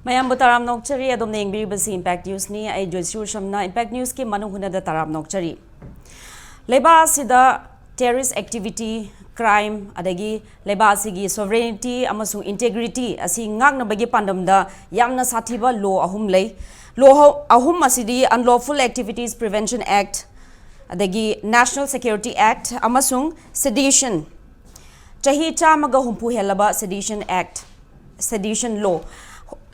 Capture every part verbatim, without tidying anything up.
ꯃꯌꯥꯝꯕꯨ ꯇꯔꯥꯝꯅ ꯑꯣꯛꯆꯔꯤ꯫ ꯑꯗꯣꯝꯅ ꯌꯦꯡꯕꯤꯔꯤꯕꯁꯤ Impact Newsꯅꯤ꯫ ꯑꯩ ꯖꯣꯏꯁꯤ ꯎꯁꯝꯅ Impact Newsꯀꯤ ꯃꯅꯨꯡ ꯍꯨꯠꯅꯗ ꯇꯔꯥꯝꯅ ꯑꯣꯛꯆꯔꯤ꯫ ꯂꯩꯕꯥꯛ ꯑꯁꯤꯗ terrorist activity, crime, ꯑꯗꯒꯤ ꯂꯩꯕꯥꯛ ꯑꯁꯤꯒꯤ sovereignty ꯑꯃꯁꯨꯡ integrity ꯑꯁꯤ ꯉꯥꯛꯅꯕꯒꯤ ꯄꯥꯟꯗꯝꯗ ꯌꯥꯝꯅ ꯁꯥꯊꯤꯕ law ꯑꯍꯨꯝ ꯂꯩ꯫ Law ꯑꯍꯨꯝ ꯑꯁꯤꯗꯤ Unlawful Activities Prevention Act, ꯑꯗꯒꯤ National Security Act ꯑꯃꯁꯨꯡ sedition, ꯆꯍꯤ ꯆꯥꯝꯃꯒ ꯍꯨꯝꯐꯨ ꯍꯦꯜꯂꯕ sedition act, sedition law,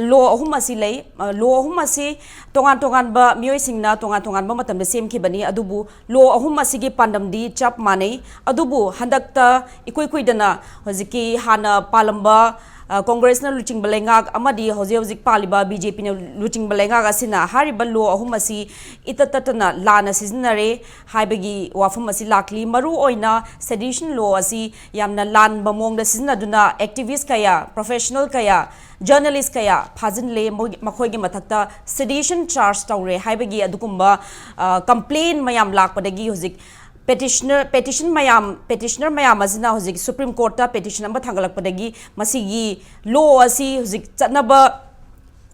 law ꯑꯍꯨꯝ ꯑꯁꯤ ꯂꯩ꯫ ꯑ, law ꯑꯍꯨꯝ ꯑꯁꯤ ꯇꯣꯉꯥꯟ ꯇꯣꯉꯥꯟꯕ ꯃꯤꯑꯣꯏꯁꯤꯡꯅ ꯇꯣꯉꯥꯟ ꯇꯣꯉꯥꯟꯕ ꯃꯇꯝꯗ ꯁꯦꯝꯈꯤꯕꯅꯤ, ꯑꯗꯨꯕꯨ law ꯑꯍꯨꯝ ꯑꯁꯤꯒꯤ ꯄꯥꯟꯗꯝꯗꯤ ꯆꯞ ꯃꯥꯟꯅꯩ꯫ ꯑꯗꯨꯕꯨ ꯍꯟꯗꯛꯇ ꯏꯀꯨꯏ ꯀꯨꯏꯗꯅ ꯍꯧꯖꯤꯛꯀꯤ ꯍꯥꯟꯅ ꯄꯥꯜꯂꯝꯕ, ꯑ, ꯀꯣꯡꯒ꯭ꯔꯦꯁꯅ ꯂꯨꯆꯤꯡꯕ ꯂꯩꯉꯥꯛ ꯑꯃꯗꯤ ꯍꯧꯖꯤꯛ ꯍꯧꯖꯤꯛ ꯄꯥꯜꯂꯤꯕ BJPꯅ ꯂꯨꯆꯤꯡꯕ ꯂꯩꯉꯥꯛ ꯑꯁꯤꯅ ꯍꯥꯏꯔꯤꯕ law ꯑꯍꯨꯝ ꯑꯁꯤ ꯏꯇꯠ ꯇꯠꯇꯅ ꯂꯥꯟꯅ ꯁꯤꯖꯤꯟꯅꯔꯦ ꯍꯥꯏꯕꯒꯤ ꯋꯥꯐꯝ ꯑꯁꯤ ꯂꯥꯛꯂꯤ꯫ ꯃꯔꯨ ꯑꯣꯏꯅ sedition law ꯑꯁꯤ ꯌꯥꯝꯅ ꯂꯥꯟꯕ ꯃꯑꯣꯡꯗ ꯁꯤꯖꯤꯟꯅꯗꯨꯅ activist ꯀꯌꯥ, professional ꯀꯌꯥ, journalist ꯀꯌꯥ ꯐꯥꯖꯤꯜꯂꯦ, ꯃꯣꯏ-, ꯃꯈꯣꯏꯒꯤ ꯃꯊꯛꯇ sedition charge ꯇꯧꯔꯦ ꯍꯥꯏꯕꯒꯤ ꯑꯗꯨꯒꯨꯝꯕ, ꯑ, complain ꯃꯌꯥꯝ ꯂꯥꯛꯄꯗꯒꯤ ꯍꯧꯖꯤꯛ petitioner, petition ꯃꯌꯥꯝ, petitioner ꯃꯌꯥꯝ ꯑꯁꯤꯅ ꯍꯧꯖꯤꯛ Supreme Courtꯇ petition ꯑꯃ ꯊꯥꯡꯒꯠꯂꯛꯄꯗꯒꯤ ꯃꯁꯤꯒꯤ law ꯑꯁꯤ ꯍꯧꯖꯤꯛ ꯆꯠꯅꯕ,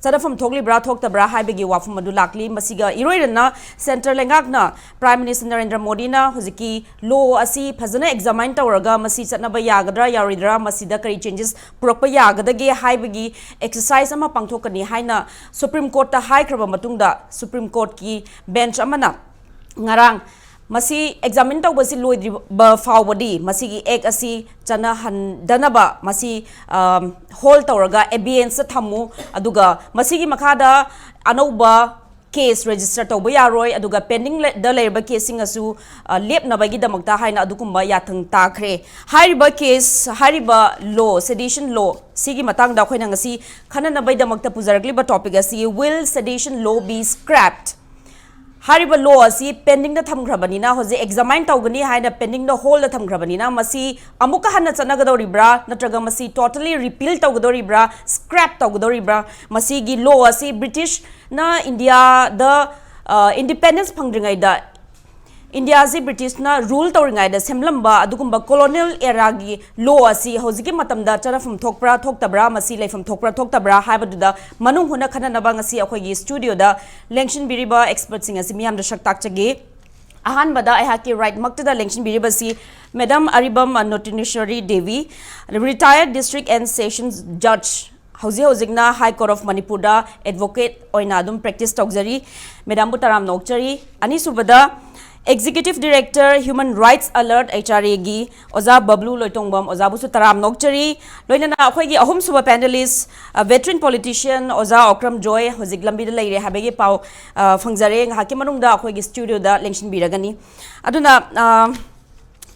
ꯆꯠꯅꯐꯝ ꯊꯣꯛꯂꯤꯕ꯭ꯔꯥ ꯊꯣꯛꯇꯕ꯭ꯔꯥ ꯍꯥꯏꯕꯒꯤ ꯋꯥꯐꯝ ꯑꯗꯨ ꯂꯥꯛꯂꯤ꯫ ꯃꯁꯤꯒ ꯏꯔꯣꯏꯔꯅ centre ꯂꯩꯉꯥꯛꯅ, Prime Minister ꯅꯔꯦꯟꯗ꯭ꯔ ꯃꯣꯗꯤꯅ ꯍꯧꯖꯤꯛꯀꯤ law ꯑꯁꯤ ꯐꯖꯅ examine ꯇꯧꯔꯒ ꯃꯁꯤ ꯆꯠꯅꯕ ꯌꯥꯒꯗ꯭ꯔꯥ ꯌꯥꯔꯣꯏꯗ꯭ꯔꯥ, ꯃꯁꯤꯗ ꯀꯔꯤ changes ꯄꯨꯔꯛꯄ ꯌꯥꯒꯗꯒꯦ ꯍꯥꯏꯕꯒꯤ exercise ꯑꯃ ꯄꯥꯡꯊꯣꯛꯀꯅꯤ ꯍꯥꯏꯅ Supreme Courtꯇ ꯍꯥꯏꯈ꯭ꯔꯕ ꯃꯇꯨꯡꯗ, Supreme Courtꯀꯤ bench ꯑꯃꯅ ꯉꯔꯥꯡ ꯃꯁꯤ examine ꯇꯧꯕꯁꯤ ꯂꯣꯏꯗ꯭ꯔꯤꯕ ꯐꯥꯎꯕꯗꯤ ꯃꯁꯤꯒꯤ act ꯑꯁꯤ ꯆꯠꯅꯍꯟꯗꯅꯕ ꯃꯁꯤ, ꯑꯝ, hold ꯇꯧꯔꯒ abeyance ꯊꯝꯃꯨ, ꯑꯗꯨꯒ ꯃꯁꯤꯒꯤ ꯃꯈꯥꯗ ꯑꯅꯧꯕ case register ꯇꯧꯕ ꯌꯥꯔꯣꯏ, ꯑꯗꯨꯒ pending ꯗ ꯂꯩꯔꯤꯕ caseꯁꯤꯡ ꯑꯁꯨ, ꯑ, ꯂꯦꯞꯅꯕꯒꯤꯗꯃꯛꯇ ꯍꯥꯏꯅ ꯑꯗꯨꯒꯨꯝꯕ ꯌꯥꯊꯪ ꯇꯥꯈ꯭ꯔꯦ꯫ ꯍꯥꯏꯔꯤꯕ case, ꯍꯥꯏꯔꯤꯕ law, sedition law ꯁꯤꯒꯤ ꯃꯇꯥꯡꯗ ꯑꯩꯈꯣꯏꯅ ꯉꯁꯤ ꯈꯟꯅꯅꯕꯒꯤꯗꯃꯛꯇ ꯄꯨꯖꯔꯛꯂꯤꯕ topic ꯑꯁꯤ, Will sedition law be scrapped? ꯍꯥꯏꯔꯤꯕ law ꯑꯁꯤ pendingꯗ ꯊꯝꯈ꯭ꯔꯕꯅꯤꯅ, ꯍꯧꯖꯤꯛ examine ꯇꯧꯒꯅꯤ ꯍꯥꯏꯅ pendingꯗ holdꯗ ꯊꯝꯈ꯭ꯔꯕꯅꯤꯅ, ꯃꯁꯤ ꯑꯃꯨꯛꯀ ꯍꯟꯅ ꯆꯠꯅꯒꯗꯧꯔꯤꯕ꯭ꯔꯥ, ꯅꯠꯇ꯭ꯔꯒ ꯃꯁꯤ totally repeal ꯇꯧꯒꯗꯧꯔꯤꯕ꯭ꯔꯥ, scrap ꯇꯧꯒꯗꯧꯔꯤꯕ꯭ꯔꯥ? ꯃꯁꯤꯒꯤ law ꯑꯁꯤ Britishꯅ ꯏꯟꯗꯤꯌꯥꯗ, ꯑ, independence ꯐꯪꯗ꯭ꯔꯤꯉꯩꯗ ꯏꯟꯗꯤꯌꯥꯁꯤ ꯕ꯭ꯔꯤꯇꯤꯁꯅ ꯔꯨꯜ ꯇꯧꯔꯤꯉꯩꯗ ꯁꯦꯝꯂꯝꯕ ꯑꯗꯨꯒꯨꯝꯕ ꯀꯣꯂꯣꯅꯤꯌꯦꯜ ꯑꯦꯔꯥꯒꯤ ꯂꯣ ꯑꯁꯤ ꯍꯧꯖꯤꯛꯀꯤ ꯃꯇꯝꯗ ꯆꯠꯅꯐꯝ ꯊꯣꯛꯄ꯭ꯔꯥ ꯊꯣꯛꯇꯕ꯭ꯔꯥ, ꯃꯁꯤ ꯂꯩꯐꯝ ꯊꯣꯛꯄ꯭ꯔꯥ ꯊꯣꯛꯇꯕ꯭ꯔꯥ ꯍꯥꯏꯕꯗꯨꯗ ꯃꯅꯨꯡ ꯍꯨꯠꯅ ꯈꯟꯅꯅꯕ ꯉꯁꯤ ꯑꯩꯈꯣꯏꯒꯤ ꯁ꯭ꯇꯨꯗꯤꯑꯣꯗ ꯂꯦꯡꯁꯤꯟꯕꯤꯔꯤꯕ ꯑꯦꯛꯁꯄꯔꯠꯁꯤꯡ ꯑꯁꯤ ꯃꯤꯌꯥꯝꯗ ꯁꯛ ꯇꯥꯛꯆꯒꯦ꯫ ꯑꯍꯥꯟꯕꯗ ꯑꯩꯍꯥꯛꯀꯤ ꯔꯥꯏꯠꯃꯛꯇꯗ ꯂꯦꯡꯁꯤꯟꯕꯤꯔꯤꯕꯁꯤ ꯃꯦꯗꯥꯝ ꯑꯔꯤꯕꯝ ꯅꯣꯇꯤꯅꯦꯁꯣꯔꯤ Devi, retired district and sessions judge, ꯍꯧꯖꯤꯛ ꯍꯧꯖꯤꯛꯅ ꯍꯥꯏ ꯀꯣꯔꯠ ꯑꯣꯐ ꯃꯅꯤꯄꯨꯔꯗ ꯑꯦꯗꯚꯣꯀꯦꯠ ꯑꯣꯏꯅ ꯑꯗꯨꯝ ꯄ꯭ꯔꯦꯛꯇꯤꯁ ꯇꯧꯖꯔꯤ꯫ ꯃꯦꯗꯥꯝꯕꯨ ꯇꯔꯥꯝꯅ ꯑꯣꯛꯆꯔꯤ꯫ ꯑꯅꯤꯁꯨꯕꯗ executive director human rights alert, H R ꯑꯦꯒꯤ ꯑꯣꯖꯥ ꯕꯕ꯭ꯂꯨ ꯂꯣꯏꯇꯣꯡꯕꯝ ꯑꯣꯖꯥꯕꯨꯁꯨ ꯇꯔꯥꯝꯅ ꯑꯣꯛꯆꯔꯤ꯫ ꯂꯣꯏꯅꯅ ꯑꯩꯈꯣꯏꯒꯤ ꯑꯍꯨꯝꯁꯨꯕ ꯄꯦꯅꯦꯂꯤꯁ, ꯚꯦꯇꯔꯟ ꯄꯣꯂꯤꯇꯤꯁꯤꯌꯟ ꯑꯣꯖꯥ ꯑꯣꯀ꯭ꯔꯝ ꯖꯣꯏ ꯍꯧꯖꯤꯛ ꯂꯝꯕꯤꯗ ꯂꯩꯔꯦ ꯍꯥꯏꯕꯒꯤ ꯄꯥꯎ ꯑ, ꯐꯪꯖꯔꯦ꯫ ꯉꯥꯏꯍꯥꯛꯀꯤ ꯃꯅꯨꯡꯗ ꯑꯩꯈꯣꯏꯒꯤ ꯁ꯭ꯇꯨꯗꯤꯑꯣꯗ ꯂꯦꯡꯁꯤꯟꯕꯤꯔꯒꯅꯤ꯫ ꯑꯗꯨꯅ ꯑ,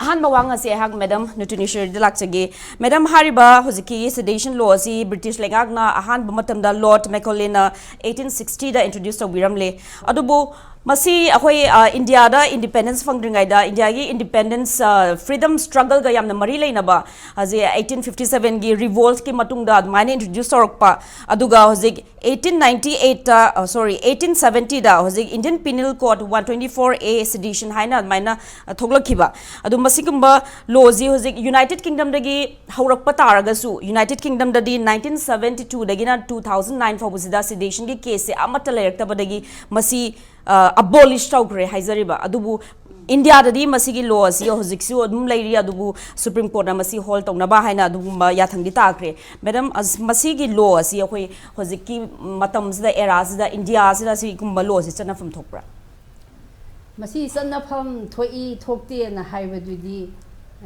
ꯑꯍꯥꯟꯕ ꯋꯥ ꯉꯁꯤ ꯑꯩꯍꯥꯛ ꯃꯦꯗꯥꯝ ꯅꯣꯇꯤꯅꯦꯁꯣꯔꯤꯗ ꯂꯥꯛꯆꯒꯦ꯫ ꯃꯦꯗꯥꯝ, ꯍꯥꯏꯔꯤꯕ ꯍꯧꯖꯤꯛꯀꯤ ꯁꯦꯗꯦꯁꯟ ꯂꯣ ꯑꯁꯤ ꯕ꯭ꯔꯤꯇꯤꯁ ꯂꯩꯉꯥꯛꯅ ꯑꯍꯥꯟꯕ ꯃꯇꯝꯗ ꯂꯣꯔꯗ ꯃꯦꯀꯣꯂꯦꯅ ꯑꯩꯠꯇꯤꯟ ꯁꯤꯛꯁꯇꯤꯗ ꯏꯟꯇ꯭ꯔꯣꯗ꯭ꯌꯨꯁ ꯇꯧꯕꯤꯔꯝꯂꯦ꯫ ꯑꯗꯨꯕꯨ ꯃꯁꯤ ꯑꯩꯈꯣꯏ, ꯑ, ꯏꯟꯗꯤꯌꯥꯗ ꯏꯟꯗꯤꯄꯦꯟꯗꯦꯟꯁ ꯐꯪꯗ꯭ꯔꯤꯉꯩꯗ ꯏꯟꯗꯤꯌꯥꯒꯤ ꯏꯟꯗꯤꯄꯦꯟꯗꯦꯟꯁ, ꯑ, ꯐ꯭ꯔꯤꯗꯝ ꯁ꯭ꯇ꯭ꯔꯒꯜꯒ ꯌꯥꯝꯅ ꯃꯔꯤ ꯂꯩꯅꯕ, ꯍꯧꯖꯤꯛ ꯑꯩꯠꯇꯤꯟ ꯐꯤꯐꯇꯤ ꯁꯚꯦꯟꯒꯤ ꯔꯤꯚꯣꯜꯠꯀꯤ ꯃꯇꯨꯡꯗ ꯑꯗꯨꯃꯥꯏꯅ ꯏꯟꯇ꯭ꯔꯣꯗ꯭ꯌꯨꯁ ꯇꯧꯔꯛꯄ, ꯑꯗꯨꯒ ꯍꯧꯖꯤꯛ ꯑꯩꯠꯇꯤꯟ ꯅꯥꯏꯟꯇꯤ ꯑꯩꯠꯇ, ꯑ, ꯁꯣꯔꯤ, ꯑꯩꯠꯇꯤꯟ ꯁꯚꯦꯟꯇꯤꯗ ꯍꯧꯖꯤꯛ Indian Penal Code one twenty four A sedition ꯍꯥꯏꯅ ꯑꯗꯨꯃꯥꯏꯅ, ꯑ, ꯊꯣꯛꯂꯛꯈꯤꯕ꯫ ꯑꯗꯨ ꯃꯁꯤꯒꯨꯝꯕ ꯂꯣꯁꯤ ꯍꯧꯖꯤꯛ ꯌꯨꯅꯥꯏꯇꯦꯗ ꯀꯤꯡꯗꯝꯗꯒꯤ ꯍꯧꯔꯛꯄ ꯇꯥꯔꯒꯁꯨ, ꯌꯨꯅꯥꯏꯇꯦꯗ ꯀꯤꯡꯗꯝꯗꯗꯤ ꯅꯥꯏꯟꯇꯤꯟ ꯁꯚꯦꯟꯇꯤ ꯇꯨꯗꯒꯤꯅ ꯇꯨ ꯊꯥꯎꯖꯟ ꯅꯥꯏꯟ ꯐꯥꯎꯕꯁꯤꯗ ꯁꯦꯗꯦꯁꯟꯒꯤ ꯀꯦꯁꯁꯦ ꯑꯃꯠꯇ ꯂꯩꯔꯛꯇꯕꯗꯒꯤ ꯃꯁꯤ, ꯑ, ꯑꯕꯣꯂꯤꯁ ꯇꯧꯈ꯭ꯔꯦ ꯍꯥꯏꯖꯔꯤꯕ꯫ ꯑꯗꯨꯕꯨ ꯏꯟꯗꯤꯌꯥꯗꯗꯤ ꯃꯁꯤꯒꯤ ꯂꯣ ꯑꯁꯤ ꯍꯧꯖꯤꯛꯁꯨ ꯑꯗꯨꯝ ꯂꯩꯔꯤ, ꯑꯗꯨꯕꯨ ꯁꯨꯄ꯭ꯔꯤꯝ ꯀꯣꯔꯠꯅ ꯃꯁꯤ ꯍꯣꯜ ꯇꯧꯅꯕ ꯍꯥꯏꯅ ꯑꯗꯨꯒꯨꯝꯕ ꯌꯥꯊꯪꯗꯤ ꯇꯥꯈ꯭ꯔꯦ꯫ ꯃꯦꯗꯥꯝ, ꯑꯁ, ꯃꯁꯤꯒꯤ ꯂꯣ ꯑꯁꯤ ꯑꯩꯈꯣꯏ ꯍꯧꯖꯤꯛꯀꯤ ꯃꯇꯝꯁꯤꯗ, ꯑꯦꯔꯥꯁꯤꯗ, ꯏꯟꯗꯤꯌꯥꯁꯤꯗ ꯁꯤꯒꯨꯝꯕ ꯂꯣꯁꯤ ꯆꯠꯅꯐꯝ ꯊꯣꯛꯄ꯭ꯔꯥ? ꯃꯁꯤ ꯆꯠꯅꯐꯝ ꯊꯣꯛꯏ ꯊꯣꯛꯇꯦꯅ ꯍꯥꯏꯕꯗꯨꯗꯤ,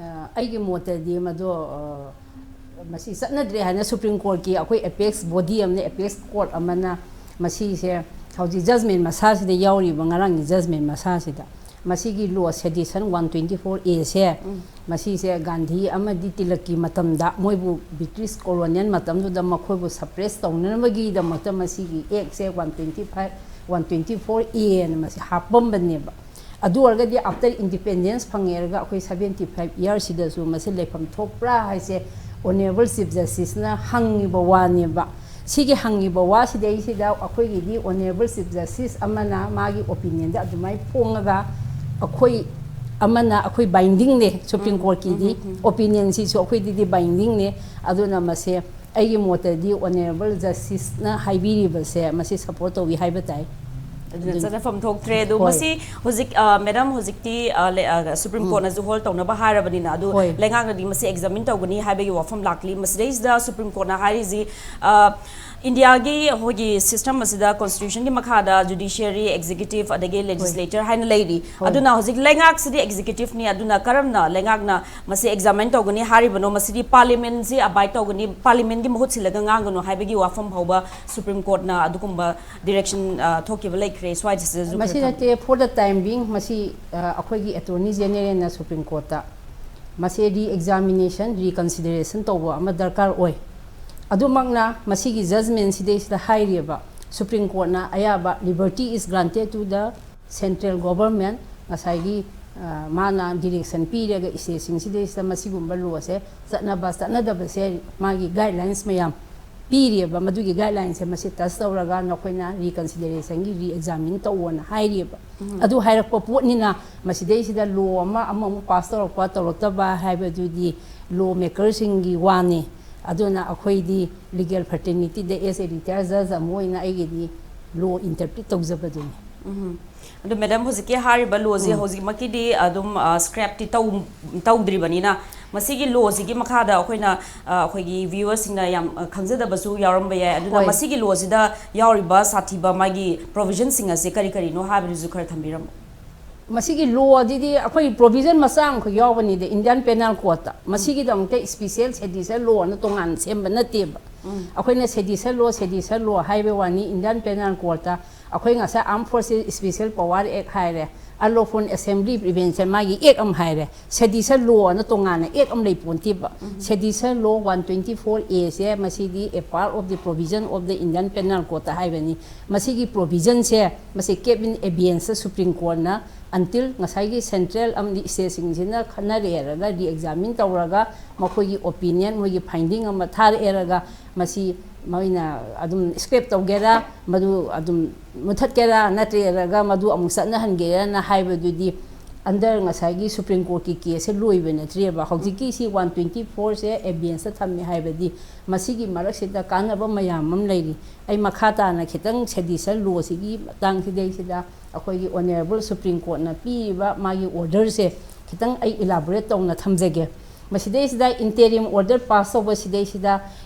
ꯑ, ꯑꯩꯒꯤ ꯃꯣꯠꯇꯗꯤ ꯃꯗꯣ, ꯑ, ꯃꯁꯤ ꯆꯠꯅꯗ꯭ꯔꯦ ꯍꯥꯏꯅ ꯁꯨꯄ꯭ꯔꯤꯝ ꯀꯣꯔꯠꯀꯤ ꯑꯩꯈꯣꯏ ꯑꯦꯄꯦꯛꯁ ꯕꯣꯗꯤ ꯑꯃꯅ, ꯑꯦꯄꯦꯛꯁ ꯀꯣꯔꯠ ꯑꯃꯅ ꯃꯁꯤꯁꯦ ꯍꯧꯖꯤꯛ ꯖꯖꯃꯦꯟ ꯃꯁꯥꯁꯤꯗ ꯌꯥꯎꯔꯤꯕ, ꯉꯔꯥꯡꯒꯤ ꯖꯖꯃꯦꯟ ꯃꯁꯥꯁꯤꯗ ꯃꯁꯤꯒꯤ ꯂꯣ ꯁꯦꯗꯤꯁꯟ ꯋꯥꯟ ꯇ꯭ꯋꯦꯟꯇꯤ ꯐꯣꯔ ꯑꯦꯁꯦ, ꯎꯝ꯫ ꯃꯁꯤꯁꯦ ꯒꯥꯟꯙꯤ ꯑꯃꯗꯤ ꯇꯤꯂꯛꯀꯤ ꯃꯇꯝꯗ ꯃꯣꯏꯕꯨ ꯕ꯭ꯔꯤꯇꯤꯁ ꯀꯣꯂꯣꯅꯤꯌꯦꯜ ꯃꯇꯝꯗꯨꯗ ꯃꯈꯣꯏꯕꯨ ꯁꯄ꯭ꯔꯦꯁ ꯇꯧꯅꯅꯕꯒꯤꯗꯃꯛꯇ ꯃꯁꯤꯒꯤ ꯑꯦꯛꯁꯦ one twenty five, one twenty four ꯑꯦꯅ ꯃꯁꯤ ꯍꯥꯞꯄꯝꯕꯅꯦꯕ꯫ ꯑꯗꯨ ꯑꯣꯏꯔꯒꯗꯤ ꯑꯥꯐꯇꯔ ꯏꯟꯗꯤꯄꯦꯟꯗꯦꯟꯁ ꯐꯪꯉꯦꯔꯒ ꯑꯩꯈꯣꯏ ꯁꯚꯦꯟꯇꯤ ꯐꯥꯏꯚ ꯏꯌꯥꯔꯁꯤꯗꯁꯨ ꯃꯁꯤ ꯂꯩꯐꯝ ꯊꯣꯛꯄ꯭ꯔꯥ ꯍꯥꯏꯁꯦ ꯑꯣꯅꯔꯦꯕꯜ ꯆꯤꯐ ꯖꯁꯇꯤꯁꯅ ꯍꯪꯉꯤꯕ ꯋꯥꯅꯦꯕ꯫ ꯁꯤꯒꯤ ꯍꯪꯉꯤꯕ ꯋꯥꯁꯤꯗꯩꯁꯤꯗ ꯑꯩꯈꯣꯏꯒꯤꯗꯤ ꯑꯣꯅꯔꯦꯕꯜ ꯆꯤꯐ ꯖꯁꯇꯤꯁ ꯑꯃꯅ ꯃꯥꯒꯤ ꯑꯣꯄꯤꯅꯤꯌꯟꯗ ꯑꯗꯨꯃꯥꯏꯅ ꯐꯣꯡꯉꯒ ꯑꯩꯈꯣꯏ ꯑꯃꯅ ꯑꯩꯈꯣꯏ ꯕꯥꯏꯟꯗꯤꯡꯅꯦ, ꯁꯨꯄ꯭ꯔꯤꯝ ꯀꯣꯔꯠꯀꯤꯗꯤ ꯑꯣꯄꯤꯅꯤꯌꯟꯁꯤꯁꯨ ꯑꯩꯈꯣꯏꯗꯗꯤ ꯕꯥꯏꯟꯗꯤꯡꯅꯦ꯫ ꯑꯗꯨꯅ ꯃꯁꯦ ꯑꯩꯒꯤ ꯃꯣꯠꯇꯗꯤ ꯑꯣꯅꯔꯦꯕꯜ ꯖꯁꯇꯤꯁꯅ ꯍꯥꯏꯕꯤꯔꯤꯕꯁꯦ ꯃꯁꯤ ꯁꯞꯄꯣꯔꯠ ꯇꯧꯏ ꯍꯥꯏꯕ ꯇꯥꯏ꯫ ꯑꯗꯨꯅ ꯆꯠꯅꯐꯝ ꯊꯣꯛꯇ꯭ꯔꯦ꯫ ꯑꯗꯣ ꯃꯁꯤ ꯍꯧꯖꯤꯛ ꯃꯦꯗꯥꯝ ꯍꯧꯖꯤꯛꯇꯤ ꯁꯨꯄ꯭ꯔꯤꯝ ꯀꯣꯔꯠꯅꯁꯨ ꯍꯣꯜ ꯇꯧꯅꯕ ꯍꯥꯏꯔꯕꯅꯤꯅ, ꯑꯗꯨ ꯂꯩꯉꯥꯛꯅꯗꯤ ꯃꯁꯤ ꯑꯦꯛꯖꯥꯃꯤꯟ ꯇꯧꯒꯅꯤ ꯍꯥꯏꯕꯒꯤ ꯋꯥꯐꯝ ꯂꯥꯛꯂꯤ꯫ ꯃꯁꯤꯗꯩꯁꯤꯗ ꯁꯨꯄ꯭ꯔꯤꯝ ꯀꯣꯔꯠꯅ ꯍꯥꯏꯔꯤꯁꯤ, ꯏꯟꯗꯤꯌꯥꯒꯤ ꯑꯩꯈꯣꯏꯒꯤ ꯁꯤꯁꯇꯝ ꯑꯁꯤꯗ ꯀꯣꯟꯁꯇꯤꯇ꯭ꯌꯨꯁꯟꯒꯤ ꯃꯈꯥꯗ ꯖꯨꯗꯤꯁꯤꯌꯔꯤ, ꯑꯦꯛꯖꯤꯀ꯭ꯌꯨꯇꯤꯚ, ꯑꯗꯒꯤ ꯂꯦꯖꯤꯁꯂꯦꯆꯔ ꯍꯥꯏꯅ ꯂꯩꯔꯤ꯫ ꯑꯗꯨꯅ ꯍꯧꯖꯤꯛ ꯂꯩꯉꯥꯛꯁꯤꯗꯤ ꯑꯦꯛꯖꯤꯀ꯭ꯌꯨꯇꯤꯚꯅꯤ꯫ ꯑꯗꯨꯅ ꯀꯔꯝꯅ ꯂꯩꯉꯥꯛꯅ ꯃꯁꯤ ꯑꯦꯛꯖꯥꯃꯤꯟ ꯇꯧꯒꯅꯤ ꯍꯥꯏꯔꯤꯕꯅꯣ? ꯃꯁꯤꯗꯤ ꯄꯥꯔꯂꯤꯌꯥꯃꯦꯟꯁꯤ ꯑꯕꯥꯏꯗ ꯇꯧꯒꯅꯤ, ꯄꯥꯔꯂꯤꯌꯥꯃꯦꯟꯒꯤ ꯃꯍꯨꯠ ꯁꯤꯜꯂꯒ ꯉꯥꯡꯒꯅꯨ ꯍꯥꯏꯕꯒꯤ ꯋꯥꯐꯝ ꯐꯥꯎꯕ ꯁꯨꯄ꯭ꯔꯤꯝ ꯀꯣꯔꯠꯅ ꯑꯗꯨꯒꯨꯝꯕ ꯗꯤꯔꯦꯛꯁꯟ ꯊꯣꯛꯈꯤꯕ ꯂꯩꯈ꯭ꯔꯦ꯫ ꯁ꯭ꯋꯥꯏꯗꯁꯤꯗꯁꯨ ꯃꯁꯤ ꯅꯠꯇꯦ, for the time being ꯃꯁꯤ ꯑꯩꯈꯣꯏꯒꯤ ꯑꯦꯇꯣꯔꯅꯤ ꯖꯦꯅꯦꯔꯦꯜꯅ ꯁꯨꯄ꯭ꯔꯤꯝ ꯀꯣꯔꯠꯇ ꯃꯁꯤ ꯔꯤꯑꯦꯛꯖꯥꯃꯤꯅꯦꯁꯟ, ꯔꯤꯀꯟꯁꯤꯗꯔꯦꯁꯟ ꯇꯧꯕ ꯑꯃ ꯗꯔꯀꯥꯔ ꯑꯣꯏ꯫ ꯑꯗꯨꯃꯛꯅ ꯃꯁꯤꯒꯤ ꯖꯖꯃꯦꯟꯁꯤꯗꯩꯁꯤꯗ ꯍꯥꯏꯔꯤꯕ, ꯁꯨꯄ꯭ꯔꯤꯝ ꯀꯣꯔꯠꯅ ꯑꯌꯥꯕ liberty is granted to the central government, ꯉꯁꯥꯏꯒꯤ ꯃꯥꯅ ꯗꯤꯔꯦꯛꯁꯟ ꯄꯤꯔꯒ ꯏꯁꯇꯦꯠꯁꯤꯡꯁꯤꯗꯩꯁꯤꯗ ꯃꯁꯤꯒꯨꯝꯕ ꯂꯣꯁꯦ ꯆꯠꯅꯕ ꯆꯠꯅꯗꯕꯁꯦ ꯃꯥꯒꯤ ꯒꯥꯏꯗꯂꯥꯏꯟꯁ ꯃꯌꯥꯝ ꯄꯤꯔꯤꯑꯕ, ꯃꯗꯨꯒꯤ ꯒꯥꯏꯗꯂꯥꯏꯟꯁꯦ ꯃꯁꯤ ꯇꯆ ꯇꯧꯔꯒ ꯅꯈꯣꯏꯅ ꯔꯤꯀꯟꯁꯤꯗꯔꯦꯁꯟꯒꯤ ꯔꯤꯑꯦꯛꯖꯥꯃꯤꯟ ꯇꯧꯑꯣꯅ ꯍꯥꯏꯔꯤꯑꯕ꯫ ꯑꯗꯨ ꯍꯥꯏꯔꯛꯄ ꯄꯣꯠꯅꯤꯅ ꯃꯁꯤꯗꯩꯁꯤꯗ ꯂꯣ ꯑꯃ ꯑꯃꯃꯨꯛ ꯄꯥꯁ ꯇꯧꯔꯛꯄ ꯇꯧꯔꯛꯇꯕ ꯍꯥꯏꯕꯗꯨꯗꯤ ꯂꯣ ꯃꯦꯀꯔꯁꯤꯡꯒꯤ ꯋꯥꯅꯤ꯫ ꯑꯗꯨꯅ ꯑꯩꯈꯣꯏꯗꯤ legal ꯐ꯭ꯔꯦꯇꯔꯅꯤꯇꯤꯗ as a retired judge ꯑꯃ ꯑꯣꯏꯅ ꯑꯩꯒꯤꯗꯤ ꯂꯣ ꯏꯟꯇꯔꯄ꯭ꯔꯤꯠ ꯇꯧꯖꯕꯗꯨꯅꯤ꯫ ꯑꯗꯣ ꯃꯦꯗꯥꯝ ꯍꯧꯖꯤꯛꯀꯤ ꯍꯥꯏꯔꯤꯕ ꯂꯣꯁꯤ ꯍꯧꯖꯤꯛꯃꯛꯀꯤꯗꯤ ꯑꯗꯨꯝ ꯁ꯭ꯀ꯭ꯔꯦꯞꯇꯤ ꯇꯧꯗ꯭ꯔꯤꯕꯅꯤꯅ, ꯃꯁꯤꯒꯤ ꯂꯣꯁꯤꯒꯤ ꯃꯈꯥꯗ ꯑꯩꯈꯣꯏꯅ ꯑꯩꯈꯣꯏꯒꯤ ꯚ꯭ꯌꯨꯋꯔꯁꯤꯡꯅ ꯌꯥꯝ ꯈꯪꯖꯗꯕꯁꯨ ꯌꯥꯎꯔꯝꯕ ꯌꯥꯏ꯫ ꯑꯗꯨꯅ ꯃꯁꯤꯒꯤ ꯂꯣꯁꯤꯗ ꯌꯥꯎꯔꯤꯕ ꯁꯥꯊꯤꯕ ꯃꯥꯒꯤ ꯄ꯭ꯔꯣꯚꯤꯖꯟꯁꯤꯡ ꯑꯁꯤ ꯀꯔꯤ ꯀꯔꯤꯅꯣ ꯍꯥꯏꯕꯗꯨꯁꯨ ꯈꯔ ꯊꯝꯕꯤꯔꯝꯃꯨ꯫ ꯃꯁꯤꯒꯤ ꯂꯣ ꯑꯁꯤꯗꯤ ꯑꯩꯈꯣꯏ ꯄ꯭ꯔꯣꯚꯤꯖꯟ ꯃꯆꯥ ꯑꯃꯈꯛ ꯌꯥꯎꯕꯅꯤꯗ ꯏꯟꯗꯤꯌꯥꯟ ꯄꯦꯅꯥꯜ ꯀꯣꯗꯇ꯫ ꯃꯁꯤꯒꯤꯗꯃꯛꯇ ꯏꯁꯄꯤꯁꯦꯜ ꯁꯦꯗꯤꯁꯦꯜ ꯂꯣ ꯑꯅ ꯇꯣꯉꯥꯟꯅ ꯁꯦꯝꯕ ꯅꯠꯇꯦꯕ꯫ ꯑꯩꯈꯣꯏꯅ ꯁꯦꯗꯤꯁꯦꯜ ꯂꯣ, ꯁꯦꯗꯤꯁꯦꯜ ꯂꯣ ꯍꯥꯏꯕ ꯋꯥꯅꯤ꯫ ꯏꯟꯗꯤꯌꯥꯟ ꯄꯦꯅꯥꯜ ꯀꯣꯗꯇ ꯑꯩꯈꯣꯏ ꯉꯁꯥꯏ Armed Forces Special Power Act ꯍꯥꯏꯔꯦ, Unlawful Assembly Prevention ꯃꯥꯒꯤ ꯑꯦꯛ ꯑꯃ ꯍꯥꯏꯔꯦ, ꯁꯦꯗꯤꯁꯦꯜ ꯂꯣ ꯑꯅ ꯇꯣꯉꯥꯟꯅ ꯑꯦꯛ ꯑꯃ ꯂꯩ ꯄꯣꯟꯇꯦꯕ꯫ ꯁꯦꯗꯤꯁꯦꯜ ꯂꯣ ꯋꯥꯟ ꯇ꯭ꯋꯦꯟꯇꯤ ꯐꯣꯔ ꯑꯦꯁꯦ ꯃꯁꯤꯗꯤ a part of the provision of the Indian Penal Code ꯍꯥꯏꯕꯅꯤ꯫ ꯃꯁꯤꯒꯤ ꯄ꯭ꯔꯣꯚꯤꯖꯟꯁꯦ ꯃꯁꯤ kept in abeyance ꯁꯨꯄ꯭ꯔꯤꯝ ꯀꯣꯔꯠꯅ until ꯉꯁꯥꯏꯒꯤ ꯁꯦꯟꯇ꯭ꯔꯦꯜ ꯑꯃꯗꯤ ꯏꯁꯇꯦꯠꯁꯤꯡꯁꯤꯅ ꯈꯟꯅꯔꯦꯔꯒ ꯔꯤꯑꯦꯛꯖꯥꯃꯤꯟ ꯇꯧꯔꯒ ꯃꯈꯣꯏꯒꯤ ꯑꯣꯄꯤꯅꯤꯌꯟ, ꯃꯣꯏꯒꯤ ꯐꯥꯏꯟꯗꯤꯡ ꯑꯃ ꯊꯥꯔꯛꯑꯦꯔꯒ ꯃꯁꯤ ꯃꯣꯏꯅ ꯑꯗꯨꯝ scrap ꯇꯧꯒꯦꯔꯥ, ꯃꯗꯨ ꯑꯗꯨꯝ ꯃꯨꯊꯠꯀꯦꯔꯥ, ꯅꯠꯇ꯭ꯔꯒ ꯃꯗꯨ ꯑꯃꯨꯛ ꯆꯠꯅꯍꯟꯒꯦꯔꯥꯅ ꯍꯥꯏꯕꯗꯨꯗꯤ under ꯉꯁꯥꯏꯒꯤ Supreme Courtꯀꯤ caseꯁꯦ ꯂꯣꯏꯕ ꯅꯠꯇ꯭ꯔꯤꯑꯕ꯫ ꯍꯧꯖꯤꯛꯀꯤ ꯁꯤ one twenty fourꯁꯦ abeyance ꯊꯝꯃꯦ ꯍꯥꯏꯕꯗꯤ ꯃꯁꯤꯒꯤ ꯃꯔꯛꯁꯤꯗ ꯀꯥꯟꯅꯕ ꯃꯌꯥꯝ ꯑꯃ ꯂꯩꯔꯤ꯫ ꯑꯩ ꯃꯈꯥ ꯇꯥꯅ ꯈꯤꯇꯪ sedition lawꯁꯤꯒꯤ ꯃꯇꯥꯡꯁꯤꯗꯩꯁꯤꯗ ꯑꯩꯈꯣꯏꯒꯤ Honourable Supreme Courtꯅ ꯄꯤꯔꯤꯕ ꯃꯥꯒꯤ orderꯁꯦ ꯈꯤꯇꯪ ꯑꯩ elaborate ꯇꯧꯅ ꯊꯝꯖꯒꯦ꯫ ꯃꯁꯤꯗꯩꯁꯤꯗ interim order pass ꯇꯧꯕ ꯁꯤꯗꯩꯁꯤꯗ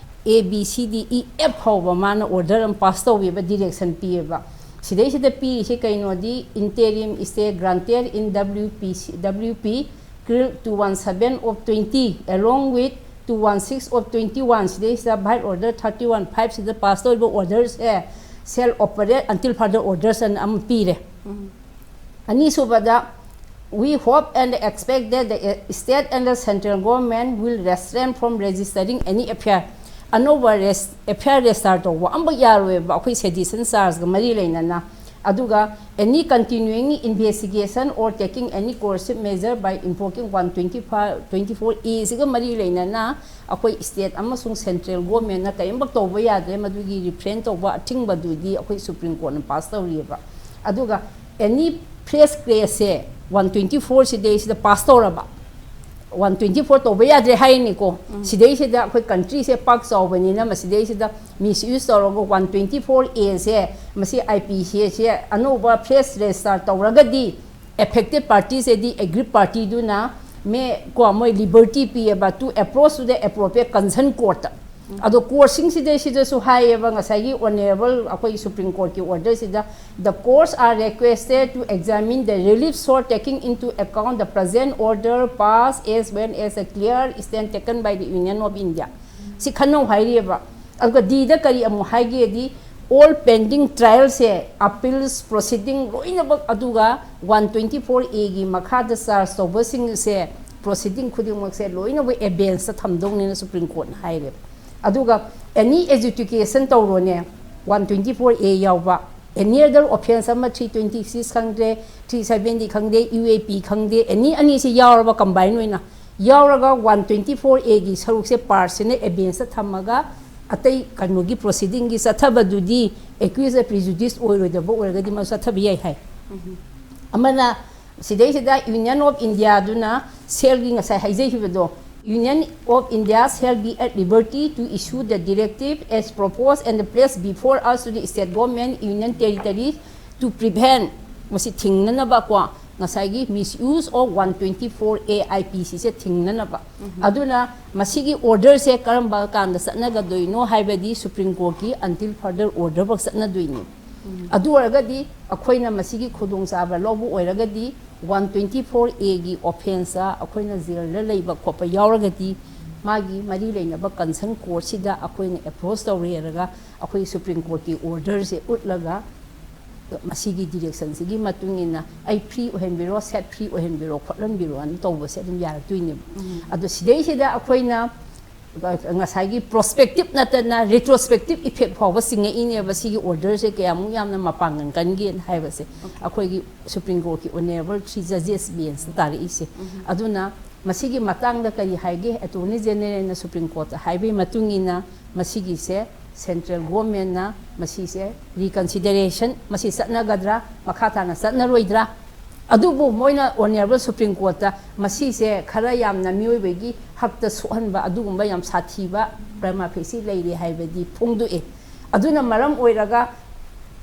A, B, C, D, E, F ꯐꯥꯎꯕ ꯃꯥꯅ order ꯑꯃ pass ꯇꯧꯕꯤꯕ, direction ꯄꯤꯌꯦꯕ꯫ ꯁꯤꯗꯩꯁꯤꯗ ꯄꯤꯔꯤꯁꯤ ꯀꯩꯅꯣꯗꯤ, interim stay granted in W P C, W P Creel two one seven of twenty along with two one six of twenty one, ꯁꯤꯗꯩꯁꯤꯗ vide order thirty one five ꯁꯤꯗ pass ꯇꯧꯔꯤꯕ orderꯁꯦ shall operate until further orders ꯑꯅ ꯑꯃ ꯄꯤꯔꯦ꯫ ꯑꯅꯤꯁꯨꯕꯗ, we hope and expect that the state and the central government will refrain from registering any F I R, ꯑꯅꯧꯕ res-, F I R register ꯇꯧꯕ ꯑꯃꯐꯥꯎ ꯌꯥꯔꯣꯏꯕ ꯑꯩꯈꯣꯏ sedition chargeꯀ ꯃꯔꯤ ꯂꯩꯅꯅ꯫ ꯑꯗꯨꯒ any continuing investigation or taking any coercive measure by invoking one twenty-five, twenty-four A ꯁꯤꯒ ꯃꯔꯤ ꯂꯩꯅꯅ ꯑꯩꯈꯣꯏ state ꯑꯃꯁꯨꯡ central governmentꯅ ꯀꯔꯤꯝꯐꯥꯎ ꯇꯧꯕ ꯌꯥꯗ꯭ꯔꯦ꯫ ꯃꯗꯨꯒꯤ refrain ꯇꯧꯕ ꯑꯊꯤꯡꯕꯗꯨꯗꯤ ꯑꯩꯈꯣꯏ Supreme Courtꯅ pass ꯇꯧꯔꯤꯑꯕ꯫ ꯑꯗꯨꯒ any fresh caseꯁꯦ one twenty four ꯁꯤꯗꯩꯁꯤꯗ pass ꯇꯧꯔꯕ, one twenty four ꯇꯧꯕ ꯌꯥꯗ꯭ꯔꯦ ꯍꯥꯏꯅꯤꯀꯣ꯫ ꯁꯤꯗꯩꯁꯤꯗ ꯑꯩꯈꯣꯏ countryꯁꯦ ꯄꯥꯛ ꯆꯥꯎꯕꯅꯤꯅ ꯃꯁꯤꯗꯩꯁꯤꯗ misuse ꯇꯧꯔꯒ one twenty four Aꯁꯦ, ꯃꯁꯤ I P C ꯁꯦ ꯑꯅꯧꯕ fresh register ꯇꯧꯔꯒꯗꯤ affected partyꯁꯦꯗꯤ aggrieved partyꯗꯨꯅ ꯃꯦ-, ꯀꯣ, ꯃꯣꯏ liberty ꯄꯤꯌꯦꯕ to approach to the appropriate concerned courtꯇ꯫ ꯑꯗꯣ courtꯁꯤꯡꯁꯤꯗꯩꯁꯤꯗꯁꯨ ꯍꯥꯏꯌꯦꯕ ꯉꯁꯥꯏꯒꯤ Honourable ꯑꯩꯈꯣꯏ Supreme Courtꯀꯤ orderꯁꯤꯗ, the courts are requested to examine the relief sought taking into account the present order passed as well as a clear stand taken by the Union of India꯫ ꯁꯤ ꯈꯟꯅꯧ ꯍꯥꯏꯔꯤꯑꯕ꯫ ꯑꯗꯨꯒ Dꯗ ꯀꯔꯤ ꯑꯃꯨꯛ ꯍꯥꯏꯒꯦꯗꯤ, all pending trialꯁꯦ, appeals proceeding ꯂꯣꯏꯅꯃꯛ, ꯑꯗꯨꯒ one twenty four Aꯒꯤ ꯃꯈꯥꯗ charge ꯇꯧꯕꯁꯤꯡꯁꯦ proceeding ꯈꯨꯗꯤꯡꯃꯛꯁꯦ ꯂꯣꯏꯅꯃꯛ abeyanceꯇ ꯊꯝꯗꯧꯅꯦꯅ Supreme Courtꯅ ꯍꯥꯏꯔꯦꯕ꯫ ꯑꯗꯨꯒ any adjudication ꯇꯧꯔꯣꯅꯦ, one twenty four A ꯌꯥꯎꯕ, any other offence ꯑꯃ, three twenty six ꯈꯪꯗꯦ, three seventy ꯈꯪꯗꯦ, U A P ꯈꯪꯗꯦ, any ꯑꯅꯤꯁꯤ ꯌꯥꯎꯔꯕ combine ꯑꯣꯏꯅ, ꯌꯥꯎꯔꯒ one twenty four Aꯒꯤ ꯁꯔꯨꯛꯁꯦ partꯁꯤꯅ abeyanceꯇ ꯊꯝꯃꯒ ꯑꯇꯩ ꯀꯩꯅꯣꯒꯤ ꯄ꯭ꯔꯣꯁꯤꯗꯤꯡꯒꯤ ꯆꯠꯊꯕꯗꯨꯗꯤ ꯑꯦꯀ꯭ꯌꯨꯁꯇ ꯄ꯭ꯔꯤꯖꯨꯗꯤꯁ ꯑꯣꯏꯔꯣꯏꯗꯕ ꯑꯣꯏꯔꯒꯗꯤ ꯃꯗꯨ ꯆꯠꯊꯕ ꯌꯥꯏ ꯍꯥꯏ꯫ ꯑꯃꯅ ꯁꯤꯗꯩꯁꯤꯗ Union of Indiaꯗꯨꯅ ꯁꯦꯜꯒꯤ ꯉꯁꯥꯏ ꯍꯥꯏꯖꯈꯤꯕꯗꯣ, Union of India shall be at liberty to issue the directive as proposed and placed before us to the state government, Union Territory to prevent, ꯃꯁꯤ ꯊꯤꯡꯅꯅꯕꯀꯣ, ꯉꯁꯥꯏꯒꯤ misuse of one twenty-four A I P Cꯁꯦ ꯊꯤꯡꯅꯅꯕ꯫ ꯑꯗꯨꯅ ꯃꯁꯤꯒꯤ orderꯁꯦ ꯀꯔꯝꯕ ꯀꯥꯟꯗ ꯆꯠꯅꯒꯗꯣꯏꯅꯣ ꯍꯥꯏꯕꯗꯤ Supreme Courtꯀꯤ until further order ꯐꯥꯎ ꯆꯠꯅꯗꯣꯏꯅꯤ꯫ ꯑꯗꯨ ꯑꯣꯏꯔꯒꯗꯤ ꯑꯩꯈꯣꯏꯅ ꯃꯁꯤꯒꯤ ꯈꯨꯗꯣꯡꯆꯥꯕ ꯂꯧꯕ ꯑꯣꯏꯔꯒꯗꯤ one twenty-four Aꯒꯤ offenceꯇ ꯑꯩꯈꯣꯏꯅ ꯖꯦꯜꯗ ꯂꯩꯕ ꯈꯣꯠꯄ ꯌꯥꯎꯔꯒꯗꯤ ꯃꯥꯒꯤ ꯃꯔꯤ ꯂꯩꯅꯕ concern courtꯁꯤꯗ ꯑꯩꯈꯣꯏꯅ approach ꯇꯧꯔꯦꯔꯒ ꯑꯩꯈꯣꯏ Supreme Courtꯀꯤ orderꯁꯦ ꯎꯠꯂꯒ ꯃꯁꯤꯒꯤ directionꯁꯤꯒꯤ ꯃꯇꯨꯡ ꯏꯟꯅ ꯑꯩ free ꯑꯣꯏꯍꯟꯕꯤꯔꯣ, set free ꯑꯣꯏꯍꯟꯕꯤꯔꯣ, ꯈꯣꯠꯍꯟꯕꯤꯔꯣꯅ ꯇꯧꯕꯁꯦ ꯑꯗꯨꯝ ꯌꯥꯔꯛꯇꯣꯏꯅꯦꯕ꯫ ꯑꯗꯣ ꯁꯤꯗꯩꯁꯤꯗ ꯑꯩꯈꯣꯏꯅ ꯉꯁꯥꯏꯒꯤ prospective ꯅꯠꯇꯅ retrospective effect ꯐꯥꯎꯕ ꯆꯤꯡꯉꯛꯏꯅꯦꯕ ꯁꯤꯒꯤ orderꯁꯦ ꯀꯌꯥꯃꯨꯛ ꯌꯥꯝꯅ ꯃꯄꯥꯡꯒꯜ ꯀꯟꯒꯦꯅ ꯍꯥꯏꯕꯁꯦ꯫ ꯑꯩꯈꯣꯏꯒꯤ Supreme Courtꯀꯤ honourable three judges benchꯇ ꯇꯥꯔꯛꯏꯁꯦ꯫ ꯑꯗꯨꯅ ꯃꯁꯤꯒꯤ ꯃꯇꯥꯡꯗ ꯀꯔꯤ ꯍꯥꯏꯒꯦ? Attorney Generalꯅ Supreme Courtꯇ ꯍꯥꯏꯕꯒꯤ ꯃꯇꯨꯡ ꯏꯟꯅ ꯃꯁꯤꯒꯤꯁꯦ central governmentꯅ ꯃꯁꯤꯁꯦ reconsideration ꯃꯁꯤ ꯆꯠꯅꯒꯗ꯭ꯔꯥ, ꯃꯈꯥ ꯇꯥꯅ ꯆꯠꯅꯔꯣꯏꯗ꯭ꯔꯥ? ꯑꯗꯨꯕꯨ ꯃꯣꯏꯅ honourable Supreme Courtꯇ ꯃꯁꯤꯁꯦ ꯈꯔ ꯌꯥꯝꯅ ꯃꯤꯑꯣꯏꯕꯒꯤ ꯍꯛꯇ ꯁꯣꯛꯍꯟꯕ ꯑꯗꯨꯒꯨꯝꯕ ꯌꯥꯝ ꯁꯥꯊꯤꯕ prima facie ꯂꯩꯔꯦ ꯍꯥꯏꯕꯗꯤ ꯐꯣꯡꯗꯣꯛꯑꯦ꯫ ꯑꯗꯨꯅ ꯃꯔꯝ ꯑꯣꯏꯔꯒ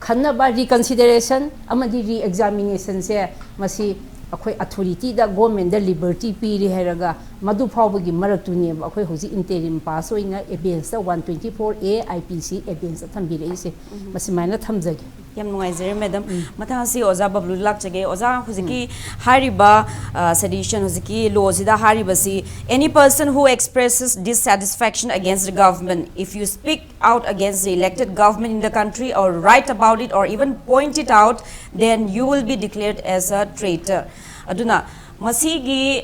ꯈꯟꯅꯕ reconsideration ꯑꯃꯗꯤ re-examinationꯁꯦ ꯃꯁꯤ ꯑꯩꯈꯣꯏ authorityꯗ governmentꯗ liberty ꯄꯤꯔꯦ ꯍꯥꯏꯔꯒ ꯃꯗꯨ ꯐꯥꯎꯕꯒꯤ ꯃꯔꯛꯇꯨꯅꯦꯕ ꯑꯩꯈꯣꯏ ꯍꯧꯖꯤꯛ interim pass ꯑꯣꯏꯅ abeyance one twenty-four A I P C abeyance ꯊꯝꯕꯤꯔꯛꯏꯁꯦ꯫ ꯃꯁꯤꯃꯥꯏꯅ ꯊꯝꯖꯒꯦ꯫ ꯌꯥꯝ ꯅꯨꯡꯉꯥꯏꯖꯔꯦ ꯃꯦꯗꯝ꯫ ꯃꯊꯪ ꯑꯁꯤ ꯑꯣꯖꯥ ꯕꯕꯂꯨꯗ ꯂꯥꯛꯆꯒꯦ꯫ ꯑꯣꯖꯥ, ꯍꯧꯖꯤꯛꯀꯤ ꯍꯥꯏꯔꯤꯕ sedition, ꯍꯧꯖꯤꯛꯀꯤ lawꯁꯤꯗ ꯍꯥꯏꯔꯤꯕꯁꯤ, any person who expresses dissatisfaction against the government, if you speak out against the elected government in the country or write about it or even point it out, then you will be declared as a traitor. ꯑꯗꯨꯅ ꯃꯁꯤꯒꯤ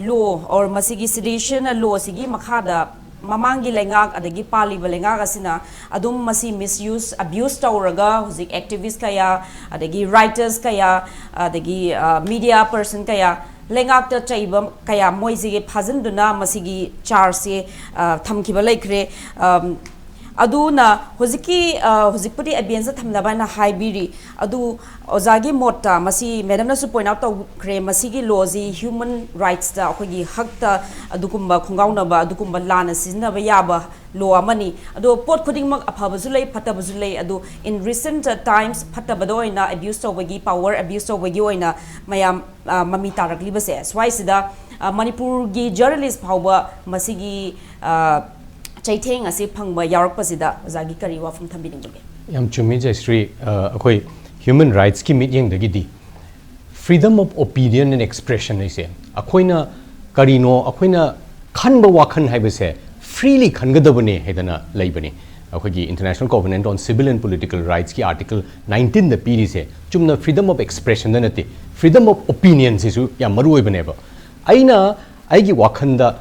law or ꯃꯁꯤꯒꯤ sedition lawꯁꯤꯒꯤ ꯃꯈꯥꯗ ꯃꯃꯥꯡꯒꯤ ꯂꯩꯉꯥꯛ ꯑꯗꯒꯤ ꯄꯥꯜꯂꯤꯕ ꯂꯩꯉꯥꯛ ꯑꯁꯤꯅ ꯑꯗꯨꯝ ꯃꯁꯤ misuse, abuse ꯇꯧꯔꯒ ꯍꯧꯖꯤꯛ activist ꯀꯌꯥ, ꯑꯗꯒꯤ writers ꯀꯌꯥ, ꯑꯗꯒꯤ media person ꯀꯌꯥ, ꯂꯩꯉꯥꯛꯇ ꯆꯩꯕ ꯀꯌꯥ ꯃꯣꯏꯁꯤꯒꯤ ꯐꯥꯖꯤꯟꯗꯨꯅ ꯃꯁꯤꯒꯤ chargeꯁꯦ ꯊꯝꯈꯤꯕ ꯂꯩꯈ꯭ꯔꯦ꯫ ꯑꯗꯨꯅ ꯍꯧꯖꯤꯛꯀꯤ, ꯑ, ꯍꯧꯖꯤꯛꯄꯨꯗꯤ ꯑꯦꯕꯤꯌꯟꯁꯇ ꯊꯝꯅꯕ ꯍꯥꯏꯅ ꯍꯥꯏꯕꯤꯔꯤ꯫ ꯑꯗꯨ ꯑꯣꯖꯥꯒꯤ ꯃꯣꯠꯇ, ꯃꯁꯤ ꯃꯦꯗꯝꯅꯁꯨ ꯄꯣꯏꯟ ꯑꯥꯎꯠ ꯇꯧꯈ꯭ꯔꯦ, ꯃꯁꯤꯒꯤ ꯂꯣꯁꯤ ꯍ꯭ꯌꯨꯃꯟ ꯔꯥꯏꯠꯁꯇ, ꯑꯩꯈꯣꯏꯒꯤ ꯍꯛꯇ ꯑꯗꯨꯒꯨꯝꯕ ꯈꯣꯡꯒꯥꯎꯅꯕ, ꯑꯗꯨꯒꯨꯝꯕ ꯂꯥꯟꯅ ꯁꯤꯖꯤꯟꯅꯕ ꯌꯥꯕ ꯂꯣ ꯑꯃꯅꯤ꯫ ꯑꯗꯣ ꯄꯣꯠ ꯈꯨꯗꯤꯡꯃꯛ ꯑꯐꯕꯁꯨ ꯂꯩ, ꯐꯠꯇꯕꯁꯨ ꯂꯩ꯫ ꯑꯗꯣ in recent times ꯐꯠꯇꯕꯗ ꯑꯣꯏꯅ ꯑꯦꯕ꯭ꯌꯨꯁ ꯇꯧꯕꯒꯤ, ꯄꯋꯔ ꯑꯦꯕ꯭ꯌꯨꯁ ꯇꯧꯕꯒꯤ ꯑꯣꯏꯅ ꯃꯌꯥꯝ, ꯑ, ꯃꯃꯤ ꯇꯥꯔꯛꯂꯤꯕꯁꯦ, ꯁ꯭ꯋꯥꯏꯁꯤꯗ, ꯑ, ꯃꯅꯤꯄꯨꯔꯒꯤ ꯖꯔꯅꯦꯂꯤꯁ ꯐꯥꯎꯕ ꯃꯁꯤꯒꯤ, ꯑ, ꯆꯩꯊꯦꯡ ꯑꯁꯤ ꯐꯪꯕ ꯌꯥꯎꯔꯛꯄꯁꯤꯗ ꯑꯣꯖꯥꯒꯤ ꯀꯔꯤ ꯋꯥꯐꯝ ꯊꯝꯕꯤꯅꯤꯡꯕꯒꯦ? ꯌꯥꯝ ꯆꯨꯝꯃꯤ, ꯖꯌꯁ꯭ꯔꯤ꯫ ꯑ, ꯑꯩꯈꯣꯏ ꯍ꯭ꯌꯨꯃꯟ ꯔꯥꯏꯠꯁꯀꯤ ꯃꯤꯠꯌꯦꯡꯗꯒꯤꯗꯤ freedom of opinion and expression ꯍꯥꯏꯁꯦ, ꯑꯩꯈꯣꯏꯅ ꯀꯔꯤꯅꯣ, ꯑꯩꯈꯣꯏꯅ ꯈꯟꯕ ꯋꯥꯈꯜ ꯍꯥꯏꯕꯁꯦ ꯐ꯭ꯔꯤꯂꯤ ꯈꯟꯒꯗꯕꯅꯦ ꯍꯥꯏꯗꯅ ꯂꯩꯕꯅꯤ꯫ ꯑꯩꯈꯣꯏꯒꯤ International Covenant on Civil and Political Rightsꯀꯤ ꯑꯥꯔꯇꯤꯀꯜ ꯅꯥꯏꯟꯇꯤꯟꯗ ꯄꯤꯔꯤꯁꯦ ꯆꯨꯝꯅ freedom of expressionꯗ ꯅꯠꯇꯦ, freedom of opinionꯁꯤꯁꯨ ꯌꯥꯝ ꯃꯔꯨ ꯑꯣꯏꯕꯅꯦꯕ꯫ ꯑꯩꯅ ꯑꯩꯒꯤ ꯋꯥꯈꯜꯗ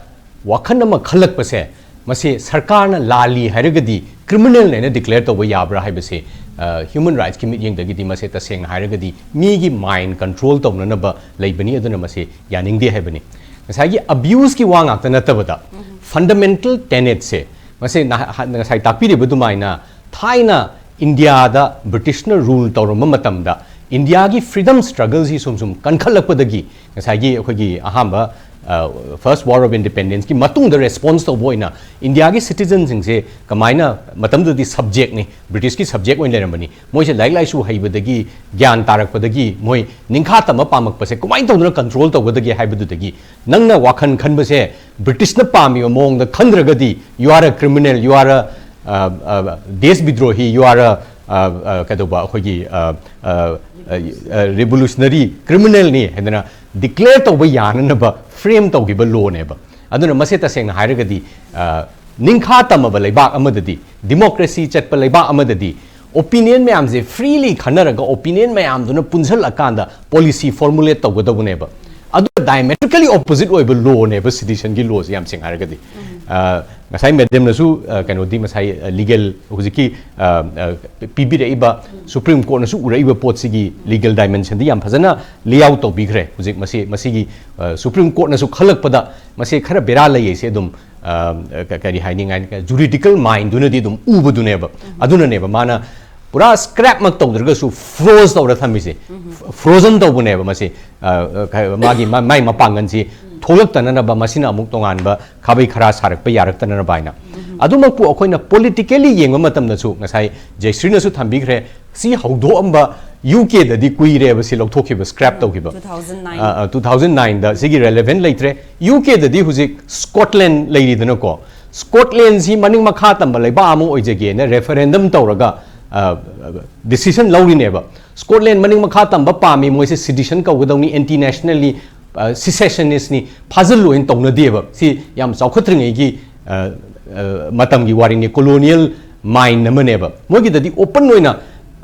ꯋꯥꯈꯜ ꯑꯃ ꯈꯜꯂꯛꯄꯁꯦ, ꯃꯁꯤ ꯁꯔꯀꯥꯔꯅ ꯂꯥꯜꯂꯤ ꯍꯥꯏꯔꯒꯗꯤ ꯀ꯭ꯔꯤꯃꯤꯅꯦꯜ ꯍꯥꯏꯅ ꯗꯤꯀ꯭ꯂꯦꯌꯔ ꯇꯧꯕ ꯌꯥꯕ꯭ꯔꯥ ꯍꯥꯏꯕꯁꯦ, ꯑ, ꯍ꯭ꯌꯨꯃꯟ ꯔꯥꯏꯠꯁꯀꯤ ꯃꯤꯠꯌꯦꯡꯗꯒꯤꯗꯤ ꯃꯁꯦ ꯇꯁꯦꯡꯅ ꯍꯥꯏꯔꯒꯗꯤ ꯃꯤꯒꯤ ꯃꯥꯏꯟ ꯀꯟꯇ꯭ꯔꯣꯜ ꯇꯧꯅꯅꯕ ꯂꯩꯕꯅꯤ, ꯑꯗꯨꯅ ꯃꯁꯤ ꯌꯥꯅꯤꯡꯗꯦ ꯍꯥꯏꯕꯅꯤ꯫ ꯉꯁꯥꯏꯒꯤ ꯑꯕ꯭ꯌꯨꯁꯀꯤ ꯋꯥ ꯉꯥꯛꯇ ꯅꯠꯇꯕꯗ, ꯐꯟꯗꯥꯃꯦꯟꯇꯦꯜ ꯇꯦꯅꯦꯠꯁꯦ, ꯃꯁꯤ ꯅꯍ-, ꯉꯁꯥꯏ ꯇꯥꯛꯄꯤꯔꯤꯕ ꯑꯗꯨꯃꯥꯏꯅ ꯊꯥꯏꯅ ꯏꯟꯗꯤꯌꯥꯗ ꯕ꯭ꯔꯤꯇꯤꯁꯅ ꯔꯨꯜ ꯇꯧꯔꯝꯕ ꯃꯇꯝꯗ ꯏꯟꯗꯤꯌꯥꯒꯤ ꯐ꯭ꯔꯤꯗꯝ ꯁ꯭ꯇ꯭ꯔꯒꯜꯁꯤ ꯁꯨꯝ ꯁꯨꯝ ꯀꯟꯈꯠꯂꯛꯄꯗꯒꯤ, ꯉꯁꯥꯏꯒꯤ ꯑꯩꯈꯣꯏꯒꯤ ꯑꯍꯥꯟꯕ, ꯑ, First War of Independenceꯀꯤ ꯃꯇꯨꯡꯗ ꯔꯦꯁꯄꯣꯟꯁ ꯇꯧꯕ ꯑꯣꯏꯅ ꯏꯟꯗꯤꯌꯥꯒꯤ ꯁꯤꯇꯤꯖꯟꯁꯤꯡꯁꯦ ꯀꯃꯥꯏꯅ, ꯃꯇꯝꯗꯨꯗꯗꯤ ꯁꯕꯖꯦꯛꯅꯤ, ꯕ꯭ꯔꯤꯇꯤꯁꯀꯤ ꯁꯕꯖꯦꯛ ꯑꯣꯏꯅ ꯂꯩꯔꯝꯕꯅꯤ, ꯃꯣꯏꯁꯦ ꯂꯥꯏꯔꯤꯛ ꯂꯥꯏꯁꯨ ꯍꯩꯕꯗꯒꯤ, ꯒ꯭ꯌꯥꯟ ꯇꯥꯔꯛꯄꯗꯒꯤ, ꯃꯣꯏ ꯅꯤꯡꯈꯥ ꯇꯝꯕ ꯄꯥꯝꯃꯛꯄꯁꯦ ꯀꯃꯥꯏꯅ ꯇꯧꯗꯅ ꯀꯟꯇ꯭ꯔꯣꯜ ꯇꯧꯒꯗꯒꯦ ꯍꯥꯏꯕꯗꯨꯗꯒꯤ, ꯅꯪꯅ ꯋꯥꯈꯜ ꯈꯟꯕꯁꯦ ꯕ꯭ꯔꯤꯇꯤꯁꯅ ꯄꯥꯝꯃꯤꯕ ꯃꯑꯣꯡꯗ ꯈꯟꯗ꯭ꯔꯒꯗꯤ, you are a criminal, you are a, ꯑ, ꯑ, ꯗꯦꯁ ꯕꯤꯗ꯭ꯔꯣꯍꯤ, you are a, ꯑ, ꯑ, ꯀꯩꯗꯧꯕ, ꯑꯩꯈꯣꯏꯒꯤ, ꯑ, ꯑ, ꯑ, ꯑ, ꯔꯤꯚꯣꯂꯨꯁꯅꯔꯤ ꯀ꯭ꯔꯤꯃꯤꯅꯦꯜꯅꯤ ꯍꯥꯏꯗꯅ ꯗꯤꯀ꯭ꯂꯦꯌꯔ ꯇꯧꯕ ꯌꯥꯅꯅꯕ ꯐ꯭ꯔꯦꯝ ꯇꯧꯈꯤꯕ ꯂꯣꯅꯦꯕ꯫ ꯑꯗꯨꯅ ꯃꯁꯤ ꯇꯁꯦꯡꯅ ꯍꯥꯏꯔꯒꯗꯤ, ꯑ, ꯅꯤꯡꯈꯥ ꯇꯝꯃꯕ ꯂꯩꯕꯥꯛ ꯑꯃꯗꯗꯤ, ꯗꯤꯃꯣꯀ꯭ꯔꯦꯁꯤ ꯆꯠꯄ ꯂꯩꯕꯥꯛ ꯑꯃꯗꯗꯤ, ꯑꯣꯄꯤꯅꯤꯌꯟ ꯃꯌꯥꯝꯁꯦ ꯐ꯭ꯔꯤꯂꯤ ꯈꯟꯅꯔꯒ, ꯑꯣꯄꯤꯅꯤꯌꯟ ꯃꯌꯥꯝꯗꯨꯅ ꯄꯨꯟꯁꯤꯜꯂꯀꯥꯟꯗ ꯄꯣꯂꯤꯁꯤ ꯐꯣꯔꯃꯨꯂꯦꯠ ꯇꯧꯒꯗꯧꯕꯅꯦꯕ꯫ ꯑꯗꯨꯒ ꯗꯥꯏꯃꯦꯇ꯭ꯔꯤꯀꯦꯂꯤ ꯑꯣꯄꯣꯖꯤꯠ ꯑꯣꯏꯕ ꯂꯣꯅꯦꯕ ꯁꯤꯇꯤꯖꯟꯒꯤ ꯂꯣꯁꯦ, ꯌꯥꯝ ꯁꯦꯡꯅ ꯍꯥꯏꯔꯒꯗꯤ꯫ ꯑ, ꯉꯁꯥꯏ ꯃꯦꯗꯝꯅꯁꯨ, ꯑ, ꯀꯩꯅꯣꯗꯤ ꯉꯁꯥꯏ, ꯑ, ꯂꯤꯒꯦꯜ ꯍꯧꯖꯤꯛꯀꯤ, ꯑ, ꯑ, ꯄꯤꯕꯤꯔꯛꯏꯕ, ꯁꯨꯄ꯭ꯔꯤꯝ ꯀꯣꯔꯠꯅꯁꯨ ꯎꯔꯛꯏꯕ ꯄꯣꯠꯁꯤꯒꯤ ꯂꯤꯒꯦꯜ ꯗꯥꯏꯃꯦꯟꯁꯟꯗꯤ ꯌꯥꯝ ꯐꯖꯅ ꯂꯦ ꯑꯥꯎꯠ ꯇꯧꯕꯤꯈ꯭ꯔꯦ꯫ ꯍꯧꯖꯤꯛ ꯃꯁꯤ, ꯃꯁꯤꯒꯤ, ꯑ, ꯁꯨꯄ꯭ꯔꯤꯝ ꯀꯣꯔꯠꯅꯁꯨ ꯈꯜꯂꯛꯄꯗ ꯃꯁꯤ ꯈꯔ ꯕꯦꯔꯥ ꯂꯩꯌꯦꯁꯦ ꯑꯗꯨꯝ ꯑ, ꯀ- ꯀꯔꯤ ꯍꯥꯏꯅꯤꯡꯉꯥꯏ, ꯖꯨꯔꯤꯗꯤꯀꯦꯜ ꯃꯥꯏꯟꯗꯨꯅꯗꯤ ꯑꯗꯨꯝ ꯎꯕꯗꯨꯅꯦꯕ꯫ ꯑꯗꯨꯅꯅꯦꯕ ꯃꯥꯅ ꯄꯨꯔꯥ ꯁ꯭ꯀ꯭ꯔꯦꯞꯃꯛ ꯇꯧꯗ꯭ꯔꯒꯁꯨ ꯐ꯭ꯔꯣꯖ ꯇꯧꯔ ꯊꯝꯃꯤꯁꯦ꯫ ꯐ꯭ꯔꯣꯖꯟ ꯇꯧꯕꯅꯦꯕ ꯃꯁꯤ꯫ ꯑ, ꯑ, ꯀ- ꯃꯥꯒꯤ ꯃ- ꯃꯥꯏ ꯃꯄꯥꯡꯒꯜꯁꯤ ꯊꯣꯛꯂꯛꯇꯅꯅꯕ, ꯃꯁꯤꯅ ꯑꯃꯨꯛ ꯇꯣꯉꯥꯟꯕ ꯈꯥꯕꯩ ꯈꯔꯥ ꯁꯥꯔꯛꯄ ꯌꯥꯔꯛꯇꯅꯅꯕ ꯍꯥꯏꯅ꯫ ꯑꯗꯨꯃꯛꯄꯨ ꯑꯩꯈꯣꯏꯅ ꯄꯣꯂꯤꯇꯤꯀꯦꯂꯤ ꯌꯦꯡꯕ ꯃꯇꯝꯗꯁꯨ, ꯉꯁꯥꯏ ꯖꯌꯁ꯭ꯔꯤꯅꯁꯨ ꯊꯝꯕꯤꯈ꯭ꯔꯦ, ꯁꯤ ꯍꯧꯗꯣꯛꯑꯝꯕ ꯌꯨ ꯀꯦꯗꯗꯤ ꯀꯨꯏꯔꯦꯕ ꯁꯤ ꯂꯧꯊꯣꯛꯈꯤꯕ, ꯁ꯭ꯀ꯭ꯔꯦꯞ ꯇꯧꯈꯤꯕ꯫ Two thousand nine. ꯑ, ꯑ, two thousand nineꯗ ꯁꯤꯒꯤ ꯔꯦꯂꯦꯚꯦꯟ ꯂꯩꯇ꯭ꯔꯦ꯫ ꯌꯨ ꯀꯦꯗꯗꯤ ꯍꯧꯖꯤꯛ ꯁ꯭ꯀꯣꯠꯂꯦꯟ ꯂꯩꯔꯤꯗꯅꯀꯣ, ꯁ꯭ꯀꯣꯠꯂꯦꯟꯁꯤ ꯃꯅꯤꯡ ꯃꯈꯥ ꯇꯝꯕ ꯂꯩꯕꯥꯛ ꯑꯃ ꯑꯣꯏꯖꯒꯦꯅ ꯔꯦꯐꯔꯦꯟꯗꯝ ꯇꯧꯔꯒ, ꯑ, ꯑ, ꯗꯤꯁꯤꯖꯟ ꯂꯧꯔꯤꯅꯦꯕ꯫ ꯁ꯭ꯀꯣꯠꯂꯦꯟ ꯃꯅꯤꯡ ꯃꯈꯥ ꯇꯝꯕ ꯄꯥꯝꯃꯤ, ꯃꯣꯏꯁꯦ ꯁꯤꯇꯤꯖꯟ ꯀꯧꯒꯗꯧꯅꯤ, ꯑꯦꯟꯇꯤ ꯅꯦꯁꯅꯦꯜꯅꯤ, ꯁꯤꯁꯦꯁꯅꯤꯁꯅꯤ, ꯐꯥꯖꯤꯜꯂꯣꯏꯅ ꯇꯧꯅꯗꯦꯕ꯫ ꯁꯤ ꯌꯥꯝ ꯆꯥꯎꯈꯠꯇ꯭ꯔꯤꯉꯩꯒꯤ, ꯑ, ꯑ, ꯃꯇꯝꯒꯤ ꯋꯥꯔꯤꯅꯤ, ꯀꯣꯂꯣꯅꯤꯌꯦꯜ ꯃꯥꯏꯟ ꯑꯃꯅꯦꯕ꯫ ꯃꯣꯏꯒꯤꯗꯗꯤ ꯑꯣꯄꯟ ꯑꯣꯏꯅ,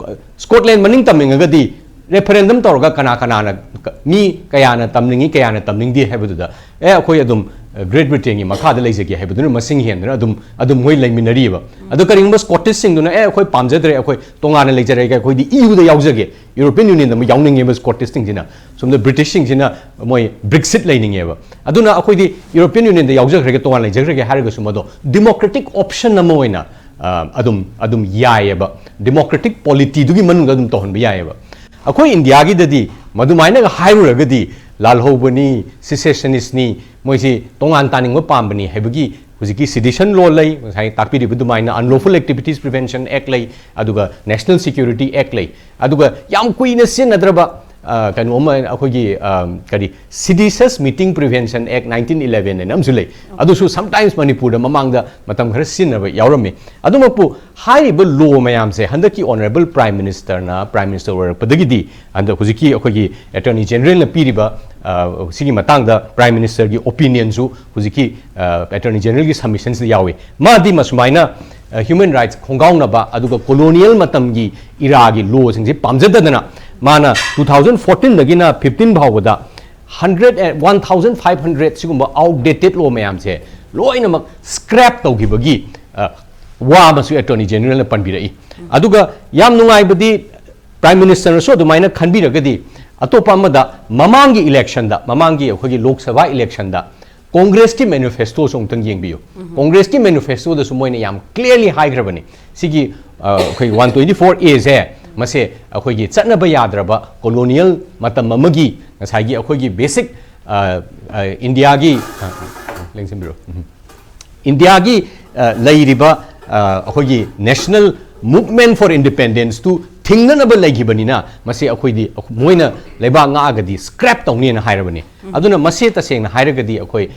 ꯑ, ꯁ꯭ꯀꯣꯠꯂꯦꯟ ꯃꯅꯤꯡ ꯇꯝꯅꯤꯡꯉꯒꯗꯤ ꯔꯦꯐꯔꯦꯟꯗꯝ ꯇꯧꯔꯒ ꯀꯅꯥ ꯀꯅꯥꯅ, ꯀ- ꯃꯤ ꯀꯌꯥꯅ ꯇꯝꯅꯤꯡꯉꯤ, ꯀꯌꯥꯅ ꯇꯝꯅꯤꯡꯗꯦ ꯍꯥꯏꯕꯗꯨꯗ, ꯑꯦ, ꯑꯩꯈꯣꯏ ꯑꯗꯨꯝ, ꯑ, ꯒ꯭ꯔꯦꯠ ꯕ꯭ꯔꯤꯇꯦꯟꯒꯤ ꯃꯈꯥꯗ ꯂꯩꯖꯒꯦ ꯍꯥꯏꯕꯗꯨꯅ ꯃꯁꯤꯡ ꯍꯦꯟꯗꯨꯅ ꯑꯗꯨꯝ, ꯑꯗꯨꯝ ꯃꯣꯏ ꯂꯩꯃꯤꯟꯅꯔꯤꯕ꯫ ꯑꯗꯣ ꯀꯔꯤꯒꯨꯝꯕ ꯁ꯭ꯀꯣꯇꯤꯁꯁꯤꯡꯗꯨꯅ, "ꯑꯦ, ꯑꯩꯈꯣꯏ ꯄꯥꯝꯖꯗ꯭ꯔꯦ, ꯑꯩꯈꯣꯏ ꯇꯣꯉꯥꯟꯅ ꯂꯩꯖꯔꯒꯦ, ꯑꯩꯈꯣꯏꯗꯤ ꯏ ꯌꯨꯗ ꯌꯥꯎꯖꯒꯦ", ꯌꯨꯔꯣꯄꯤꯌꯟ ꯌꯨꯅꯤꯌꯟꯗ ꯑꯃꯨꯛ ꯌꯥꯎꯅꯤꯡꯉꯦꯕ ꯁ꯭ꯀꯣꯇꯤꯁꯁꯤꯡꯁꯤꯅ꯫ ꯁꯣꯝꯗ ꯕ꯭ꯔꯤꯇꯤꯁꯁꯤꯡꯁꯤꯅ ꯃꯣꯏ ꯕ꯭ꯔꯤꯛꯁꯤꯠ ꯂꯩꯅꯤꯡꯉꯦꯕ꯫ ꯑꯗꯨꯅ ꯑꯩꯈꯣꯏꯗꯤ ꯌꯨꯔꯣꯄꯤꯌꯟ ꯌꯨꯅꯤꯌꯟꯗ ꯌꯥꯎꯖꯈ꯭ꯔꯒꯦ, ꯇꯣꯉꯥꯟꯅ ꯂꯩꯖꯈ꯭ꯔꯒꯦ ꯍꯥꯏꯔꯒꯁꯨ ꯃꯗꯣ ꯗꯤꯃꯣꯀ꯭ꯔꯦꯇꯤꯛ ꯑꯣꯞꯁꯟ ꯑꯃ ꯑꯣꯏꯅ, ꯑ, ꯑꯗꯨꯝ, ꯑꯗꯨꯝ ꯌꯥꯏꯑꯕ꯫ ꯗꯤꯃꯣꯀ꯭ꯔꯦꯇꯤꯛ ꯄꯣꯂꯤꯇꯤꯗꯨꯒꯤ ꯃꯅꯨꯡꯗ ꯑꯗꯨꯝ ꯇꯧꯍꯟꯕ ꯌꯥꯏꯑꯕ꯫ ꯑꯩꯈꯣꯏ ꯏꯟꯗꯤꯌꯥꯒꯤꯗꯗꯤ ꯃꯗꯨꯃꯥꯏꯅꯒ ꯍꯥꯏꯔꯨꯔꯒꯗꯤ ꯂꯥꯜꯍꯧꯕꯅꯤ, ꯁꯤꯁꯦꯁꯅꯤꯁꯅꯤ, ꯃꯣꯏꯁꯤ ꯇꯣꯉꯥꯟ ꯇꯥꯅꯤꯡꯕ ꯄꯥꯝꯕꯅꯤ ꯍꯥꯏꯕꯒꯤ ꯍꯧꯖꯤꯛꯀꯤ ꯁꯤꯇꯤꯖꯟ ꯂꯣ ꯂꯩ, ꯉꯁꯥꯏ ꯇꯥꯛꯄꯤꯔꯤꯕ ꯑꯗꯨꯃꯥꯏꯅ Unlawful Activities Prevention Act ꯂꯩ, ꯑꯗꯨꯒ National Security Act ꯂꯩ, ꯑꯗꯨꯒ ꯌꯥꯝ ꯀꯨꯏꯅ ꯁꯤꯖꯤꯟꯅꯗ꯭ꯔꯕ, ꯑ, ꯀꯩꯅꯣ ꯑꯃ ꯑꯩꯈꯣꯏꯒꯤ, ꯑ, ꯀꯔꯤ, Seditious Meeting Prevention Act nineteen eleven ꯍꯥꯏꯅ ꯑꯃꯁꯨ ꯂꯩ꯫ ꯑꯗꯨꯁꯨ sometimes ꯃꯅꯤꯄꯨꯔꯗ ꯃꯃꯥꯡꯗ ꯃꯇꯝ ꯈꯔ ꯁꯤꯖꯤꯟꯅꯕ ꯌꯥꯎꯔꯝꯃꯤ꯫ ꯑꯗꯨꯃꯛꯄꯨ ꯍꯥꯏꯔꯤꯕ ꯂꯣ ꯃꯌꯥꯝꯁꯦ ꯍꯟꯗꯛꯀꯤ ꯑꯣꯅꯔꯦꯕꯜ ꯄ꯭ꯔꯥꯏꯝ ꯃꯤꯅꯤꯁꯇꯔꯅ ꯄ꯭ꯔꯥꯏꯝ ꯃꯤꯅꯤꯁꯇꯔ ꯑꯣꯏꯔꯛꯄꯗꯒꯤꯗꯤ, ꯍꯟꯗꯛ ꯍꯧꯖꯤꯛꯀꯤ ꯑꯩꯈꯣꯏꯒꯤ ꯑꯦꯇꯔꯅꯤ ꯖꯦꯅꯔꯦꯜꯅ ꯄꯤꯔꯤꯕ, ꯑ, ꯁꯤꯒꯤ ꯃꯇꯥꯡꯗ ꯄ꯭ꯔꯥꯏꯝ ꯃꯤꯅꯤꯁꯇꯔꯒꯤ ꯑꯣꯄꯤꯅꯤꯌꯟꯁꯨ ꯍꯧꯖꯤꯛꯀꯤ, ꯑ, ꯑꯦꯇꯔꯅꯤ ꯖꯦꯅꯔꯦꯜꯒꯤ ꯁꯕꯃꯤꯁꯟꯁꯤꯗ ꯌꯥꯎꯏ꯫ ꯃꯥꯗꯤ ꯃꯁꯨꯃꯥꯏꯅ, ꯑ, ꯍ꯭ꯌꯨꯃꯦꯟ ꯔꯥꯏꯠꯁ ꯈꯣꯡꯒꯥꯎꯅꯕ ꯑꯗꯨꯒ ꯀꯣꯂꯣꯅꯤꯌꯦꯜ ꯃꯇꯝꯒꯤ ꯏꯔꯥꯒꯤ ꯂꯣꯁꯤꯡꯁꯦ ꯄꯥꯝꯖꯗꯗꯅ ꯃꯥꯅ two thousand fourteen ꯗꯒꯤꯅ fifteen ꯐꯥꯎꯕꯗ hundred, one thousand five hundred ꯁꯤꯒꯨꯝꯕ ꯑꯥꯎꯠꯗꯦꯇꯦꯠ ꯂꯣ ꯃꯌꯥꯝꯁꯦ ꯂꯣꯏꯅꯃꯛ ꯁ꯭ꯀ꯭ꯔꯦꯞ ꯇꯧꯈꯤꯕꯒꯤ, ꯑ, ꯋꯥ ꯑꯃꯁꯨ ꯑꯦꯇꯔꯅꯤ ꯖꯦꯅꯔꯦꯜꯅ ꯄꯟꯕꯤꯔꯛꯏ꯫ ꯑꯗꯨꯒ ꯌꯥꯝ ꯅꯨꯡꯉꯥꯏꯕꯗꯤ, ꯄ꯭ꯔꯥꯏꯝ ꯃꯤꯅꯤꯁꯇꯔꯅꯁꯨ ꯑꯗꯨꯃꯥꯏꯅ ꯈꯟꯕꯤꯔꯒꯗꯤ, ꯑꯇꯣꯞꯄ ꯑꯃꯗ ꯃꯃꯥꯡꯒꯤ ꯏꯂꯦꯛꯁꯟꯗ, ꯃꯃꯥꯡꯒꯤ ꯑꯩꯈꯣꯏꯒꯤ ꯂꯣꯛ ꯁꯚꯥ ꯏꯂꯦꯛꯁꯟꯗ ꯀꯣꯡꯒ꯭ꯔꯦꯁꯀꯤ ꯃꯦꯅꯤꯐꯦꯁꯇꯣꯁꯨ ꯑꯃꯨꯛꯇꯪ ꯌꯦꯡꯕꯤꯌꯨ꯫ ꯀꯣꯡꯒ꯭ꯔꯦꯁꯀꯤ ꯃꯦꯅꯤꯐꯦꯁꯇꯣꯗꯁꯨ ꯃꯣꯏꯅ ꯌꯥꯝ ꯀ꯭ꯂꯤꯌꯥꯔꯂꯤ ꯍꯥꯏꯈ꯭ꯔꯕꯅꯤ꯫ ꯁꯤꯒꯤ ꯑ, ꯑꯩꯈꯣꯏ ꯋꯥꯟ ꯇ꯭ꯋꯦꯟꯇꯤ ꯐꯣꯔ ꯑꯦꯁꯦ, ꯃꯁꯦ ꯑꯩꯈꯣꯏꯒꯤ ꯆꯠꯅꯕ ꯌꯥꯗ꯭ꯔꯕ ꯀꯣꯂꯣꯅꯤꯌꯦꯜ ꯃꯇꯝ ꯑꯃꯒꯤ ꯉꯁꯥꯏꯒꯤ ꯑꯩꯈꯣꯏꯒꯤ ꯕꯦꯁꯤꯛ, ꯑ, ꯑ, ꯏꯟꯗꯤꯌꯥꯒꯤ, ꯑ, ꯂꯦꯡꯁꯤꯟꯕꯤꯔꯣ꯫ ꯎꯝ꯫ ꯏꯟꯗꯤꯌꯥꯒꯤ, ꯑ, ꯂꯩꯔꯤꯕ, ꯑ, ꯑꯩꯈꯣꯏꯒꯤ National Movement for Independence ꯇꯨ ꯊꯤꯡꯅꯅꯕ ꯂꯩꯈꯤꯕꯅꯤꯅ, ꯃꯁꯤ ꯑꯩꯈꯣꯏꯗꯤ, ꯃꯣꯏꯅ ꯂꯩꯕꯥꯛ ꯉꯥꯛꯑꯒꯗꯤ ꯁ꯭ꯀ꯭ꯔꯦꯞ ꯇꯧꯅꯤꯅ ꯍꯥꯏꯔꯕꯅꯤ꯫ ꯑꯗꯨꯅ ꯃꯁꯤ ꯇꯁꯦꯡꯅ ꯍꯥꯏꯔꯒꯗꯤ ꯑꯩꯈꯣꯏ,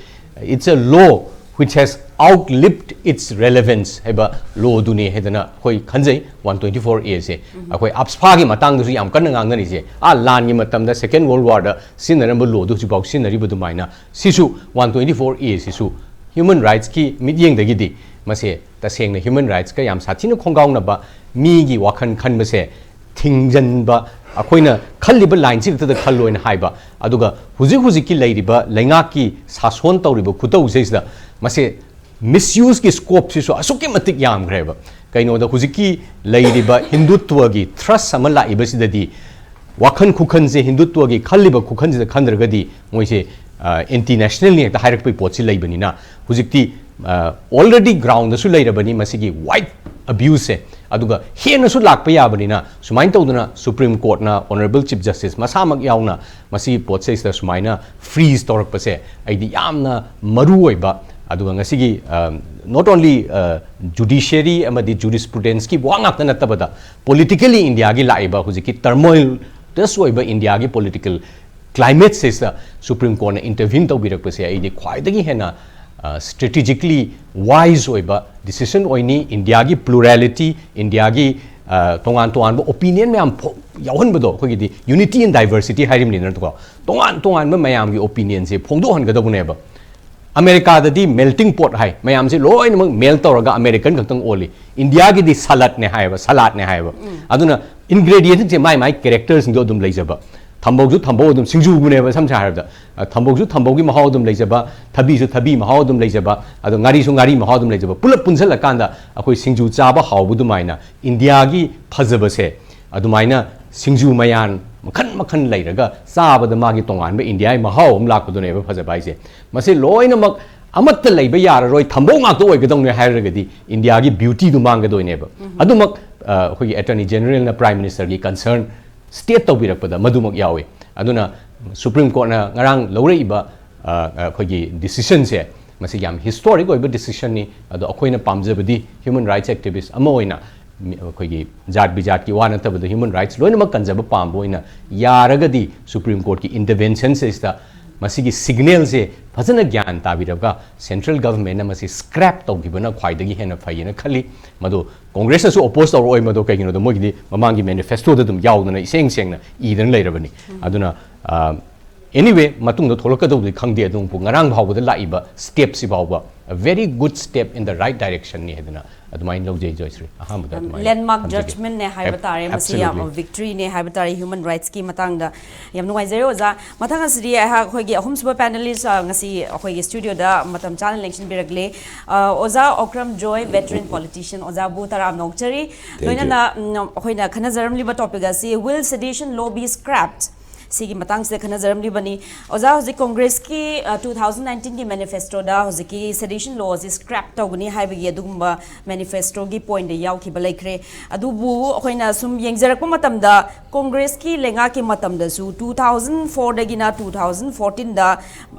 it's a law which has outlived its relevance ꯍꯥꯏꯕ ꯂꯣꯗꯨꯅꯤ ꯍꯥꯏꯗꯅ ꯑꯩꯈꯣꯏ ꯈꯟꯖꯩ꯫ ꯋꯥꯟ ꯇ꯭ꯋꯦꯟꯇꯤ ꯐꯣꯔ ꯑꯦꯁꯦ ꯑꯩꯈꯣꯏ ꯑꯞꯁꯐꯥꯒꯤ ꯃꯇꯥꯡꯗꯁꯨ ꯌꯥꯝ ꯀꯟꯅ ꯉꯥꯡꯅꯔꯤꯁꯦ, ꯑꯥ ꯂꯥꯟꯒꯤ ꯃꯇꯝꯗ, ꯁꯦꯀꯦꯟ ꯋꯥꯔꯜ ꯋꯥꯔꯗ ꯁꯤꯖꯤꯟꯅꯔꯝꯕ ꯂꯣꯗꯨ ꯍꯧꯖꯤꯛꯐꯥꯎ ꯁꯤꯖꯤꯟꯅꯔꯤꯕ ꯑꯗꯨꯃꯥꯏꯅ, ꯁꯤꯁꯨ ꯋꯥꯟ ꯇ꯭ꯋꯦꯟꯇꯤ ꯐꯣꯔ ꯑꯦꯁꯤꯁꯨ ꯍ꯭ꯌꯨꯃꯟ ꯔꯥꯏꯠꯁꯀꯤ ꯃꯤꯠꯌꯦꯡꯗꯒꯤꯗꯤ ꯃꯁꯦ ꯇꯁꯦꯡꯅ ꯍ꯭ꯌꯨꯃꯟ ꯔꯥꯏꯠꯁꯀ ꯌꯥꯝ ꯁꯥꯊꯤꯅ ꯈꯣꯡꯒꯥꯎꯅꯕ, ꯃꯤꯒꯤ ꯋꯥꯈꯜ ꯈꯟꯕꯁꯦ ꯊꯤꯡꯖꯤꯟꯕ, ꯑꯩꯈꯣꯏꯅ ꯈꯜꯂꯤꯕ ꯂꯥꯏꯟꯁꯤ ꯈꯛꯇꯗ ꯈꯜꯂꯣꯏꯅ ꯍꯥꯏꯕ, ꯑꯗꯨꯒ ꯍꯧꯖꯤꯛ ꯍꯧꯖꯤꯛꯀꯤ ꯂꯩꯔꯤꯕ ꯂꯩꯉꯥꯛꯀꯤ ꯁꯥꯁꯣꯟ ꯇꯧꯔꯤꯕ ꯈꯨꯇꯧꯁꯤꯗ ꯃꯁꯦ ꯃꯤꯁꯌꯨꯁꯀꯤ ꯁ꯭ꯀꯣꯞꯁꯤꯁꯨ ꯑꯁꯨꯛꯀꯤ ꯃꯇꯤꯛ ꯌꯥꯝꯈ꯭ꯔꯦꯕ꯫ ꯀꯩꯅꯣꯗ ꯍꯧꯖꯤꯛꯀꯤ ꯂꯩꯔꯤꯕ ꯍꯤꯟꯗꯨꯠꯋꯒꯤ ꯊ꯭ꯔꯁ ꯑꯃ ꯂꯥꯛꯏꯕꯁꯤꯗꯗꯤ ꯋꯥꯈꯜ ꯈꯨꯈꯟꯁꯦ, ꯍꯤꯟꯗꯨꯠꯋꯒꯤ ꯈꯜꯂꯤꯕ ꯈꯨꯈꯟꯁꯤꯗ ꯈꯟꯗ꯭ꯔꯒꯗꯤ ꯃꯣꯏꯁꯦ, ꯑ, ꯑꯦꯟꯇꯤ ꯅꯦꯁꯅꯦꯜꯅꯤ ꯍꯦꯛꯇ ꯍꯥꯏꯔꯛꯄꯒꯤ ꯄꯣꯠꯁꯤ ꯂꯩꯕꯅꯤꯅ, ꯍꯧꯖꯤꯛꯇꯤ, ꯑ, ꯑꯣꯜꯔꯦꯗꯤ ꯒ꯭ꯔꯥꯎꯟꯗꯁꯨ ꯂꯩꯔꯕꯅꯤ ꯃꯁꯤꯒꯤ ꯋꯥꯏꯠ ꯑꯕ꯭ꯌꯨꯁꯁꯦ, ꯑꯗꯨꯒ ꯍꯦꯟꯅꯁꯨ ꯂꯥꯛꯄ ꯌꯥꯕꯅꯤꯅ, ꯁꯨꯃꯥꯏꯅ ꯇꯧꯗꯅ ꯁꯨꯄ꯭ꯔꯤꯝ ꯀꯣꯔꯠꯅ ꯑꯣꯅꯔꯦꯕꯜ ꯆꯤꯐ ꯖꯁꯇꯤꯁ ꯃꯁꯥꯃꯛ ꯌꯥꯎꯅ ꯃꯁꯤꯒꯤ ꯄꯣꯠꯁꯤꯗꯩꯁꯤꯗ ꯁꯨꯃꯥꯏꯅ ꯐ꯭ꯔꯤꯖ ꯇꯧꯔꯛꯄꯁꯦ ꯑꯩꯗꯤ ꯌꯥꯝꯅ ꯃꯔꯨ ꯑꯣꯏꯕ, ꯑꯗꯨꯒ ꯉꯁꯤꯒꯤ, ꯑ, not only, ꯑ, ꯖꯨꯗꯤꯁꯤꯌꯔꯤ ꯑꯃꯗꯤ ꯖꯨꯔꯤꯁꯄ꯭ꯔꯨꯗꯦꯟꯁꯀꯤ ꯋꯥ ꯉꯥꯛꯇ ꯅꯠꯇꯕꯗ, ꯄꯣꯂꯤꯇꯤꯀꯦꯜꯂꯤ ꯏꯟꯗꯤꯌꯥꯒꯤ ꯂꯥꯛꯏꯕ ꯍꯧꯖꯤꯛꯀꯤ ꯇꯔꯃꯣꯏꯜꯗꯁ ꯑꯣꯏꯕ ꯏꯟꯗꯤꯌꯥꯒꯤ ꯄꯣꯂꯤꯇꯤꯀꯦꯜ ꯀ꯭ꯂꯥꯏꯃꯦꯠꯁꯤꯗ ꯁꯨꯄ꯭ꯔꯤꯝ ꯀꯣꯔꯠꯅ ꯏꯟꯇꯔꯚ꯭ꯌꯨꯟ ꯇꯧꯕꯤꯔꯛꯄꯁꯦ ꯑꯩꯗꯤ ꯈ꯭ꯋꯥꯏꯗꯒꯤ ꯍꯦꯟꯅ, ꯑ, ꯁ꯭ꯇ꯭ꯔꯦꯇꯤꯖꯤꯀꯦꯜꯂꯤ ꯋꯥꯏꯁ ꯑꯣꯏꯕ ꯗꯤꯁꯤꯖꯟ ꯑꯣꯏꯅꯤ꯫ ꯏꯟꯗꯤꯌꯥꯒꯤ ꯄ꯭ꯂꯨꯔꯦꯂꯤꯇꯤ, ꯏꯟꯗꯤꯌꯥꯒꯤ, ꯑ, ꯇꯣꯉꯥꯟ ꯇꯣꯉꯥꯟꯕ ꯑꯣꯄꯤꯅꯤꯌꯟ ꯃꯌꯥꯝ ꯐꯣ-, ꯌꯥꯎꯍꯟꯕꯗꯣ, ꯑꯩꯈꯣꯏꯒꯤꯗꯤ ꯌꯨꯅꯤꯇꯤ ꯏꯟ ꯗꯥꯏꯚꯔꯁꯤꯇꯤ ꯍꯥꯏꯔꯤꯕꯅꯤꯅꯀꯣ, ꯇꯣꯉꯥꯟ ꯇꯣꯉꯥꯟꯕ ꯃꯌꯥꯝꯒꯤ ꯑꯣꯄꯤꯅꯤꯌꯟꯁꯦ ꯐꯣꯡꯗꯣꯛꯍꯟꯒꯗꯧꯕꯅꯦꯕ꯫ ꯑꯃꯦꯔꯤꯀꯥꯗꯗꯤ ꯃꯦꯜꯇꯤꯡ ꯄꯣꯠ ꯍꯥꯏ, ꯃꯌꯥꯝꯁꯦ ꯂꯣꯏꯅꯃꯛ ꯃꯦꯜ ꯇꯧꯔꯒ ꯑꯃꯦꯔꯤꯀꯟ ꯈꯛꯇꯪ ꯑꯣꯜꯂꯤ꯫ ꯏꯟꯗꯤꯌꯥꯒꯤꯗꯤ ꯁꯂꯠꯅꯦ ꯍꯥꯏꯌꯦꯕ, ꯁꯂꯥꯠꯅꯦ ꯍꯥꯏꯌꯦꯕ꯫ ꯑꯗꯨꯅ ꯏꯟꯒ꯭ꯔꯦꯗꯤꯌꯦꯟꯁꯤꯡꯁꯦ ꯃꯥꯏ ꯃꯥꯏ ꯀꯦꯔꯦꯛꯇꯔꯁꯤꯡꯗꯣ ꯑꯗꯨꯝ ꯂꯩꯖꯕ꯫ ꯊꯝꯕꯧꯁꯨ ꯊꯝꯕꯧ ꯑꯗꯨꯝ, ꯁꯤꯡꯖꯨꯕꯨꯅꯦꯕ ꯁꯝꯅ ꯍꯥꯏꯔꯕꯗ꯫ ꯑ, ꯊꯝꯕꯧꯁꯨ ꯊꯝꯕꯧꯒꯤ ꯃꯍꯥꯎ ꯑꯗꯨꯝ ꯂꯩꯖꯕ, ꯊꯕꯤꯁꯨ ꯊꯕꯤ ꯃꯍꯥꯎ ꯑꯗꯨꯝ ꯂꯩꯖꯕ, ꯑꯗꯣ ꯉꯥꯔꯤꯁꯨ ꯉꯥꯔꯤ ꯃꯍꯥꯎ ꯑꯗꯨꯝ ꯂꯩꯖꯕ꯫ ꯄꯨꯂꯞ ꯄꯨꯟꯁꯤꯜꯂꯀꯥꯟꯗ ꯑꯩꯈꯣꯏ ꯁꯤꯡꯖꯨ ꯆꯥꯕ ꯍꯥꯎꯕ ꯑꯗꯨꯃꯥꯏꯅ ꯏꯟꯗꯤꯌꯥꯒꯤ ꯐꯖꯕꯁꯦ ꯑꯗꯨꯃꯥꯏꯅ ꯁꯤꯡꯖꯨ ꯃꯌꯥꯟ ꯃꯈꯟ ꯃꯈꯟ ꯂꯩꯔꯒ ꯆꯥꯕꯗ ꯃꯥꯒꯤ ꯇꯣꯉꯥꯟꯕ ꯏꯟꯗꯤꯌꯥꯒꯤ ꯃꯍꯥꯎ ꯑꯃ ꯂꯥꯛꯄꯗꯨꯅꯦꯕ ꯐꯖꯕ ꯍꯥꯏꯁꯦ꯫ ꯃꯁꯤ ꯂꯣꯏꯅꯃꯛ ꯑꯃꯠꯇ ꯂꯩꯕ ꯌꯥꯔꯔꯣꯏ, ꯊꯝꯕꯧ ꯉꯥꯛꯇ ꯑꯣꯏꯒꯗꯧꯅꯦ ꯍꯥꯏꯔꯒꯗꯤ ꯏꯟꯗꯤꯌꯥꯒꯤ ꯕ꯭ꯌꯨꯇꯤꯗꯨ ꯃꯥꯡꯒꯗꯣꯏꯅꯦꯕ꯫ ꯑꯗꯨꯃꯛ ꯑ, ꯑꯩꯈꯣꯏꯒꯤ ꯑꯦꯇꯔꯅꯤ ꯖꯦꯅꯔꯦꯜꯅ ꯄ꯭ꯔꯥꯏꯝ ꯃꯤꯅꯤꯁꯇꯔꯒꯤ ꯀꯟꯁꯔꯟ ꯁ꯭ꯇꯦꯠ ꯇꯧꯕꯤꯔꯛꯄꯗ ꯃꯗꯨꯃꯛ ꯌꯥꯎꯏ꯫ ꯑꯗꯨꯅ ꯁꯨꯄ꯭ꯔꯤꯝ ꯀꯣꯔꯠꯅ ꯉꯔꯥꯡ ꯂꯧꯔꯛꯏꯕ ꯑ, ꯑꯩꯈꯣꯏꯒꯤ ꯗꯤꯁꯤꯁꯟꯁꯦ, ꯃꯁꯤ ꯌꯥꯝ ꯍꯤꯁꯇꯣꯔꯤꯛ ꯑꯣꯏꯕ ꯗꯤꯁꯤꯁꯟꯅꯤ꯫ ꯑꯗꯣ ꯑꯩꯈꯣꯏꯅ ꯄꯥꯝꯖꯕꯗꯤ ꯍ꯭ꯌꯨꯃꯟ ꯔꯥꯏꯠꯁ ꯑꯦꯛꯇꯤꯚꯤꯁ ꯑꯃ ꯑꯣꯏꯅ ꯃꯤ-, ꯑꯩꯈꯣꯏꯒꯤ ꯖꯥꯠ ꯕꯤꯖꯥꯠꯀꯤ ꯋꯥ ꯅꯠꯇꯕꯗ ꯍ꯭ꯌꯨꯃꯟ ꯔꯥꯏꯠꯁ ꯂꯣꯏꯅꯃꯛ ꯀꯟꯖꯕ ꯄꯥꯝꯕ ꯑꯣꯏꯅ ꯌꯥꯔꯒꯗꯤ ꯁꯨꯄ꯭ꯔꯤꯝ ꯀꯣꯔꯠꯀꯤ ꯏꯟꯇꯔꯚꯦꯟꯁꯟꯁꯤꯗ ꯃꯁꯤꯒꯤ ꯁꯤꯒꯅꯦꯜꯁꯦ ꯐꯖꯅ ꯒ꯭ꯌꯥꯟ ꯇꯥꯕꯤꯔꯒ ꯁꯦꯟꯇ꯭ꯔꯦꯜ ꯒꯚꯔꯟꯃꯦꯟꯠꯅ ꯃꯁꯤ ꯁ꯭ꯀ꯭ꯔꯦꯞ ꯇꯧꯈꯤꯕꯅ ꯈ꯭ꯋꯥꯏꯗꯒꯤ ꯍꯦꯟꯅ ꯐꯩꯌꯦꯅ ꯈꯜꯂꯤ꯫ ꯃꯗꯨ ꯀꯣꯡꯒ꯭ꯔꯦꯁꯅꯁꯨ ꯑꯣꯄꯣꯖ ꯇꯧꯔꯛꯑꯣꯏ, ꯃꯗꯨ ꯀꯩꯒꯤꯅꯣꯗ ꯃꯣꯏꯒꯤꯗꯤ ꯃꯃꯥꯡꯒꯤ ꯃꯦꯅꯤꯐꯦꯁꯇꯣꯗ ꯑꯗꯨꯝ ꯌꯥꯎꯗꯅ ꯏꯁꯦꯡ ꯁꯦꯡꯅ ꯏꯗꯅ ꯂꯩꯔꯕꯅꯤ꯫ ꯑꯗꯨꯅ ꯑ, ꯑꯦꯅꯤꯋꯦ, ꯃꯇꯨꯡꯗ ꯊꯣꯛꯂꯛꯀꯗꯧꯕꯗꯤ ꯈꯪꯗꯦ, ꯑꯗꯨꯕꯨ ꯉꯔꯥꯡ ꯐꯥꯎꯕꯗ ꯂꯥꯛꯏꯕ ꯁ꯭ꯇꯦꯞꯁꯤ ꯐꯥꯎꯕ a very good step in the right directionꯅꯤ ꯍꯥꯏꯗꯅ ꯑꯗꯨꯃꯥꯏꯅ ꯂꯧꯖꯩ, ꯖꯣꯏꯁ꯭ꯔꯤ꯫ ꯑꯍꯥꯟꯕꯗ ꯑꯗꯨꯃꯥꯏꯅ ꯂꯦꯟꯃꯥꯔꯛ ꯊꯝꯖꯒꯦ꯫ ꯖꯖꯃꯦꯟꯅꯦ ꯍꯥꯏꯕ ꯇꯥꯔꯦ, ꯃꯁꯤ ꯌꯥꯝ Absolutely. ꯚꯤꯛꯇ꯭ꯔꯤꯅꯦ ꯍꯥꯏꯕ ꯇꯥꯔꯦ ꯍ꯭ꯌꯨꯃꯟ ꯔꯥꯏꯠꯁꯀꯤ ꯃꯇꯥꯡꯗ꯫ ꯌꯥꯝ ꯅꯨꯡꯉꯥꯏꯖꯔꯦ ꯑꯣꯖꯥ꯫ ꯃꯊꯪ ꯑꯁꯤꯗꯤ ꯑꯩꯍꯥꯛ ꯑꯩꯈꯣꯏꯒꯤ ꯑꯍꯨꯝꯁꯨꯕ ꯄꯦꯅꯦꯂꯤꯁ ꯉꯁꯤ ꯑꯩꯈꯣꯏꯒꯤ ꯁ꯭ꯇꯨꯗꯤꯑꯣꯗ ꯃꯇꯝ ꯆꯥꯅ ꯂꯦꯡꯁꯤꯟꯕꯤꯔꯛꯂꯦ꯫ ꯑ, ꯑꯣꯖꯥ ꯑꯣꯀ꯭ꯔꯝ ꯖꯣꯏ, ꯚꯦꯇꯔꯟ ꯄꯣꯂꯤꯇꯤꯁꯤꯌꯟ ꯑꯣꯖꯥꯕꯨ ꯇꯔꯥꯝꯅ ꯑꯣꯛꯆꯔꯤ꯫ you. ꯂꯣꯏꯅꯅ ꯎꯝ, ꯑꯩꯈꯣꯏꯅ ꯈꯟꯅꯖꯔꯝꯂꯤꯕ ꯇꯣꯄꯤꯛ ꯑꯁꯤ Will Sedition Law Be Scrapped? ꯁꯤꯒꯤ ꯃꯇꯥꯡꯁꯤꯗ ꯈꯟꯅꯖꯔꯝꯂꯤꯕꯅꯤ꯫ ꯑꯣꯖꯥ, ꯍꯧꯖꯤꯛ ꯀꯣꯡꯒ꯭ꯔꯦꯁꯀꯤ, ꯑ, two thousand nineteenꯒꯤ ꯃꯦꯅꯤꯐꯦꯁꯇꯣꯗ ꯍꯧꯖꯤꯛꯀꯤ ꯁꯦꯗꯤꯁꯟ ꯂꯣꯁꯤ ꯁ꯭ꯀ꯭ꯔꯦꯞ ꯇꯧꯒꯅꯤ ꯍꯥꯏꯕꯒꯤ ꯑꯗꯨꯒꯨꯝꯕ ꯃꯦꯅꯤꯐꯦꯁꯇꯣꯒꯤ ꯄꯣꯏꯟꯠꯇ ꯌꯥꯎꯈꯤꯕ ꯂꯩꯈ꯭ꯔꯦ꯫ ꯑꯗꯨꯕꯨ ꯑꯩꯈꯣꯏꯅ ꯁꯨꯝ ꯌꯦꯡꯖꯔꯛꯄ ꯃꯇꯝꯗ ꯀꯣꯡꯒ꯭ꯔꯦꯁꯀꯤ ꯂꯩꯉꯥꯛꯀꯤ ꯃꯇꯝꯗꯁꯨ two thousand fourꯗꯒꯤꯅ two thousand fourteenꯗ,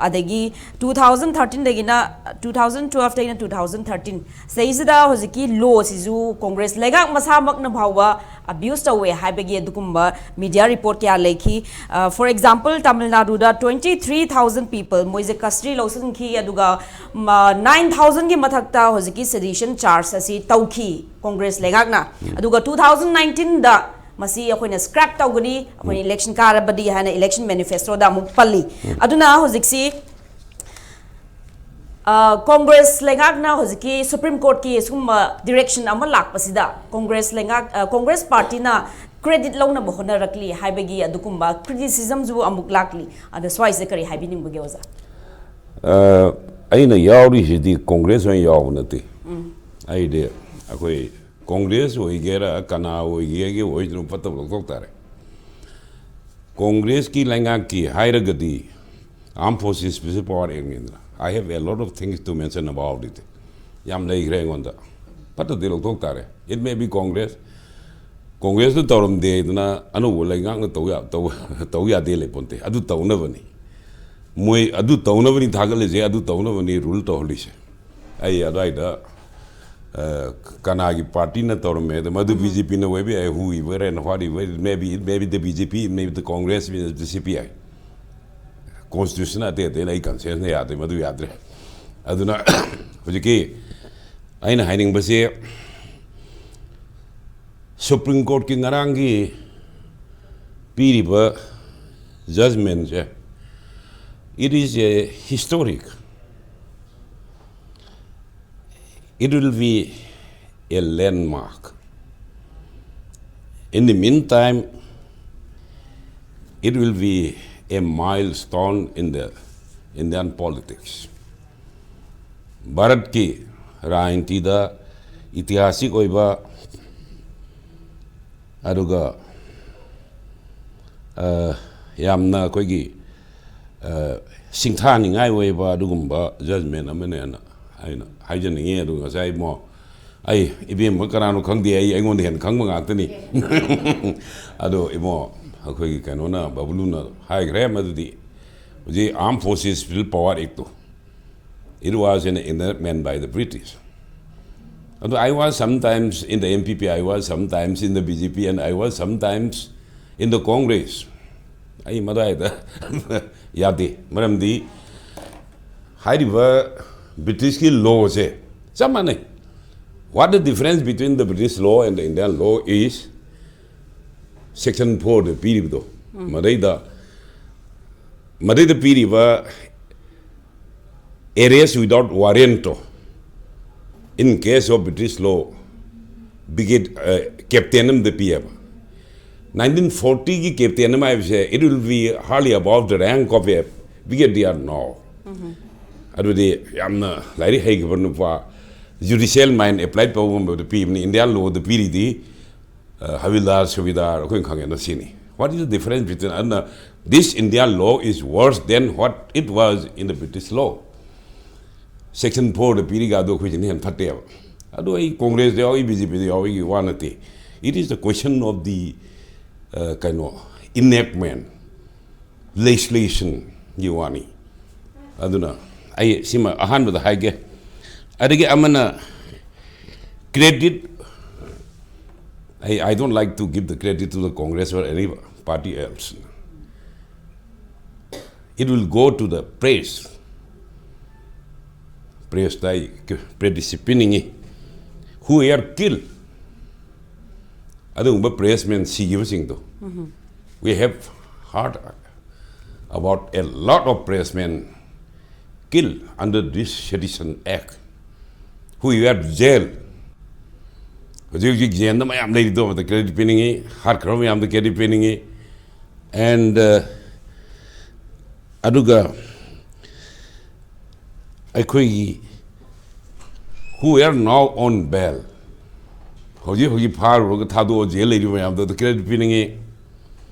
ꯑꯗꯒꯤ two thousand thirteenꯗꯒꯤꯅ, two thousand twelveꯗꯒꯤꯅ two thousand thirteen ꯁꯤꯗꯩꯁꯤꯗ ꯍꯧꯖꯤꯛꯀꯤ ꯂꯣꯁꯤꯁꯨ ꯀꯣꯡꯒ꯭ꯔꯦꯁ ꯂꯩꯉꯥꯛ ꯃꯁꯥꯃꯛꯅ ꯐꯥꯎꯕ ꯑꯕ꯭ꯌꯨꯁ ꯇꯧꯋꯦ ꯍꯥꯏꯕꯒꯤ ꯑꯗꯨꯒꯨꯝꯕ ꯃꯤꯗꯤꯌꯥ ꯔꯤꯄꯣꯔꯠ ꯀꯌꯥ ꯂꯩꯈꯤ꯫ ꯐꯣꯔ ꯑꯦꯛꯖꯥꯝꯄꯜ, ꯇꯥꯃꯤꯜ ꯅꯥꯗꯨꯗ twenty three thousand people ꯃꯣꯏꯁꯦ ꯀꯁꯇꯗꯤ ꯂꯧꯁꯤꯟꯈꯤ, ꯑꯗꯨꯒ nine thousandꯒꯤ ꯃꯊꯛꯇ ꯍꯧꯖꯤꯛꯀꯤ ꯁꯦꯗꯤꯁꯟ ꯆꯥꯔꯖ ꯑꯁꯤ ꯇꯧꯈꯤ ꯀꯣꯡꯒ꯭ꯔꯦꯁ ꯂꯩꯉꯥꯛꯅ꯫ ꯑꯗꯨꯒ two thousand nineteenꯗ ꯃꯁꯤ ꯑꯩꯈꯣꯏꯅ ꯁ꯭ꯀ꯭ꯔꯦꯞ ꯇꯧꯒꯅꯤ, ꯑꯩꯈꯣꯏꯅ ꯏꯂꯦꯛꯁꯟ ꯀꯥꯔꯕꯗꯤ ꯍꯥꯏꯅ ꯏꯂꯦꯛꯁꯟ ꯃꯦꯅꯤꯐꯦꯁꯇꯣꯗ ꯑꯃꯨꯛ ꯄꯜꯂꯤ꯫ ꯑꯗꯨꯅ ꯍꯧꯖꯤꯛꯁꯤ ꯑ, ꯀꯣꯡꯒ꯭ꯔꯦꯁ ꯂꯩꯉꯥꯛꯅ ꯍꯧꯖꯤꯛꯀꯤ ꯁꯨꯄ꯭ꯔꯤꯝ ꯀꯣꯔꯠꯀꯤ ꯁꯤꯒꯨꯝꯕ ꯗꯤꯔꯦꯛꯁꯟ ꯑꯃ ꯂꯥꯛꯄꯁꯤꯗ ꯀꯣꯡꯒ꯭ꯔꯦꯁ ꯂꯩꯉꯥꯛ, ꯑ, ꯀꯣꯡꯒ꯭ꯔꯦꯁ ꯄꯥꯔꯇꯤꯅ ꯀ꯭ꯔꯦꯗꯤꯠ ꯂꯧꯅꯕ ꯍꯣꯠꯅꯔꯛꯂꯤ ꯍꯥꯏꯕꯒꯤ ꯑꯗꯨꯒꯨꯝꯕ ꯀ꯭ꯔꯤꯇꯤꯁꯤꯖꯝꯁꯨ ꯑꯃꯨꯛ ꯂꯥꯛꯂꯤ꯫ ꯑꯗ ꯁ꯭ꯋꯥꯏꯁꯤꯗ ꯀꯔꯤ ꯍꯥꯏꯕꯤꯅꯤꯡꯕꯒꯦ ꯑꯣꯖꯥ? ꯑ, ꯑꯩꯅ ꯌꯥꯎꯔꯤꯁꯤꯗꯤ ꯀꯣꯡꯒ꯭ꯔꯦꯁ ꯑꯣꯏꯅ ꯌꯥꯎꯕ ꯅꯠꯇꯦ꯫ ꯑꯩꯗꯤ ꯑꯩꯈꯣꯏ ꯀꯣꯡꯒ꯭ꯔꯦꯁ ꯑꯣꯏꯒꯦꯔꯥ ꯀꯅꯥ ꯑꯣꯏꯒꯦꯒꯤ ꯑꯣꯏꯗꯅ ꯐꯠꯇꯕ ꯂꯧꯊꯣꯛ ꯇꯥꯔꯦ꯫ ꯀꯣꯡꯒ꯭ꯔꯦꯁꯀꯤ ꯂꯩꯉꯥꯛꯀꯤ ꯍꯥꯏꯔꯒꯗꯤ Armed Forces Special Power Act ꯅꯤꯗꯅ, I have a lot of things to mention about it. ꯌꯥꯝ ꯂꯩꯈ꯭ꯔꯦ ꯑꯩꯉꯣꯟꯗ꯫ ꯐꯠꯇꯗꯤ ꯂꯧꯊꯣꯛ ꯇꯥꯔꯦ꯫ It may be Congress, ꯀꯣꯡꯒ꯭ꯔꯦꯁꯅ ꯇꯧꯔꯝꯗꯦꯗꯅ ꯑꯅꯧꯕ ꯂꯩꯉꯥꯛꯅ ꯇꯧ ꯌꯥ- ꯇꯧ- ꯇꯧ ꯌꯥꯗꯦ ꯂꯩꯄꯣꯟꯇꯦ꯫ ꯑꯗꯨ ꯇꯧꯅꯕꯅꯤ꯫ ꯃꯣꯏ ꯑꯗꯨ ꯇꯧꯅꯕꯅꯤ ꯊꯥꯒꯠꯂꯤꯁꯦ, ꯑꯗꯨ ꯇꯧꯅꯕꯅꯤ ꯔꯨꯜ ꯇꯧꯍꯜꯂꯤꯁꯦ꯫ ꯑꯩ ꯑꯗꯨꯋꯥꯏꯗ, ꯑ, ꯀꯅꯥꯒꯤ ꯄꯥꯔꯇꯤꯅ ꯇꯧꯔꯝꯃꯦ ꯑꯗꯣ, ꯃꯗꯨ ꯕꯤ ꯖꯦ ꯄꯤꯅ ꯑꯣꯏꯕ ꯌꯥꯏ, whoever and whatever, it may be, it may be the B J P, it may be the Congress, it may be the C P I꯫ Constitution ꯑꯇꯩ ꯑꯇꯩꯅ ꯑꯩ conscience ꯌꯥꯗ꯭ꯔꯦ, ꯃꯗꯨ ꯌꯥꯗ꯭ꯔꯦ꯫ ꯑꯗꯨꯅ ꯍꯧꯖꯤꯛꯀꯤ ꯑꯩꯅ ꯍꯥꯏꯅꯤꯡꯕꯁꯦ, Supreme Courtꯀꯤ ꯉꯔꯥꯡꯒꯤ ꯄꯤꯔꯤꯕ judgmentꯁꯦ, it is a historic, it will be a landmark. In the meantime, it will be a milestone in the Indian politics. ꯚꯥꯔꯠꯀꯤ ꯔꯥꯖꯅꯤꯇꯤꯗ ꯏꯇꯤꯍꯥꯁꯤꯛ ꯑꯣꯏꯕ, ꯑꯗꯨꯒ, ꯑ, ꯌꯥꯝꯅ ꯑꯩꯈꯣꯏꯒꯤ, ꯑ, ꯁꯤꯡꯊꯥꯅꯤꯡꯉꯥꯏ ꯑꯣꯏꯕ ꯑꯗꯨꯒꯨꯝꯕ judgment ꯑꯃꯅꯦꯅ ꯑꯩꯅ ꯍꯥꯏꯖꯅꯤꯡꯉꯤ꯫ ꯑꯗꯨꯒ ꯉꯁꯥꯏ ꯏꯕꯨꯡꯉꯣ, ꯑꯩ ꯏꯕꯦꯝꯃ ꯀꯅꯥꯅꯣ ꯈꯪꯗꯦ, ꯑꯩ, ꯑꯩꯉꯣꯟꯗ ꯍꯦꯟꯅ ꯈꯪꯕ ꯉꯥꯛꯇꯅꯤ꯫ ꯑꯗꯣ ꯏꯕꯨꯡꯉꯣ, ꯑꯩꯈꯣꯏꯒꯤ ꯀꯩꯅꯣꯅ, ꯕꯕꯂꯨꯅ ꯍꯥꯏꯈ꯭ꯔꯦ, ꯃꯗꯨꯗꯤ ꯍꯧꯖꯤꯛ Armed Forces Special Power Actꯇꯣ, it was an enactment by the British. Although I was sometimes in the N P P, I was sometimes in the B J P, and I was sometimes in the Congress. ꯑꯩ ꯃꯗꯥꯏꯗ ꯌꯥꯗꯦ꯫ ꯃꯔꯝꯗꯤ ꯍꯥꯏꯔꯤꯕ ꯕ꯭ꯔꯤꯇꯤꯁꯀꯤ lawꯁꯦ ꯆꯞ ꯃꯥꯟꯅꯩ꯫ What the difference between the British law and the Indian law is, section fourꯗ ꯄꯤꯔꯤꯕꯗꯣ, ꯃꯗꯩꯗ, ꯃꯗꯩꯗ ꯄꯤꯔꯤꯕ arrest without warrant to, in case of British law, brigade, ꯑ, captain ꯑꯃꯗ ꯄꯤꯌꯦꯕ꯫ Nineteen fortyꯒꯤ captain ꯑꯃ ꯍꯥꯏꯕꯁꯦ, it will be hardly above the rank of a brigadier now. ꯑꯗꯨꯗꯤ ꯌꯥꯝꯅ ꯂꯥꯏꯔꯤꯛ ꯍꯩꯈ꯭ꯔꯕ ꯅꯨꯄꯥ, judicial mind apply ꯇꯧꯕ ꯉꯝꯕꯗ ꯄꯤꯕꯅꯤ꯫ Indian lawꯗ ꯄꯤꯔꯤꯗꯤ, ꯑ, ꯍꯕꯤꯜꯗꯥꯔ, ꯁꯨꯕꯤꯗꯥꯔ, ꯑꯩꯈꯣꯏꯅ ꯈꯪꯉꯦꯅ ꯁꯤꯅꯤ꯫ What is the difference between, and uh, this India law is worse than what it was in the British law? Section fourꯗ ꯄꯤꯔꯤꯒ ꯑꯗꯨ ꯑꯩꯈꯣꯏꯁꯤꯅ ꯍꯦꯟꯅ ꯐꯠꯇꯦꯕ꯫ ꯑꯗꯨ ꯑꯩ ꯀꯣꯡꯒ꯭ꯔꯦꯁꯇ ꯌꯥꯎꯏ, ꯕꯤ ꯖꯦ ꯄꯤꯗ ꯌꯥꯎꯏꯒꯤ ꯋꯥ ꯅꯠꯇꯦ꯫ It is the question of the, uh, ꯀꯩꯅꯣ, enactment, legislationꯒꯤ ꯋꯥꯅꯤ꯫ ꯑꯗꯨꯅ ꯑꯩ ꯁꯤꯃ ꯑꯍꯥꯟꯕꯗ ꯍꯥꯏꯒꯦ꯫ ꯑꯗꯒꯤ ꯑꯃꯅ credit, I, I don't like to give the credit to the Congress or any party else. It will go to the press. Pressꯇ ꯑꯩ creditꯁꯤ ꯄꯤꯅꯤꯡꯉꯤ, who were killed. ꯑꯗꯨꯒꯨꯝꯕ pressmen ꯁꯤꯈꯤꯕꯁꯤꯡꯗꯣ, we have heard about a lot of pressmen killed under this Sedition Act, who were jail. ꯍꯧꯖꯤꯛ ꯍꯧꯖꯤꯛ ꯖꯦꯜꯗ ꯃꯌꯥꯝ ꯂꯩꯔꯤꯗꯣ ꯑꯃꯗ credit ꯄꯤꯅꯤꯡꯉꯤ, ꯍꯥꯠꯈ꯭ꯔꯕ ꯃꯌꯥꯝꯗ credit ꯄꯤꯅꯤꯡꯉꯤ꯫ And uh, ꯑꯗꯨꯒ ꯑꯩꯈꯣꯏꯒꯤ who are now on bail, ꯍꯧꯖꯤꯛ ꯍꯧꯖꯤꯛ ꯐꯥꯔꯨꯔꯒ ꯊꯥꯗꯣꯛꯑ ꯖꯦꯜ ꯂꯩꯔꯤꯕ ꯃꯌꯥꯝꯗꯣ ꯑꯗꯨ credit ꯄꯤꯅꯤꯡꯉꯤ꯫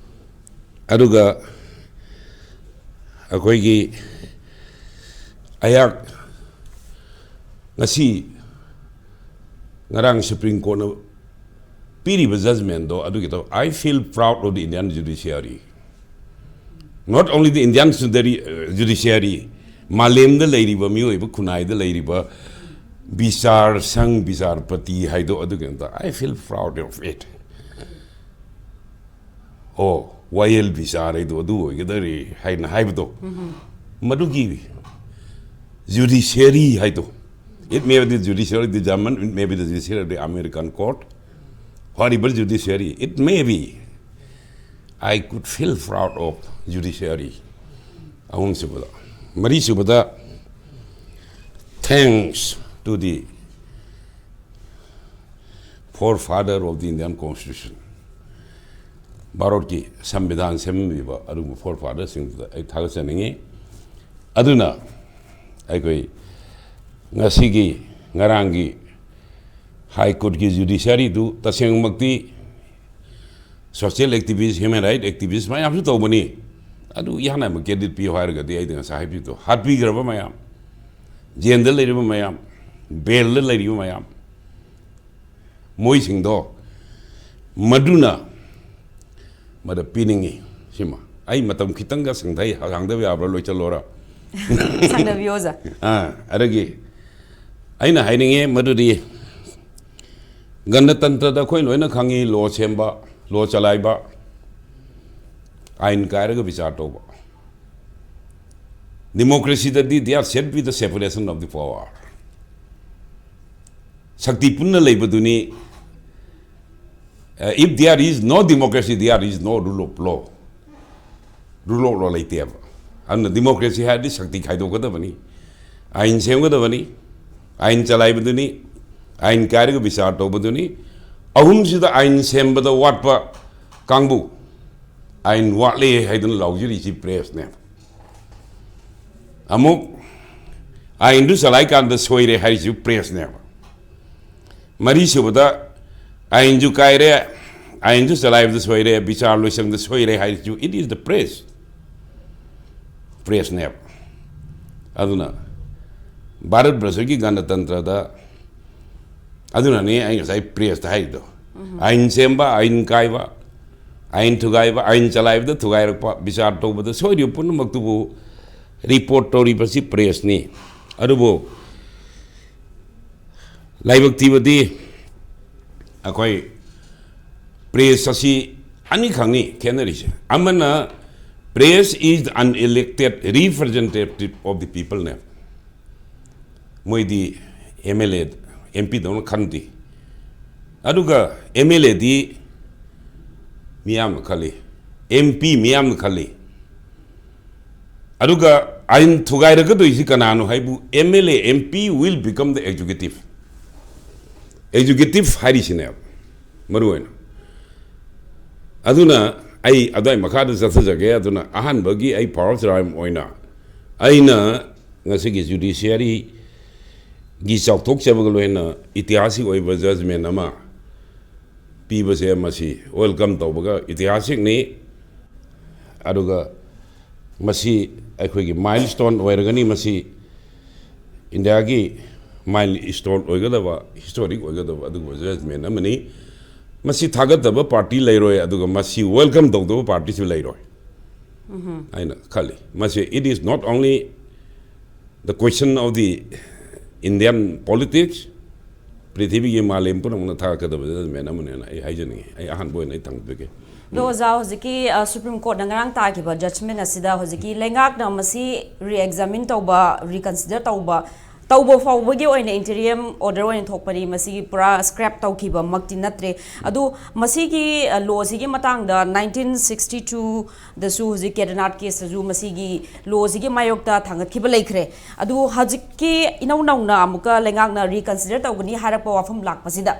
ꯑꯗꯨꯒ ꯑꯩꯈꯣꯏꯒꯤ ꯑꯩꯍꯥꯛ ꯉꯁꯤ, ꯉꯔꯥꯡ Supreme Courtꯅ ꯄꯤꯔꯤꯕ judgmentꯗꯣ ꯑꯗꯨꯒꯤꯗꯣ, I feel proud of the Indian judiciary. Not only the Indian judiciary, uh, judiciary, ꯃꯥꯂꯦꯝꯗ ꯂꯩꯔꯤꯕ ꯃꯤꯑꯣꯏꯕ ꯈꯨꯟꯅꯥꯏꯗ ꯂꯩꯔꯤꯕ ꯕꯤꯆꯥꯔ ꯁꯪ, ꯕꯤꯆꯥꯔꯄꯇꯤ ꯍꯥꯏꯗꯣ ꯑꯗꯨꯒꯤꯗꯃꯛꯇ I feel proud of it. ꯑꯣ, ꯋꯥꯌꯦꯜ ꯕꯤꯆꯥꯔ ꯍꯥꯏꯗꯣ ꯑꯗꯨ ꯑꯣꯏꯒꯗꯧꯔꯤ ꯍꯥꯏꯅ ꯍꯥꯏꯕꯗꯣ, ꯃꯗꯨꯒꯤ judiciary ꯍꯥꯏꯗꯣ, it may be the judiciary of the German, it may be the judiciary of the American court, whatever judiciary it may be, I could feel proud of judiciary. ꯑꯍꯨꯝꯁꯨꯕꯗ, ꯃꯔꯤꯁꯨꯕꯗ, thanks to the forefather of the Indian Constitution, ꯚꯥꯔꯠꯀꯤ ꯁꯪꯕꯤꯙꯥꯟ ꯁꯦꯝꯕꯤꯕ ꯑꯗꯨꯒꯨꯝꯕ forefatherꯁꯤꯡꯗꯨꯗ ꯑꯩ ꯊꯥꯒꯠꯆꯅꯤꯡꯉꯤ꯫ ꯑꯗꯨꯅ ꯑꯩꯈꯣꯏ ꯉꯁꯤꯒꯤ, ꯉꯔꯥꯡꯒꯤ High Courtꯀꯤ judiciaryꯗꯨ ꯇꯁꯦꯡꯃꯛꯇꯤ Social activist, human right activist ꯃꯌꯥꯝꯁꯨ ꯇꯧꯕꯅꯤ꯫ ꯑꯗꯨ ꯏꯍꯥꯟ ꯍꯥꯟꯕ credit ꯄꯤꯌꯨ ꯍꯥꯏꯔꯒꯗꯤ ꯑꯩꯗꯤ ꯉꯁꯥꯏ ꯍꯥꯏꯕꯤꯕꯗꯣ, ꯍꯥꯠꯄꯤꯈ꯭ꯔꯕ ꯃꯌꯥꯝ, ꯖꯦꯜꯗ ꯂꯩꯔꯤꯕ ꯃꯌꯥꯝ, ꯕꯦꯜꯗ ꯂꯩꯔꯤꯕ ꯃꯌꯥꯝ, ꯃꯣꯏꯁꯤꯡꯗꯣ ꯃꯗꯨꯅ ꯃꯗ ꯄꯤꯅꯤꯡꯉꯤ꯫ ꯁꯤꯃ ꯑꯩ ꯃꯇꯝ ꯈꯤꯇꯪꯒ ꯁꯪꯊꯩ, ꯁꯥꯡꯗꯕ ꯌꯥꯕ꯭ꯔꯥ? ꯂꯣꯏꯁꯤꯜꯂꯣꯔ? ꯁꯪꯗꯕꯤꯌꯣ ꯑꯣꯖꯥ꯫ ꯑꯥ, ꯑꯗꯒꯤ ꯑꯩꯅ ꯍꯥꯏꯅꯤꯡꯉꯤ ꯃꯗꯨꯗꯤ ꯒꯅꯇꯟꯇ꯭ꯔꯗ ꯑꯩꯈꯣꯏ ꯂꯣꯏꯅ ꯈꯪꯉꯤ, ꯂꯣ ꯁꯦꯝꯕ, ꯂꯣ ꯆꯂꯥꯏꯕ, ꯑꯥꯏꯟ ꯀꯥꯏꯔꯒ ꯕꯤꯆꯥꯔ ꯇꯧꯕ꯫ Democracyꯗꯗꯤ they are set with the separation of the power. ꯁꯛꯇꯤ ꯄꯨꯟꯅ ꯂꯩꯕꯗꯨꯅꯤ꯫ Uh, if there is no democracy, there is no rule of law. Rule of law ꯂꯩꯇꯦꯕ꯫ ꯑꯗꯨꯅ democracy ꯍꯥꯏꯔꯗꯤ ꯁꯛꯇꯤ ꯈꯥꯏꯗꯣꯛꯀꯗꯕꯅꯤ, ꯑꯥꯏꯟ ꯁꯦꯝꯒꯗꯕꯅꯤ, ꯑꯥꯏꯟ ꯆꯂꯥꯏꯕꯗꯨꯅꯤ, ꯑꯥꯏꯟ ꯀꯥꯏꯔꯒ ꯕꯤꯆꯥꯔ ꯇꯧꯕꯗꯨꯅꯤ꯫ ꯑꯍꯨꯝꯁꯤꯗ ꯑꯥꯏꯟ ꯁꯦꯝꯕꯗ ꯋꯥꯠꯄ ꯀꯥꯡꯕꯨ, ꯑꯥꯏꯟ ꯋꯥꯠꯂꯦ ꯍꯥꯏꯗꯨꯅ ꯂꯥꯎꯖꯔꯤꯁꯤ pressꯅꯦꯕ꯫ ꯑꯃꯨꯛ ꯑꯥꯏꯟꯗꯨ ꯆꯂꯥꯏꯀꯥꯟꯗ ꯁꯣꯏꯔꯦ ꯍꯥꯏꯔꯤꯁꯤ pressꯅꯦꯕ꯫ ꯃꯔꯤꯁꯨꯕꯗ ꯑꯥꯏꯟꯁꯨ ꯀꯥꯏꯔꯦ, ꯑꯥꯏꯟꯁꯨ ꯆꯂꯥꯏꯕꯗ ꯁꯣꯏꯔꯦ, ꯕꯤꯆꯥꯔ ꯂꯣꯏꯁꯪꯗ ꯁꯣꯏꯔꯦ ꯍꯥꯏꯔꯤꯁꯨ it is the press, pressꯅꯦꯕ꯫ ꯑꯗꯨꯅ ꯚꯥꯔꯠ ꯕꯔꯁꯒꯤ ꯒꯅꯇꯟꯇ꯭ꯔꯗ, ꯑꯗꯨꯅꯅꯦ ꯑꯩ ꯉꯁꯥꯏ pressꯇ ꯍꯥꯏꯔꯤꯗꯣ, ꯑꯥꯏꯟ ꯁꯦꯝꯕ, ꯑꯥꯏꯟ ꯀꯥꯏꯕ, ꯑꯥꯏꯟ ꯊꯨꯒꯥꯏꯕ, ꯑꯥꯏꯟ ꯆꯂꯥꯏꯕꯗ ꯊꯨꯒꯥꯏꯔꯛꯄ, ꯕꯤꯆꯥꯔ ꯇꯧꯕꯗ ꯁꯣꯏꯔꯤꯕ ꯄꯨꯝꯅꯃꯛꯇꯨꯕꯨ report ꯇꯧꯔꯤꯕꯁꯤ pressꯅꯤ꯫ ꯑꯗꯨꯕꯨ ꯂꯥꯏꯕꯛ ꯊꯤꯕꯗꯤ ꯑꯩꯈꯣꯏ press ꯑꯁꯤ ꯑꯅꯤꯈꯛꯅꯤ ꯈꯦꯠꯅꯔꯤꯁꯦ꯫ ꯑꯃꯅ press is the unelected representative of the peopleꯅꯦ꯫ ꯃꯣꯏꯗꯤ MLA, MPꯗꯧꯅ ꯈꯟꯗꯦ꯫ ꯑꯗꯨꯒ MLAꯗꯤ ꯃꯤꯌꯥꯝꯅ ꯈꯜꯂꯤ, MP ꯃꯤꯌꯥꯝꯅ ꯈꯜꯂꯤ꯫ ꯑꯗꯨꯒ ꯑꯥꯏꯟ ꯊꯨꯒꯥꯏꯔꯛꯀꯗꯣꯏꯁꯤ ꯀꯅꯥꯅꯣ ꯍꯥꯏꯕꯨ MLA, MP will become the executive. Executive ꯍꯥꯏꯔꯤꯁꯤꯅꯦꯕ ꯃꯔꯨ ꯑꯣꯏꯅ꯫ ꯑꯗꯨꯅ ꯑꯩ ꯑꯗꯨꯋꯥꯏ ꯃꯈꯥꯗ ꯆꯠꯊꯖꯒꯦ꯫ ꯑꯗꯨꯅ ꯑꯍꯥꯟꯕꯒꯤ ꯑꯩ power of crime ꯑꯣꯏꯅ ꯑꯩꯅ ꯉꯁꯤꯒꯤ judiciaryꯒꯤ ꯆꯥꯎꯊꯣꯛꯆꯕꯒ ꯂꯣꯏꯅ ꯏꯇꯤꯍꯥꯁꯤꯛ ꯑꯣꯏꯕ judgment ꯑꯃ ꯄꯤꯕꯁꯦ ꯃꯁꯤ welcome ꯇꯧꯕꯒ ꯏꯇꯤꯍꯥꯁꯤꯛꯅꯤ꯫ ꯑꯗꯨꯒ ꯃꯁꯤ ꯑꯩꯈꯣꯏꯒꯤ milestone ꯑꯣꯏꯔꯒꯅꯤ꯫ ꯃꯁꯤ ꯏꯟꯗꯤꯌꯥꯒꯤ milestone ꯑꯣꯏꯒꯗꯕ, historic ꯑꯣꯏꯒꯗꯕ ꯑꯗꯨꯒꯨꯝꯕ judgment ꯑꯃꯅꯤ꯫ ꯃꯁꯤ ꯊꯥꯒꯠꯇꯕ party ꯂꯩꯔꯣꯏ, ꯑꯗꯨꯒ ꯃꯁꯤ welcome ꯇꯧꯗꯕ partyꯁꯨ ꯂꯩꯔꯣꯏ꯫ ꯑꯩꯅ ꯈꯜꯂꯤ ꯃꯁꯤ, it is not only the question of the Indian politics, ꯄ꯭ꯔꯤꯊꯤꯕꯤꯒꯤ ꯃꯥꯂꯦꯝ ꯄꯨꯝꯅꯃꯛꯅ ꯊꯥꯒꯠꯀꯗꯕ judgment ꯑꯃꯅꯦꯅ ꯑꯩ ꯍꯥꯏꯖꯅꯤꯡꯉꯤ꯫ ꯑꯩ ꯑꯍꯥꯟꯕ ꯑꯣꯏꯅ ꯑꯩ ꯊꯝꯖꯒꯦ꯫ ꯑꯗꯣ ꯑꯣꯖꯥ, ꯍꯧꯖꯤꯛꯀꯤ ꯑ, Supreme Courtꯅ ꯉꯔꯥꯡ ꯇꯥꯈꯤꯕ judgment ꯑꯁꯤꯗ ꯍꯧꯖꯤꯛꯀꯤ ꯂꯩꯉꯥꯛꯅ ꯃꯁꯤ re-examine ꯇꯧꯕ, reconsider ꯇꯧꯕ, ꯇꯧꯕ ꯐꯥꯎꯕꯒꯤ ꯑꯣꯏꯅ interim order ꯑꯣꯏꯅ ꯊꯣꯛꯄꯅꯤ꯫ ꯃꯁꯤꯒꯤ ꯄꯨꯔꯥ scrap ꯇꯧꯈꯤꯕꯃꯛꯇꯤ ꯅꯠꯇ꯭ꯔꯦ꯫ ꯑꯗꯨ ꯃꯁꯤꯒꯤ ꯑ, lawꯁꯤꯒꯤ ꯃꯇꯥꯡꯗ nineteen sixty two ꯗꯁꯨ ꯍꯧꯖꯤꯛ ꯀꯦꯗꯔꯅꯥꯠ caseꯇꯁꯨ ꯃꯁꯤꯒꯤ lawꯁꯤꯒꯤ ꯃꯥꯌꯣꯛꯇ ꯊꯥꯡꯒꯠꯈꯤꯕ ꯂꯩꯈ꯭ꯔꯦ꯫ ꯑꯗꯨ ꯍꯧꯖꯤꯛꯀꯤ ꯏꯅꯧ ꯅꯧꯅ ꯑꯃꯨꯛꯀ ꯂꯩꯉꯥꯛꯅ reconsider ꯇꯧꯒꯅꯤ ꯍꯥꯏꯔꯛꯄ ꯋꯥꯐꯝ ꯂꯥꯛꯄꯁꯤꯗ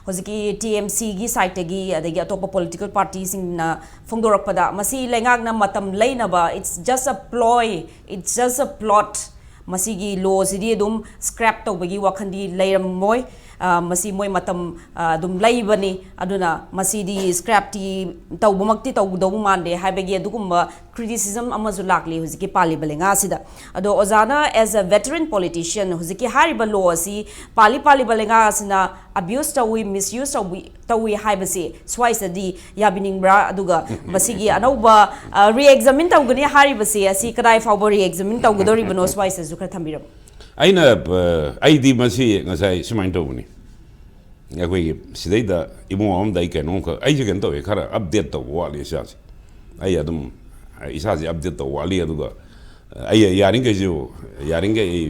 ꯍꯧꯖꯤꯛꯀꯤ TMCꯒꯤ sideꯇꯒꯤ ꯑꯗꯒꯤ ꯑꯇꯣꯞꯄ political partyꯁꯤꯡꯅ ꯐꯣꯡꯗꯣꯔꯛꯄꯗ ꯃꯁꯤ ꯂꯩꯉꯥꯛꯅ ꯃꯇꯝ ꯂꯩꯅꯕ, it's just a ploy, it's just a plot, ꯃꯁꯤꯒꯤ lawꯁꯤꯗꯤ ꯑꯗꯨꯝ scrap ꯇꯧꯕꯒꯤ ꯋꯥꯈꯜꯗꯤ ꯂꯩꯔꯝꯃꯣꯏ꯫ ꯑ, ꯃꯁꯤ ꯃꯣꯏ ꯃꯇꯝ, ꯑ, ꯑꯗꯨꯝ ꯂꯩꯕꯅꯤ꯫ ꯑꯗꯨꯅ ꯃꯁꯤꯗꯤ scrapꯇꯤ ꯇꯧꯕꯃꯛꯇꯤ ꯇꯧꯒꯗꯧꯕ ꯃꯥꯟꯗꯦ ꯍꯥꯏꯕꯒꯤ ꯑꯗꯨꯒꯨꯝꯕ criticism ꯑꯃꯁꯨ ꯂꯥꯛꯂꯤ ꯍꯧꯖꯤꯛꯀꯤ ꯄꯥꯜꯂꯤꯕ ꯂꯩꯉꯥꯛ ꯑꯁꯤꯗ꯫ ꯑꯗꯣ ꯑꯣꯖꯥꯅ as a veteran politician ꯍꯧꯖꯤꯛꯀꯤ ꯍꯥꯏꯔꯤꯕ law ꯑꯁꯤ ꯄꯥꯜꯂꯤ ꯄꯥꯜꯂꯤꯕ ꯂꯩꯉꯥꯛ ꯑꯁꯤꯅ abuse ꯇꯧꯏ, misuse ꯇꯧꯏ, ꯇꯧꯏ ꯍꯥꯏꯕꯁꯤ ꯁ꯭ꯋꯥꯏꯁꯤꯗꯗꯤ ꯌꯥꯕꯤꯅꯤꯡꯕ꯭ꯔꯥ? ꯑꯗꯨꯒ ꯃꯁꯤꯒꯤ ꯑꯅꯧꯕ, ꯑ, re-examine ꯇꯧꯒꯅꯤ ꯍꯥꯏꯔꯤꯕꯁꯤ ꯑꯁꯤ ꯀꯗꯥꯏ ꯐꯥꯎꯕ re-examine ꯇꯧꯒꯗꯧꯔꯤꯕꯅꯣ? ꯁ꯭ꯋꯥꯏꯁꯤꯗꯁꯨ ꯈꯔ ꯊꯝꯕꯤꯔꯝꯃꯨ꯫ ꯑꯩꯅ, ꯑ, ꯑꯩꯗꯤ ꯃꯁꯤ ꯉꯁꯥꯏ ꯁꯨꯃꯥꯏꯅ ꯇꯧꯕꯅꯤ꯫ ꯑꯩꯈꯣꯏꯒꯤ ꯁꯤꯗꯩꯗ ꯏꯕꯨꯡ ꯑꯃꯗ ꯑꯩ ꯀꯩꯅꯣꯝꯈꯛ, ꯑꯩꯁꯦ ꯀꯩꯅꯣ ꯇꯧꯋꯦ, ꯈꯔ update ꯇꯧꯕ ꯋꯥꯠꯂꯤ ꯏꯁꯥꯁꯦ꯫ ꯑꯩ ꯑꯗꯨꯝ ꯏꯁꯥꯁꯦ update ꯇꯧꯕ ꯋꯥꯠꯂꯤ꯫ ꯑꯗꯨꯒ ꯑꯩ ꯌꯥꯔꯤꯈꯩꯁꯨ, ꯌꯥꯔꯤꯈꯩ ꯑꯩ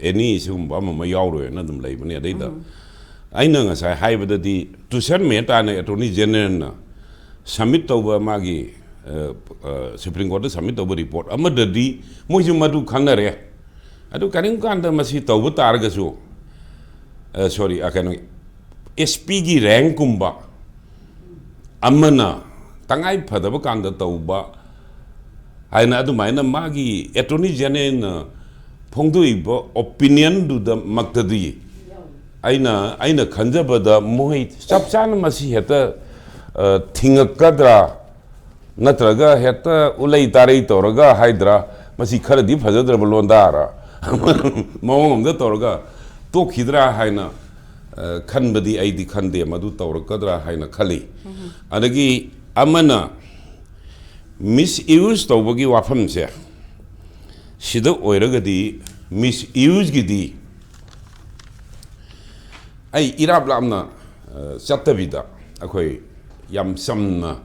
any ꯁꯤꯒꯨꯝꯕ ꯑꯃ ꯑꯃ ꯌꯥꯎꯔꯣꯏꯅ ꯑꯗꯨꯝ ꯂꯩꯕꯅꯤ꯫ ꯑꯗꯩꯗ ꯑꯩꯅ ꯉꯁꯥꯏ ꯍꯥꯏꯕꯗꯗꯤ ꯇꯨꯁꯟ ꯃꯦꯍꯇꯥꯅ Attorney Generalꯅ submit ꯇꯧꯕ ꯃꯥꯒꯤ, ꯑ, ꯑ, Supreme Courtꯇ submit ꯇꯧꯕ report ꯑꯃꯗꯗꯤ ꯃꯣꯏꯁꯨ ꯃꯗꯨ ꯈꯪꯅꯔꯦ꯫ ꯑꯗꯨ ꯀꯔꯤꯒꯨꯝꯕ ꯀꯥꯟꯗ ꯃꯁꯤ ꯇꯧꯕ ꯇꯥꯔꯒꯁꯨ, ꯑ, sorry, ꯑ, ꯀꯩꯅꯣ, SPꯒꯤ rankꯀꯨꯝꯕ ꯑꯃꯅ ꯇꯉꯥꯏ ꯐꯗꯕ ꯀꯥꯟꯗ ꯇꯧꯕ ꯍꯥꯏꯅ ꯑꯗꯨꯃꯥꯏꯅ ꯃꯥꯒꯤ Attorney Generalꯅ ꯐꯣꯡꯗꯣꯛꯏꯕ opinionꯗꯨꯗꯃꯛꯇꯗꯤ ꯑꯩꯅ, ꯑꯩꯅ ꯈꯟꯖꯕꯗ ꯃꯣꯏ ꯆꯞ ꯆꯥꯅ ꯃꯁꯤ ꯍꯦꯛꯇ, ꯑ, ꯊꯤꯡꯉꯛꯀꯗ꯭ꯔꯥ, ꯅꯠꯇ꯭ꯔꯒ ꯍꯦꯛꯇ ꯎꯂꯩ ꯇꯥꯔꯩ ꯇꯧꯔꯒ ꯍꯥꯏꯗ꯭ꯔꯥ, ꯃꯁꯤ ꯈꯔꯗꯤ ꯐꯖꯗ꯭ꯔꯕ ꯂꯣꯟꯗꯥꯔ ꯃꯑꯣꯡ ꯑꯃꯗ ꯇꯧꯔꯒ ꯇꯣꯛꯈꯤꯗ꯭ꯔꯥ ꯍꯥꯏꯅ, ꯑ, ꯈꯟꯕꯗꯤ ꯑꯩꯗꯤ ꯈꯟꯗꯦ, ꯃꯗꯨ ꯇꯧꯔꯛꯀꯗ꯭ꯔꯥ ꯍꯥꯏꯅ ꯈꯜꯂꯤ꯫ ꯑꯗꯒꯤ ꯑꯃꯅ, ꯃꯤꯁ ꯌꯨꯁ ꯇꯧꯕꯒꯤ ꯋꯥꯐꯝꯁꯦ ꯁꯤꯗ ꯑꯣꯏꯔꯒꯗꯤ, ꯃꯤꯁ ꯌꯨꯁꯀꯤꯗꯤ ꯑꯩ ꯏꯔꯥꯞ ꯂꯥꯞꯅ, ꯑ, ꯆꯠꯇꯕꯤꯗ, ꯑꯩꯈꯣꯏ ꯌꯥꯝ ꯆꯝꯅ,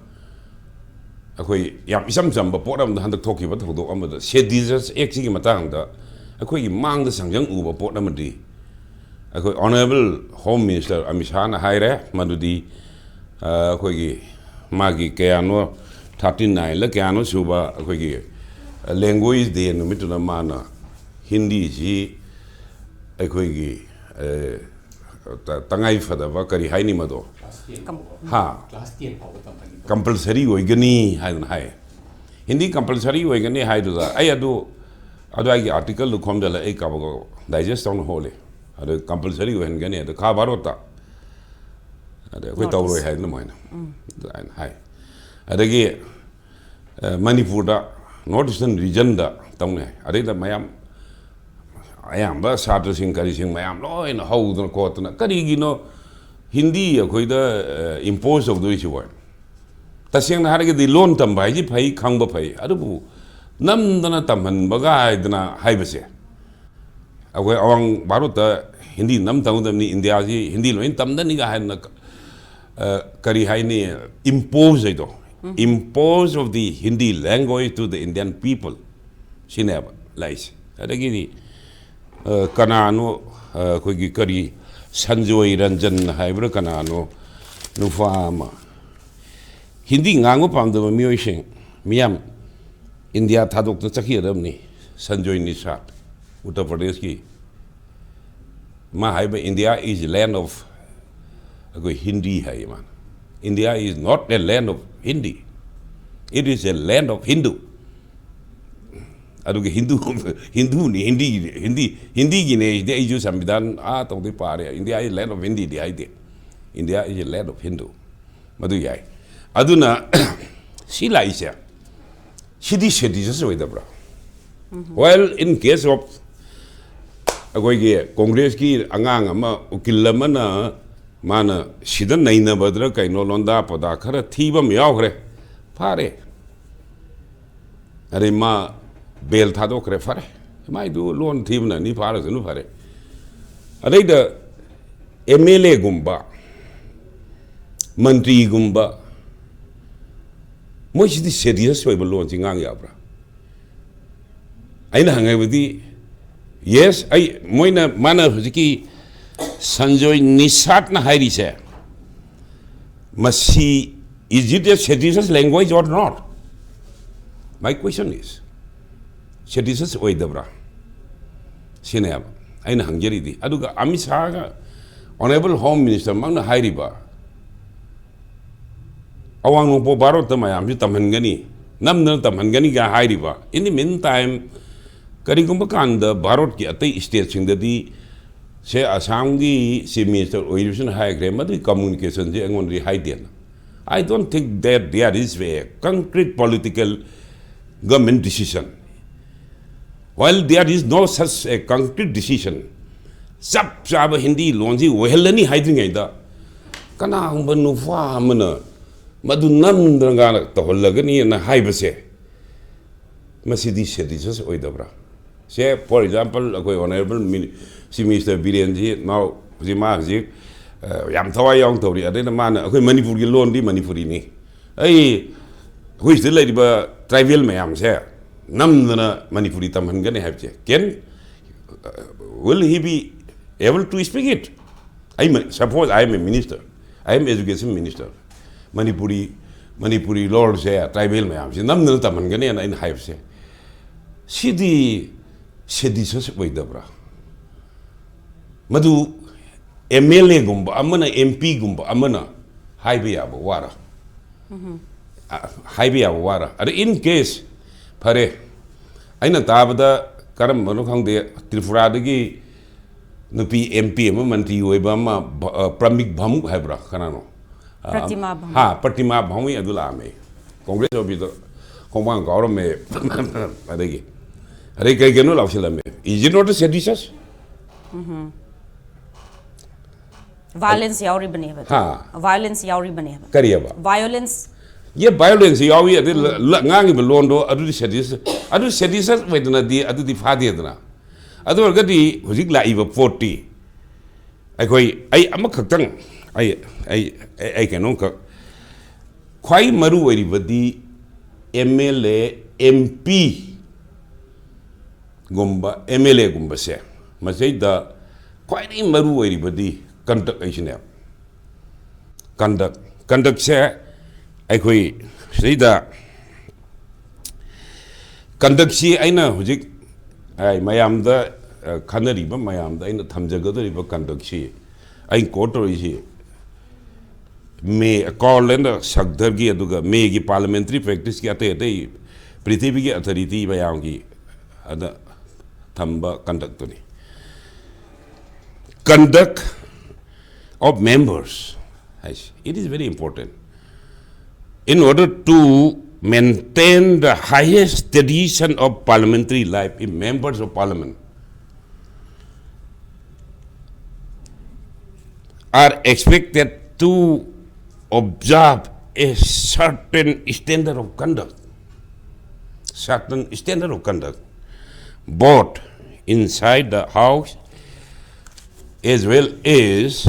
ꯑꯩꯈꯣꯏ ꯌꯥꯝ ꯏꯆꯝ ꯆꯝꯕ ꯄꯣꯠ ꯑꯃꯗ, ꯍꯟꯗꯛ ꯊꯣꯛꯈꯤꯕ ꯊꯧꯗꯣꯛ ꯑꯃꯗ, ꯁꯦꯗꯤꯁꯁ ꯑꯦꯛꯁꯤꯒꯤ ꯃꯇꯥꯡꯗ ꯑꯩꯈꯣꯏꯒꯤ ꯃꯥꯡꯗ ꯁꯪꯖꯪ ꯎꯕ ꯄꯣꯠ ꯑꯃꯗꯤ, ꯑꯩꯈꯣꯏ ꯑꯣꯅꯔꯦꯕꯜ ꯍꯣꯝ ꯃꯤꯅꯤꯁꯇꯔ ꯑꯃꯤꯠ ꯁꯥꯍꯅ ꯍꯥꯏꯔꯦ ꯃꯗꯨꯗꯤ, ꯑ, ꯑꯩꯈꯣꯏꯒꯤ ꯃꯥꯒꯤ ꯀꯌꯥꯅꯣ, ꯊꯥꯔꯇꯤ ꯅꯥꯏꯟꯂ ꯀꯌꯥꯅꯣ ꯁꯨꯕ ꯑꯩꯈꯣꯏꯒꯤ ꯂꯦꯡꯒ꯭ꯋꯦꯖ ꯗꯦ ꯅꯨꯃꯤꯠꯇꯨꯗ ꯃꯥꯅ ꯍꯤꯟꯗꯤꯁꯤ ꯑꯩꯈꯣꯏꯒꯤ, ꯑ, ꯇ-, ꯇꯉꯥꯏ ꯐꯗꯕ ꯀꯔꯤ ꯍꯥꯏꯅꯤ ꯃꯗꯣ? ꯀꯝ- ꯍꯥ? ꯀꯝꯄꯜꯁꯔꯤ ꯑꯣꯏꯒꯅꯤ ꯍꯥꯏꯗꯅ ꯍꯥꯏ꯫ ꯍꯤꯟꯗꯤ ꯀꯝꯄꯜꯁꯔꯤ ꯑꯣꯏꯒꯅꯤ ꯍꯥꯏꯗꯨꯗ ꯑꯩ ꯑꯗꯨ, ꯑꯗꯨꯋꯥꯏꯒꯤ ꯑꯥꯔꯇꯤꯀꯜꯗꯨ ꯈꯣꯝꯖꯤꯜꯂ ꯑꯩ ꯀꯥꯕꯛ ꯀꯥꯕꯛ ꯗꯥꯏꯖꯦꯁ ꯇꯧꯅ ꯍꯣꯜꯂꯤ꯫ ꯑꯗꯨ ꯀꯝꯄꯜꯁꯔꯤ ꯑꯣꯏꯍꯟꯒꯅꯤ, ꯑꯗꯨ ꯈꯥ ꯚꯥꯔꯣꯠꯇ꯫ ꯑꯗ ꯑꯩꯈꯣꯏ ꯅꯣꯔꯠ ꯇꯧꯔꯣꯏ ꯏꯁ꯫ ꯍꯥꯏꯗꯅ ꯃꯣꯏꯅ ꯑꯗꯨꯃꯥꯏꯅ ꯍꯥꯏ꯫ ꯑꯗꯒꯤ, ꯑ, ꯃꯅꯤꯄꯨꯔꯗ, ꯅꯣꯔꯠ ꯏꯁꯇꯔꯟ ꯔꯤꯖꯟꯗ ꯇꯧꯅꯤ ꯍꯥꯏ꯫ ꯑꯗꯩꯗ ꯃꯌꯥꯝ, ꯑꯌꯥꯝꯕ ꯁꯥꯇ꯭ꯔꯁꯤꯡ ꯀꯔꯤꯁꯤꯡ ꯃꯌꯥꯝ ꯂꯣꯏꯅ ꯍꯧꯗꯅ ꯈꯣꯠꯇꯅ, "ꯀꯔꯤꯒꯤꯅꯣ ꯍꯤꯟꯗꯤ ꯑꯩꯈꯣꯏꯗ, ꯑ, ꯏꯝꯄꯣꯁ ꯇꯧꯗꯣꯏꯁꯤꯕꯣ?" ꯇꯁꯦꯡꯅ ꯍꯥꯏꯔꯒꯗꯤ ꯂꯣꯟ ꯇꯝꯕ ꯍꯥꯏꯁꯤ ꯐꯩ, ꯈꯪꯕ ꯐꯩ, ꯑꯗꯨꯕꯨ ꯅꯝꯗꯅ ꯇꯝꯍꯟꯕꯒ ꯍꯥꯏꯗꯅ ꯍꯥꯏꯕꯁꯦ, ꯑꯩꯈꯣꯏ ꯑꯋꯥꯡ ꯚꯥꯔꯠꯇ ꯍꯤꯟꯗꯤ ꯅꯝ ꯇꯝꯒꯗꯕꯅꯤ, ꯏꯟꯗꯤꯌꯥꯁꯤ ꯍꯤꯟꯗꯤ ꯂꯣꯏꯅ ꯇꯝꯗꯅꯤꯒ ꯍꯥꯏꯗꯅ, ꯑ, ꯀꯔꯤ ꯍꯥꯏꯅꯤ, ꯏꯝꯄꯣꯖ ꯍꯥꯏꯗꯣ, ꯎꯝ꯫ Impose of the Hindi language to the Indian people, ꯁꯤꯅꯦꯕ ꯂꯥꯛꯏꯁꯦ꯫ ꯑꯗꯒꯤꯗꯤ, ꯑ, ꯀꯅꯥꯅꯣ, ꯑ, ꯑꯩꯈꯣꯏꯒꯤ ꯀꯔꯤ, ꯁꯟꯖꯣꯏ ꯔꯟꯖꯟ ꯍꯥꯏꯕ꯭ꯔꯥ ꯀꯅꯥꯅꯣ, ꯅꯨꯄꯥ ꯑꯃ, ꯍꯤꯟꯗꯤ ꯉꯥꯡꯕ ꯄꯥꯝꯗꯕ ꯃꯤꯑꯣꯏꯁꯤꯡ ꯃꯤꯌꯥꯝ ꯏꯟꯗꯤꯌꯥ ꯊꯥꯗꯣꯛꯇꯨꯅ ꯆꯠꯈꯤꯒꯗꯕꯅꯤ꯫ ꯁꯟꯖꯣꯏ ꯅꯤꯁꯥꯠ, ꯎꯠꯇꯔ ꯄ꯭ꯔꯗꯦꯁꯀꯤ, ꯃꯥ ꯍꯥꯏꯕ, "India is land of ꯑꯩꯈꯣꯏ ꯍꯤꯟꯗꯤ" ꯍꯥꯏꯌꯦ ꯃꯥꯅ꯫ "India is not a land of Hindi, it is a land of Hindu." ꯑꯗꯨꯒ ꯍꯤꯟꯗꯨ, ꯍꯤꯟꯗꯨꯅꯤ, ꯍꯤꯟꯗꯤꯒꯤ, ꯍꯤꯟꯗꯤ, ꯍꯤꯟꯗꯤꯒꯤꯅꯦ ꯁꯤꯗꯤ꯫ ꯑꯩꯁꯨ ꯁꯪꯕꯤꯙꯥꯟ ꯑꯥ ꯇꯧꯗꯩ ꯄꯥꯔꯦ꯫ India is land of Hindi ꯗꯤ ꯍꯥꯏꯗꯦ꯫ India is a land of Hindu꯫ ꯃꯗꯨ ꯌꯥꯏ꯫ ꯑꯗꯨꯅ ꯁꯤ ꯂꯥꯛꯏꯁꯦ, ꯁꯤꯗꯤ seditious ꯑꯣꯏꯗꯕ꯭ꯔꯥ? Well, in case of ꯑꯩꯈꯣꯏꯒꯤ ꯀꯣꯡꯒ꯭ꯔꯦꯁꯀꯤ ꯑꯉꯥꯡ ꯑꯃ, ꯎꯀꯤꯜ ꯑꯃꯅ, ꯃꯥꯅ ꯁꯤꯗ ꯅꯩꯅꯕꯗ꯭ꯔ ꯀꯩꯅꯣ, ꯂꯣꯟꯗꯥ ꯄꯗꯥ ꯈꯔ ꯊꯤꯕ ꯑꯃ ꯌꯥꯎꯈ꯭ꯔꯦ, ꯐꯥꯔꯦ꯫ ꯑꯗꯩ ꯃꯥ ꯕꯦꯜ ꯊꯥꯗꯣꯛꯈ꯭ꯔꯦ, ꯐꯔꯦ꯫ ꯃꯥꯏꯗꯨ ꯂꯣꯟ ꯊꯤꯕꯅꯅꯤ, ꯐꯥꯔꯁꯅꯨ, ꯐꯔꯦ꯫ ꯑꯗꯩꯗ ꯑꯦꯝ ꯑꯦꯜ ꯑꯦꯒꯨꯝꯕ, ꯃꯟꯇ꯭ꯔꯤꯒꯨꯝꯕ, ꯃꯣꯏꯁꯤꯗꯤ seditious ꯑꯣꯏꯕ ꯂꯣꯟꯁꯤ ꯉꯥꯡ ꯌꯥꯕ꯭ꯔꯥ? ꯑꯩꯅ ꯍꯪꯉꯕꯗꯤ, yes, ꯑꯩ, ꯃꯣꯏꯅ, ꯃꯥꯅ ꯍꯧꯖꯤꯛꯀꯤ ꯁꯟꯖꯣꯏ ꯅꯤꯁꯥꯠꯅ ꯍꯥꯏꯔꯤꯁꯦ, ꯃꯁꯤ, is it a seditious language or not? My question is, seditious ꯑꯣꯏꯗꯕ꯭ꯔꯥ? ꯁꯤꯅꯦꯕ ꯑꯩꯅ ꯍꯪꯖꯔꯤꯗꯤ꯫ ꯑꯗꯨꯒ ꯑꯃꯤꯠ ꯁꯥꯍꯒ, Honourable Home Minister ꯃꯛꯅ ꯍꯥꯏꯔꯤꯕ, ꯑꯋꯥꯡ ꯅꯣꯡꯄꯣꯛ ꯚꯥꯔꯠꯇ ꯃꯌꯥꯝꯁꯤ ꯇꯝꯍꯟꯒꯅꯤ, ꯅꯝꯗꯅ ꯇꯝꯍꯟꯒꯅꯤꯒ ꯍꯥꯏꯔꯤꯕ, in the meantime, ꯀꯔꯤꯒꯨꯝꯕ ꯀꯥꯟꯗ ꯚꯥꯔꯠꯀꯤ ꯑꯇꯩ stateꯁꯤꯡꯗꯗꯤ, ꯁꯦ, ꯑꯁꯥꯝꯒꯤ Chief Minister ꯑꯣꯏꯔꯤꯕꯁꯤꯅ ꯍꯥꯏꯈ꯭ꯔꯦ, ꯃꯗꯨꯒꯤ communicationꯁꯦ ꯑꯩꯉꯣꯟꯗꯗꯤ ꯍꯥꯏꯗꯦꯅ꯫ I don't think that there is a concrete political government decision. While there is no such a concrete decision, ꯆꯞ ꯆꯥꯕ ꯍꯤꯟꯗꯤ ꯂꯣꯟꯁꯤ ꯑꯣꯏꯍꯜꯂꯅꯤ ꯍꯥꯏꯗ꯭ꯔꯤꯉꯩꯗ, ꯀꯅꯥꯒꯨꯝꯕ ꯅꯨꯄꯥ ꯑꯃꯅ ꯃꯗꯨ ꯅꯝꯗꯅ ꯇꯧꯍꯜꯂꯒꯅꯤꯅ ꯍꯥꯏꯕꯁꯦ, ꯃꯁꯤꯗꯤ seditious ꯑꯣꯏꯗꯕ꯭ꯔꯥ? ꯁꯦ, for example, ꯑꯩꯈꯣꯏ Honourable Mini-, Chief Minister ꯕꯤꯔꯦꯟꯖꯤ ꯅꯥꯎ ꯍꯧꯖꯤꯛ, ꯃꯥ ꯍꯧꯖꯤꯛ, ꯑ, ꯌꯥꯝ ꯊꯋꯥꯏ ꯌꯥꯎꯅ ꯇꯧꯔꯤ꯫ ꯑꯗꯩꯗ ꯃꯥꯅ ꯑꯩꯈꯣꯏ ꯃꯅꯤꯄꯨꯔꯒꯤ ꯂꯣꯟꯗꯤ ꯃꯅꯤꯄꯨꯔꯤꯅꯤ, ꯑꯩ, ꯑꯩꯈꯣꯏ ꯁꯤꯗ ꯂꯩꯔꯤꯕ tribal ꯃꯌꯥꯝꯁꯦ ꯅꯝꯗꯅ ꯃꯅꯤꯄꯨꯔꯤ ꯇꯝꯍꯟꯒꯅꯤ ꯍꯥꯏꯕꯁꯦ, can, will he be able to speak it? ꯑꯩ ꯃ-, suppose I am a minister, I am education minister, Manipuri, Manipuri ꯂꯣꯟꯁꯦ tribal ꯃꯌꯥꯝꯁꯦ ꯅꯝꯗꯅ ꯇꯝꯍꯟꯒꯅꯦꯅ ꯑꯩꯅ ꯍꯥꯏꯕꯁꯦ, ꯁꯤꯗꯤ seditious ꯑꯣꯏꯗꯕ꯭ꯔꯥ? ꯃꯗꯨ ꯑꯦꯝ ꯑꯦꯜ ꯑꯦꯒꯨꯝꯕ ꯑꯃꯅ, ꯑꯦꯝ ꯄꯤꯒꯨꯝꯕ ꯑꯃꯅ ꯍꯥꯏꯕ ꯌꯥꯕ ꯋꯥꯔ? ꯑ, ꯍꯥꯏꯕ ꯌꯥꯕ ꯋꯥꯔ? ꯑꯗ, in case, ꯐꯔꯦ, ꯑꯩꯅ ꯇꯥꯕꯗ ꯀꯔꯝꯕꯅꯣ ꯈꯪꯗꯦ, ꯇ꯭ꯔꯤꯄꯨꯔꯥꯗꯒꯤ ꯅꯨꯄꯤ M P ꯑꯃ, ꯃꯟꯇ꯭ꯔꯤ ꯑꯣꯏꯕ ꯑꯃ, ꯚ-, ꯑ, ꯄ꯭ꯔꯃꯤꯛ ꯚꯥꯃꯨꯛ ꯍꯥꯏꯕ꯭ꯔꯥ, ꯀꯅꯥꯅꯣ? ꯑ, ꯄ꯭ꯔꯇꯤꯃꯥ ꯚꯥꯃꯨꯛ꯫ ꯍꯥ, ꯄ꯭ꯔꯇꯤꯃꯥ ꯚꯥꯃꯨꯛ ꯑꯗꯨ ꯂꯥꯛꯑꯝꯃꯦ꯫ ꯀꯣꯡꯒ꯭ꯔꯦꯁ ꯑꯣꯐꯤꯁꯇ ꯈꯣꯡꯕꯥꯡ ꯀꯥꯎꯔꯝꯃꯦ꯫ ꯑꯗꯒꯤ, ꯑꯗꯩ ꯀꯩ ꯀꯩꯅꯣ ꯂꯥꯎꯁꯤꯜꯂꯝꯃꯦ꯫ Is it not a seditious? Violence ꯌꯥꯎꯔꯤꯕꯅꯦꯕ꯫ ꯍꯥ꯫ ꯚꯥꯏꯑꯣꯂꯦꯟꯁ ꯌꯥꯎꯔꯤꯕꯅꯦꯕ꯫ ꯀꯔꯤꯑꯕ? ꯚꯥꯏꯑꯣꯂꯦꯟꯁ꯫ ꯌꯦ, ꯚꯥꯏꯑꯣꯂꯦꯟꯁ ꯌꯥꯎꯏ, ꯑꯗꯩ ꯂ-, ꯂ-, ꯉꯥꯡꯉꯤꯕ ꯂꯣꯟꯗꯣ ꯑꯗꯨꯗꯤ ꯁꯦꯗꯤꯁ, ꯑꯗꯨ ꯁꯦꯗꯤꯁ ꯑꯣꯏꯗꯅꯗꯤ ꯑꯗꯨꯗꯤ ꯐꯥꯗꯦꯗꯅ꯫ ꯑꯗꯨ ꯑꯣꯏꯔꯒꯗꯤ ꯍꯧꯖꯤꯛ ꯂꯥꯛꯏꯕ ꯄꯣꯠꯇꯤ ꯑꯩꯈꯣꯏ, ꯑꯩ ꯑꯃꯈꯛꯇꯪ, ꯑꯩ, ꯑꯩ, ꯑꯩ, ꯑꯩ ꯀꯩꯅꯣꯝꯈꯛ, ꯈ꯭ꯋꯥꯏ ꯃꯔꯨ ꯑꯣꯏꯔꯤꯕꯗꯤ M L A, M P ꯒꯨꯝꯕ, M L A ꯒꯨꯝꯕꯁꯦ, ꯃꯁꯤꯗ ꯈ꯭ꯋꯥꯏꯗꯒꯤ ꯃꯔꯨ ꯑꯣꯏꯔꯤꯕꯗꯤ ꯀꯟꯗꯛ ꯑꯁꯤꯅꯦꯕ꯫ ꯀꯟꯗꯛ, ꯀꯟꯗꯛꯁꯦ ꯑꯩꯈꯣꯏ ꯁꯤꯗꯩꯗ, ꯀꯟꯗꯛꯁꯤ ꯑꯩꯅ ꯍꯧꯖꯤꯛ, ꯑ, ꯃꯌꯥꯝꯗ, ꯑ, ꯈꯟꯅꯔꯤꯕ ꯃꯌꯥꯝꯗ ꯑꯩꯅ ꯊꯝꯖꯒꯗꯧꯔꯤꯕ ꯀꯟꯗꯛꯁꯤ, ꯑꯩꯅ ꯀꯣꯠ ꯇꯧꯔꯤꯁꯤ, ꯃꯦ, ꯀꯥꯔꯜ ꯑꯦꯟ ꯁꯛꯗꯔꯒꯤ, ꯑꯗꯨꯒ ꯃꯦꯒꯤ ꯄꯥꯔꯂꯤꯌꯥꯃꯦꯟꯇꯔꯤ ꯄ꯭ꯔꯦꯛꯇꯤꯁꯀꯤ, ꯑꯇꯩ ꯑꯇꯩ ꯄ꯭ꯔꯤꯊꯤꯕꯤꯒꯤ ꯑꯣꯊꯣꯔꯤꯇꯤ ꯃꯌꯥꯝꯒꯤ ꯑꯗ ꯊꯝꯕ ꯀꯟꯗꯛꯇꯨꯅꯤ꯫ Conduct of members ꯍꯥꯏꯁꯤ, it is very important. In order to maintain the highest tradition of parliamentary life, if members of parliament are expected to observe a certain standard of conduct, certain standard of conduct, both inside the house as well as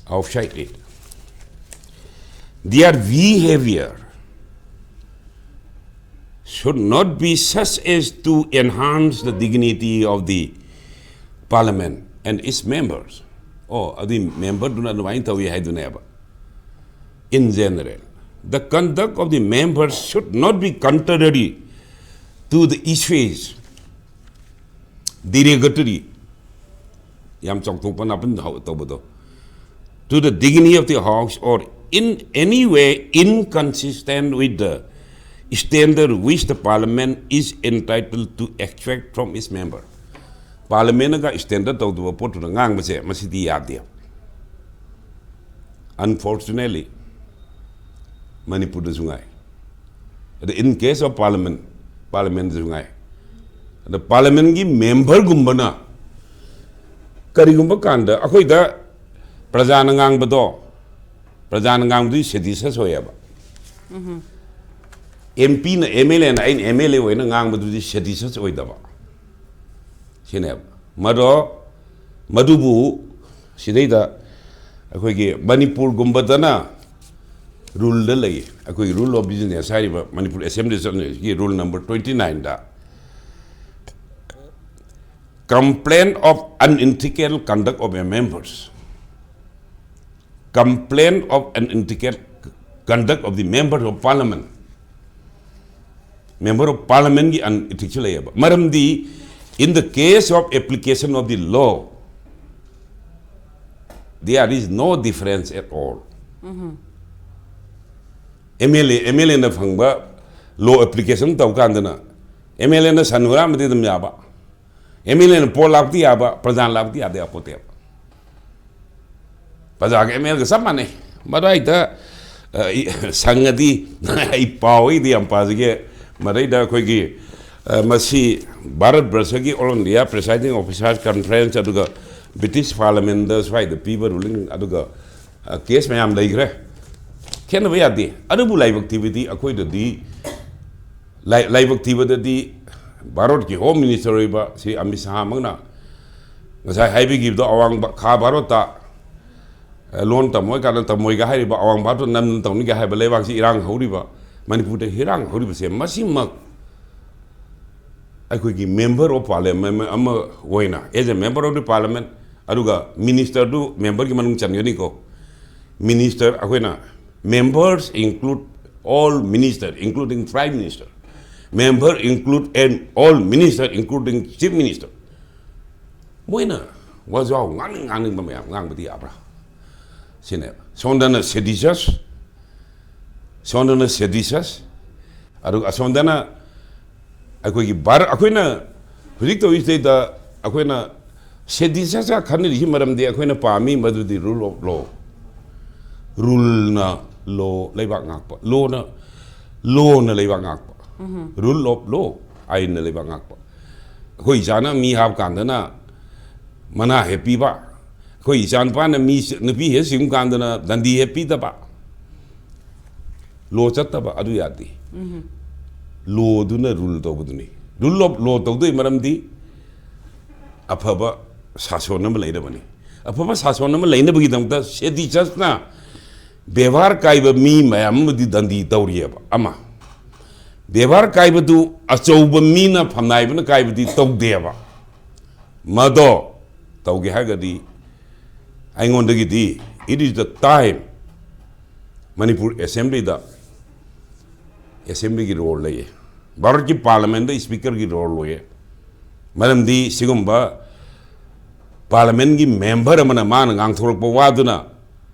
outside it. Their behavior should not be such as to enhance the dignity of the parliament and its members. ꯑꯣ, ꯑꯗꯨꯏ ꯃꯦꯝꯕꯔꯗꯨꯅ ꯑꯗꯨꯃꯥꯏꯅ ꯇꯧꯏ ꯍꯥꯏꯗꯨꯅꯦꯕ꯫ In general, the conduct of the members should not be contrary to the issues derogatory, ꯌꯥꯝ ꯆꯥꯎꯊꯣꯛꯄ ꯅꯥꯄꯟ ꯇꯧꯕꯗꯣ, to the dignity of the house or in any way inconsistent with the Standard which the parliament is entitled to extract from its member. ꯄꯥꯔꯂꯤꯌꯥꯃꯦꯟꯅꯒ standard ꯇꯧꯗꯕ ꯄꯣꯠꯇꯨꯗ ꯉꯥꯡꯕꯁꯦ ꯃꯁꯤꯗꯤ ꯌꯥꯗꯦ꯫ Unfortunately, ꯃꯅꯤꯄꯨꯔꯗꯁꯨ ꯉꯥꯏ, ꯑꯗ in case of parliament, ꯄꯥꯔꯂꯤꯌꯥꯃꯦꯟꯗꯁꯨ ꯉꯥꯏ, ꯑꯗ ꯄꯥꯔꯂꯤꯌꯥꯃꯦꯟꯒꯤ ꯃꯦꯝꯕꯔꯒꯨꯝꯕꯅ ꯀꯔꯤꯒꯨꯝꯕ ꯀꯥꯟꯗ ꯑꯩꯈꯣꯏꯗ ꯄ꯭ꯔꯖꯥꯅ ꯉꯥꯡꯕꯗꯣ, ꯄ꯭ꯔꯖꯥꯅ ꯉꯥꯡꯕꯗꯨꯗꯤ ꯁꯦꯗꯤꯁꯁ ꯑꯣꯏꯌꯦꯕ꯫ ꯑꯦꯝ ꯄꯤꯅ, ꯑꯦꯝ ꯑꯦꯜ ꯑꯦꯅ, ꯑꯩꯅ ꯑꯦꯝ ꯑꯦꯜ ꯑꯦ ꯑꯣꯏꯅ ꯉꯥꯡꯕꯗꯨꯗꯤ ꯁꯦꯗꯤꯁꯁ ꯑꯣꯏꯗꯕ ꯁꯤꯅꯦꯕ꯫ ꯃꯗꯣ, ꯃꯗꯨꯕꯨ ꯁꯤꯗꯩꯗ ꯑꯩꯈꯣꯏꯒꯤ ꯃꯅꯤꯄꯨꯔꯒꯨꯝꯕꯗꯅ ꯔꯨꯜꯗ ꯂꯩ꯫ ꯑꯩꯈꯣꯏꯒꯤ Rule of Business ꯍꯥꯏꯔꯤꯕ ꯃꯅꯤꯄꯨꯔ ꯑꯦꯁꯦꯝꯕ꯭ꯂꯤ ꯆꯠꯅꯔꯤꯁꯤꯒꯤ ꯔꯨꯜ ꯅꯝꯕꯔ twenty nine ꯗ, "Complaint of unethical conduct of a members, complaint of unethical conduct of the members of parliament, member of parliament ꯒꯤ unethical ꯂꯩꯌꯦꯕ꯫ ꯃꯔꯝꯗꯤ, in the case of application of the law, there is no difference at all." M L A, M L ꯑꯦꯅ ꯐꯪꯕ ꯂꯣ application ꯇꯧ ꯀꯥꯟꯗꯅ M L ꯑꯦꯅ ꯁꯟ ꯍꯨꯔꯥꯟꯕꯗꯤ ꯑꯗꯨꯝ ꯌꯥꯕ, ꯑꯦꯝ ꯑꯦꯜ ꯑꯦꯅ ꯄꯣꯠ ꯂꯥꯛꯄꯗꯤ ꯌꯥꯕ, ꯄ꯭ꯔꯖꯥꯅ ꯂꯥꯛꯄꯗꯤ ꯌꯥꯗꯦ ꯌꯥꯄꯣꯠꯇꯦꯕ꯫ ꯄ꯭ꯔꯖꯥꯒ ꯑꯦꯝ ꯑꯦꯜꯒ ꯆꯞ ꯃꯥꯟꯅꯩ꯫ ꯃꯗꯨꯋꯥꯏꯗ, ꯑ, ꯏ-, ꯁꯪꯉꯗꯤ ꯑꯩ ꯄꯥꯎ ꯑꯩꯗꯤ ꯌꯥꯝ ꯄꯥꯖꯒꯦ꯫ ꯃꯗꯩꯗ ꯑꯩꯈꯣꯏꯒꯤ, ꯑ, ꯃꯁꯤ ꯚꯥꯔꯠ ꯕꯔꯁꯒꯤ All India Presiding Officers Conference ꯑꯗꯨꯒ ꯕ꯭ꯔꯤꯇꯤꯁ ꯄꯥꯔꯂꯤꯌꯥꯃꯦꯟꯗ ꯁ꯭ꯋꯥꯏꯗ ꯄꯤꯕ ꯔꯨꯂꯤꯡ ꯑꯗꯨꯒ, ꯑ, ꯀꯦꯁ ꯃꯌꯥꯝ ꯂꯩꯈ꯭ꯔꯦ꯫ ꯈꯦꯠꯅꯕ ꯌꯥꯗꯦ꯫ ꯑꯗꯨꯕꯨ ꯂꯥꯏꯕꯛ ꯊꯤꯕꯗꯤ ꯑꯩꯈꯣꯏꯗꯗꯤ ꯂꯥꯏ-, ꯂꯥꯏꯕꯛ ꯊꯤꯕꯗꯗꯤ ꯚꯥꯔꯠꯀꯤ ꯍꯣꯝ ꯃꯤꯅꯤꯁꯇꯔ ꯑꯣꯏꯕ ꯁ꯭ꯔꯤ ꯑꯃꯤꯠ ꯁꯍꯥꯃꯛꯅ ꯉꯁꯥꯏ ꯍꯥꯏꯕꯤꯈꯤꯕꯗꯣ, ꯑꯋꯥꯡꯕ ꯈꯥ ꯚꯥꯔꯠꯇ, ꯑ, ꯂꯣꯟ ꯇꯝꯃꯣꯏ ꯀꯥꯟꯗ ꯇꯝꯃꯣꯏꯒ ꯍꯥꯏꯔꯤꯕ, ꯑꯋꯥꯡ ꯚꯥꯔꯠꯇ ꯅꯝꯅ ꯇꯧꯅꯤꯒ ꯍꯥꯏꯕ ꯂꯩꯕꯥꯛꯁꯤ ꯏꯔꯥꯡ ꯍꯧꯔꯤꯕ, ꯃꯅꯤꯄꯨꯔꯗ ꯏꯔꯥꯡ ꯍꯧꯔꯤꯕꯁꯦ, ꯃꯁꯤꯃꯛ ꯑꯩꯈꯣꯏꯒꯤ member of parliament ꯑꯃ ꯑꯣꯏꯅ, as a member of the parliament, ꯑꯗꯨꯒ ꯃꯤꯅꯤꯁꯇꯔꯗꯨ ꯃꯦꯝꯕꯔꯒꯤ ꯃꯅꯨꯡ ꯆꯟꯒꯅꯤꯀꯣ, ꯃꯤꯅꯤꯁꯇꯔ ꯑꯩꯈꯣꯏꯅ, members include all minister, including prime minister, member include and all minister, including chief minister, ꯃꯣꯏꯅ ꯋꯥꯖꯥꯎ ꯉꯥꯡꯅꯤꯡ ꯉꯥꯡꯅꯤꯡꯕ ꯃꯌꯥꯝ ꯉꯥꯡꯕꯗꯤ ꯌꯥꯕ꯭ꯔꯥ ꯁꯤꯅꯦꯕ꯫ ꯁꯣꯝꯗꯅ ꯁꯦꯗꯤꯁꯁ, ꯁꯣꯝꯗꯅ ꯁꯦꯗꯤꯁꯁ, ꯑꯗꯨꯒ ꯑꯁꯣꯝꯗꯅ ꯑꯩꯈꯣꯏꯒꯤ ꯚꯥꯔꯠ, ꯑꯩꯈꯣꯏꯅ ꯍꯧꯖꯤꯛ ꯇꯧꯔꯤꯁꯤꯗꯩꯗ ꯑꯩꯈꯣꯏꯅ ꯁꯦꯗꯤ ꯆꯥꯛꯆꯥ ꯈꯟꯅꯔꯤꯁꯤ ꯃꯔꯝꯗꯤ ꯑꯩꯈꯣꯏꯅ ꯄꯥꯝꯃꯤ ꯃꯗꯨꯗꯤ rule of law꯫ ꯔꯨꯜꯅ ꯂꯣ ꯂꯩꯕꯥꯛ ꯉꯥꯛꯄ, ꯂꯣꯅ ꯂꯣꯅ ꯂꯩꯕꯥꯛ ꯉꯥꯛꯄ꯫ Rule of law, ꯑꯥꯏꯟꯅ ꯂꯩꯕꯥꯛ ꯉꯥꯛꯄ꯫ ꯑꯩꯈꯣꯏ ꯏꯆꯥꯅ ꯃꯤ ꯍꯥꯞꯀꯥꯟꯗꯅ ꯃꯅꯥ ꯍꯦꯛ ꯄꯤꯕ, ꯑꯩꯈꯣꯏ ꯏꯆꯥ ꯅꯨꯄꯥꯅ ꯃꯤ ꯅꯨꯄꯤ ꯍꯦꯛ ꯁꯤꯒꯨꯝ ꯀꯥꯟꯗꯅ ꯗꯟꯗꯤ ꯍꯦꯛ ꯄꯤꯗꯕ, ꯂꯣ ꯆꯠꯇꯕ, ꯑꯗꯨ ꯌꯥꯗꯦ꯫ ꯂꯣꯗꯨꯅ ꯔꯨꯜ ꯇꯧꯕꯗꯨꯅꯤ꯫ Rule of law ꯇꯧꯗꯣꯏ ꯃꯔꯝꯗꯤ ꯑꯐꯕ ꯁꯥꯁꯣꯟ ꯑꯃ ꯂꯩꯅꯕꯅꯤ꯫ ꯑꯐꯕ ꯁꯥꯁꯣꯟ ꯑꯃ ꯂꯩꯅꯕꯒꯤꯗꯃꯛꯇ ꯁꯦꯗꯤ ꯆꯔꯆꯅ ꯕꯦꯕꯥꯔ ꯀꯥꯏꯕ ꯃꯤ ꯃꯌꯥꯝ ꯑꯃꯗꯤ ꯗꯟꯗꯤ ꯇꯧꯔꯤꯑꯕ꯫ ꯑꯃ, ꯕꯦꯕꯥꯔ ꯀꯥꯏꯕꯗꯨ ꯑꯆꯧꯕ ꯃꯤꯅ ꯐꯝꯅꯥꯏꯕꯅ ꯀꯥꯏꯕꯗꯤ ꯇꯧꯗꯦꯕ꯫ ꯃꯗꯣ ꯇꯧꯒꯦ ꯍꯥꯏꯔꯒꯗꯤ ꯑꯩꯉꯣꯟꯗꯒꯤꯗꯤ it is the time Manipur ꯑꯦꯁꯦꯝꯕ꯭ꯂꯤꯗ ꯑꯦꯁꯦꯝꯕ꯭ꯂꯤꯒꯤ ꯔꯣꯜ ꯂꯩꯌꯦ꯫ ꯚꯥꯔꯠꯀꯤ ꯄꯥꯔꯂꯃꯦꯟꯗ ꯏꯁꯄꯤꯀꯔꯒꯤ ꯔꯣꯜ ꯂꯩꯌꯦ꯫ ꯃꯔꯝꯗꯤ ꯁꯤꯒꯨꯝꯕ ꯄꯥꯔꯂꯃꯦꯟꯒꯤ ꯃꯦꯝꯕꯔ ꯑꯃꯅ ꯃꯥꯅ ꯉꯥꯡꯊꯣꯔꯛꯄ ꯋꯥꯗꯨꯅ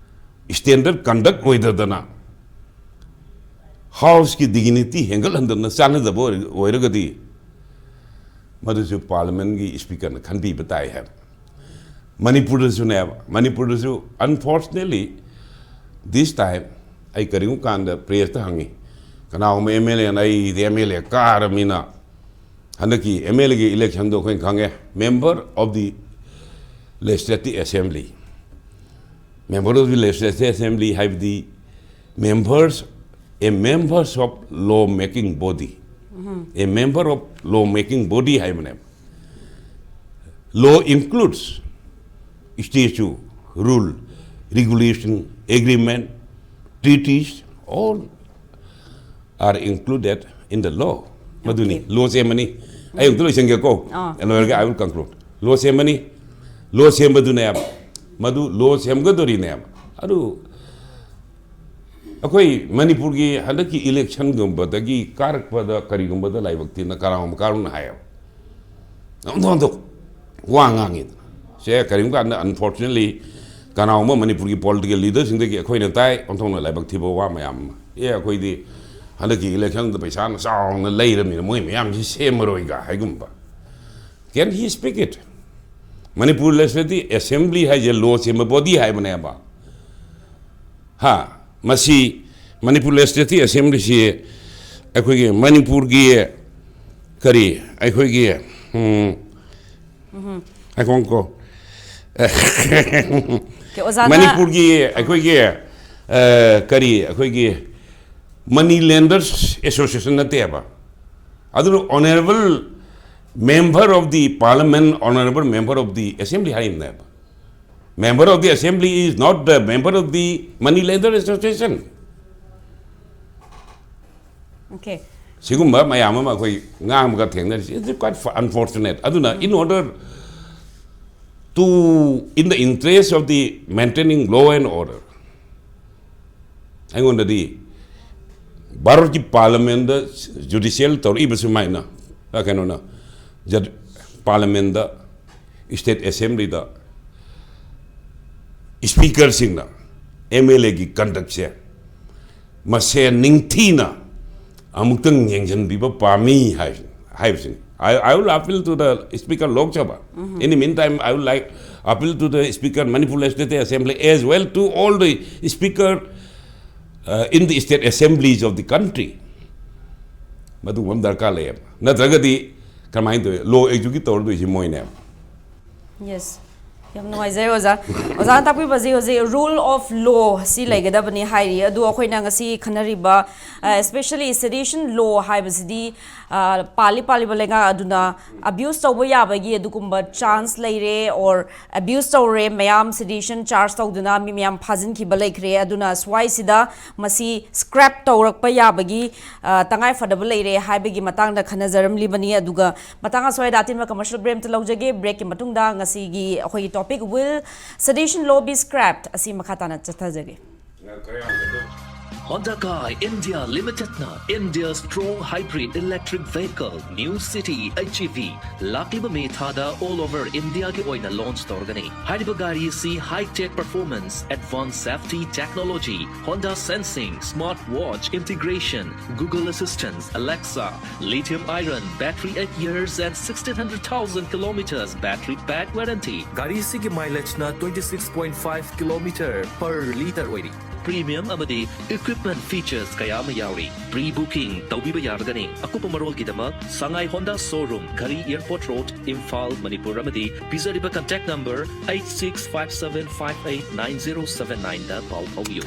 ꯁ꯭ꯇꯦꯟꯗꯔꯠ ꯀꯟꯗꯛ ꯑꯣꯏꯗꯗꯅ ꯍꯥꯎꯁꯀꯤ ꯗꯤꯒꯅꯤꯇꯤ ꯍꯦꯟꯒꯠꯍꯟꯗꯅ ꯆꯥꯟꯅꯗꯕ ꯑꯣꯏꯔ-, ꯑꯣꯏꯔꯒꯗꯤ ꯃꯗꯨꯁꯨ ꯄꯥꯔꯂꯃꯦꯟꯒꯤ ꯏꯁꯄꯤꯀꯔꯅ ꯈꯟꯕꯤꯕ ꯇꯥꯏ ꯍꯥꯏꯕ꯫ ꯃꯅꯤꯄꯨꯔꯗꯁꯨꯅꯦꯕ, ꯃꯅꯤꯄꯨꯔꯗꯁꯨ unfortunately this time ꯑꯩ ꯀꯔꯤꯒꯨꯝꯕ ꯀꯥꯟꯗ ꯄ꯭ꯔꯦꯁꯇ ꯍꯪꯉꯤ, ꯀꯅꯥꯒꯨꯝꯕ ꯑꯦꯝ ꯑꯦꯜ ꯑꯦꯅ, ꯑꯩꯗꯤ ꯑꯦꯝ ꯑꯦꯜ ꯑꯦ ꯀꯥꯔꯕꯅꯤꯅ ꯍꯟꯗꯛꯀꯤ ꯑꯦꯝ ꯑꯦꯜ ꯑꯦꯒꯤ ꯏꯂꯦꯛꯁꯟꯗꯣ ꯑꯩꯈꯣꯏꯅ ꯈꯪꯉꯦ, member of the legislative assembly, member of the legislative assembly ꯍꯥꯏꯕꯗꯤ members, a members of law making body, a member of law making body ꯍꯥꯏꯕꯅꯦꯕ꯫ Law includes statute, rule, regulation, agreement, treaties, all are included in the law. ꯃꯗꯨꯅꯤ Okay. ꯂꯣ ꯁꯦꯝꯃꯅꯤ꯫ ꯑꯩ ꯑꯃꯨꯛꯇ ꯂꯣꯏꯁꯤꯟꯒꯦꯀꯣ꯫ ꯑꯥ꯫ ꯂꯣꯏꯔꯒ I will conclude. ꯂꯣ ꯁꯦꯝꯃꯅꯤ꯫ ꯂꯣ ꯁꯦꯝꯕꯗꯨꯅꯦꯕ꯫ ꯃꯗꯨ ꯂꯣ ꯁꯦꯝꯒꯗꯣꯔꯤꯅꯦꯕ꯫ ꯑꯗꯨ ꯑꯩꯈꯣꯏ ꯃꯅꯤꯄꯨꯔꯒꯤ ꯍꯟꯗꯛꯀꯤ ꯏꯂꯦꯛꯁꯟꯒꯨꯝꯕꯗꯒꯤ ꯀꯥꯔꯛꯄꯗ ꯀꯔꯤꯒꯨꯝꯕꯗ ꯂꯥꯏꯕꯛ ꯊꯤꯅ ꯀꯅꯥꯒꯨꯝꯕ ꯀꯥꯔꯨꯅ ꯍꯥꯏꯌꯦꯕ꯫ ꯑꯣꯟꯊꯣꯛ ꯑꯣꯟꯊꯣꯛ ꯋꯥ ꯉꯥꯡꯉꯤꯗꯅ꯫ ꯁꯦ ꯀꯔꯤꯒꯨꯝꯕ ꯀꯥꯟꯗ unfortunately ꯀꯅꯥꯒꯨꯝꯕ ꯃꯅꯤꯄꯨꯔꯒꯤ political leaderꯁꯤꯡꯗꯒꯤ ꯑꯩꯈꯣꯏꯅ ꯇꯥꯏ ꯑꯣꯟꯊꯣꯛꯅ ꯂꯥꯏꯕꯛ ꯊꯤꯕ ꯋꯥ ꯃꯌꯥꯝ ꯑꯃ꯫ ꯑꯦ ꯑꯩꯈꯣꯏꯗꯤ ꯍꯟꯗꯛꯀꯤ ꯏꯂꯦꯛꯁꯟꯗ ꯄꯩꯁꯥꯅ ꯆꯥꯎꯅ ꯂꯩꯔꯕꯅꯤꯅ ꯃꯣꯏ ꯃꯌꯥꯝꯁꯤ ꯁꯦꯝꯃꯔꯣꯏꯒ ꯍꯥꯏꯒꯨꯝꯕ꯫ Can he speak it? Manipur legislative assembly ꯍꯥꯏꯁꯦ ꯂꯣ ꯁꯦꯝꯕ ꯕꯣꯗꯤ ꯍꯥꯏꯕꯅꯦꯕ꯫ ꯍꯥ? ꯃꯁꯤ ꯃꯅꯤꯄꯨꯔ ꯂꯦꯖꯤꯁꯂꯦꯇꯤꯚ ꯑꯦꯁꯦꯝꯕ꯭ꯂꯤꯁꯤ ꯑꯩꯈꯣꯏꯒꯤ ꯃꯅꯤꯄꯨꯔꯒꯤ ꯀꯔꯤ ꯑꯩꯈꯣꯏꯒꯤ ꯎꯝ, ꯉꯥꯏꯈꯣꯀꯣ꯫ ꯑꯣꯀꯦ, ꯑꯣꯖꯥꯅ ꯃꯅꯤꯄꯨꯔꯒꯤ ꯑꯩꯈꯣꯏꯒꯤ ꯑ, ꯀꯔꯤ ꯑꯩꯈꯣꯏꯒꯤ ꯃꯅꯤ ꯂꯦꯟꯗꯔꯁ ꯑꯦꯁꯣꯁꯤꯌꯦꯁꯟ ꯅꯠꯇꯦꯕ꯫ ꯑꯗꯨꯅ honourable member of the parliament, honourable member of the assembly ꯍꯥꯏꯔꯤꯕꯅꯦꯕ꯫ Member of the assembly is not the member of the money lender association. Okay. ꯁꯤꯒꯨꯝꯕ ꯃꯌꯥꯝ ꯑꯃ ꯑꯩꯈꯣꯏ ꯉꯥꯡꯕꯒ ꯊꯦꯡꯅꯔꯤꯁꯤ, it's quite unfortunate. ꯑꯗꯨꯅ in order to, in the interest of the maintaining law and order, ꯑꯩꯉꯣꯟꯗꯗꯤ ꯚꯥꯔꯠꯀꯤ ꯄꯥꯔꯂꯃꯦꯟꯗ ꯖꯨꯗꯤꯁꯤꯌꯦꯜ ꯇꯧꯔꯛꯏꯕ ꯁꯨꯃꯥꯏꯅ, ꯑ, ꯀꯩꯅꯣꯅ, ꯖ-, ꯄꯥꯔꯂꯃꯦꯟꯗ, ꯁ꯭ꯇꯦꯠ ꯑꯦꯁꯦꯝꯕ꯭ꯂꯤꯗ ꯁ꯭ꯄꯤꯀꯔꯁꯤꯡꯅ ꯑꯦꯝ ꯑꯦꯜ ꯑꯦꯒꯤ ꯀꯟꯗꯛꯁꯦ ꯃꯁꯦ ꯅꯤꯡꯊꯤꯅ ꯑꯃꯨꯛꯇꯪ ꯌꯦꯡꯁꯤꯟꯕꯤꯕ ꯄꯥꯝꯃꯤ ꯍꯥꯏ, ꯍꯥꯏꯕꯁꯤꯅꯤ꯫ I, I will appeal to the Speaker Lok Sabha. In the meantime, I would like appeal to the Speaker Manipur Legislative Assembly as well to all the Speaker uh, in the state assemblies of the country. ꯃꯗꯨꯒꯨꯝꯕ ꯑꯃ ꯗꯔꯀꯥꯔ ꯂꯩꯌꯦꯕ꯫ ꯅꯠꯇ꯭ꯔꯒꯗꯤ ꯀꯃꯥꯏꯅ ꯇꯧꯋꯤ? ꯂꯣ execute ꯇꯧꯔꯗꯣꯏꯁꯤ ꯃꯣꯏꯅꯦꯕ꯫ Yes. ꯌꯥꯝ ꯅꯨꯡꯉꯥꯏꯖꯩ ꯑꯣꯖꯥ꯫ ꯑꯣꯖꯥꯅ ꯇꯥꯛꯄꯤꯕꯁꯤ ꯍꯧꯖꯤꯛ rule of law ꯁꯤ ꯂꯩꯒꯗꯕꯅꯤ ꯍꯥꯏꯔꯤ꯫ ꯑꯗꯨ ꯑꯩꯈꯣꯏꯅ ꯉꯁꯤ ꯈꯟꯅꯔꯤꯕ, especially sedition law ꯍꯥꯏꯕꯁꯤꯗꯤ, ꯑ, ꯄꯥꯜꯂꯤ ꯄꯥꯜꯂꯤꯕ ꯂꯩꯉꯥꯛ ꯑꯗꯨꯅ abuse ꯇꯧꯕ ꯌꯥꯕꯒꯤ ꯑꯗꯨꯒꯨꯝꯕ chance ꯂꯩꯔꯦ, or abuse ꯇꯧꯔꯦ, ꯃꯌꯥꯝ sedition charge ꯇꯧꯗꯨꯅ ꯃꯤ ꯃꯌꯥꯝ ꯐꯥꯖꯤꯟꯈꯤꯕ ꯂꯩꯈ꯭ꯔꯦ꯫ ꯑꯗꯨꯅ ꯁ꯭ꯋꯥꯏꯁꯤꯗ ꯃꯁꯤ scrap ꯇꯧꯔꯛꯄ ꯌꯥꯕꯒꯤ, ꯑ, ꯇꯉꯥꯏ ꯐꯗꯕ ꯂꯩꯔꯦ ꯍꯥꯏꯕꯒꯤ ꯃꯇꯥꯡꯗ ꯈꯟꯅꯖꯔꯝꯂꯤꯕꯅꯤ꯫ ꯑꯗꯨꯒ ꯃꯇꯥꯡ ꯑꯁ꯭ꯋꯥꯏꯗ ꯑꯇꯦꯟꯕ commercial break ꯑꯃꯇ ꯂꯧꯖꯒꯦ꯫ Break ꯀꯤ ꯃꯇꯨꯡꯗ ꯉꯁꯤꯒꯤ ꯑꯩꯈꯣꯏꯒꯤ topic, "Will sedition law be scrapped?" ꯑꯁꯤ ꯃꯈꯥ ꯇꯥꯅ ꯆꯠꯊꯖꯒꯦ꯫ Honda Kai India Limited ꯅ India's strong hybrid electric vehicle New City H E V ꯂꯥꯛꯂꯤꯕ ꯃꯦ ꯊꯥꯗ all over India ꯒꯤ ꯑꯣꯏꯅ launch ꯇꯧꯔꯒꯅꯤ꯫ ꯍꯥꯏꯔꯤꯕ ꯒꯥꯔꯤ ꯑꯁꯤ high tech performance, advanced safety technology, Honda sensing, smart watch integration, Google Assistant, Alexa, lithium ion battery, eight years and sixteen hundred thousand kilometers battery pack warranty꯫ ꯒꯥꯔꯤ ꯑꯁꯤꯒꯤ mileage ꯅ twenty six point five kilometer per litre ꯑꯣꯏꯔꯤ꯫ Premium ꯑꯃꯗꯤ equipment features ꯀꯌꯥ ꯑꯃ ꯌꯥꯎꯔꯤ꯫ Pre booking ꯇꯧꯕꯤꯕ ꯌꯥꯔꯒꯅꯤ꯫ ꯑꯀꯨꯞꯄ ꯃꯔꯣꯜꯒꯤꯗꯃꯛ ꯁꯉꯥꯏ Honda showroom, ꯘꯔꯤ Airport Road, Imphal, Manipur ꯑꯃꯗꯤ ꯄꯤꯖꯔꯤꯕ contact number eight six five seven five eight nine zero seven nine ꯗ ꯄꯥꯎ ꯐꯥꯎꯕꯤꯌꯨ꯫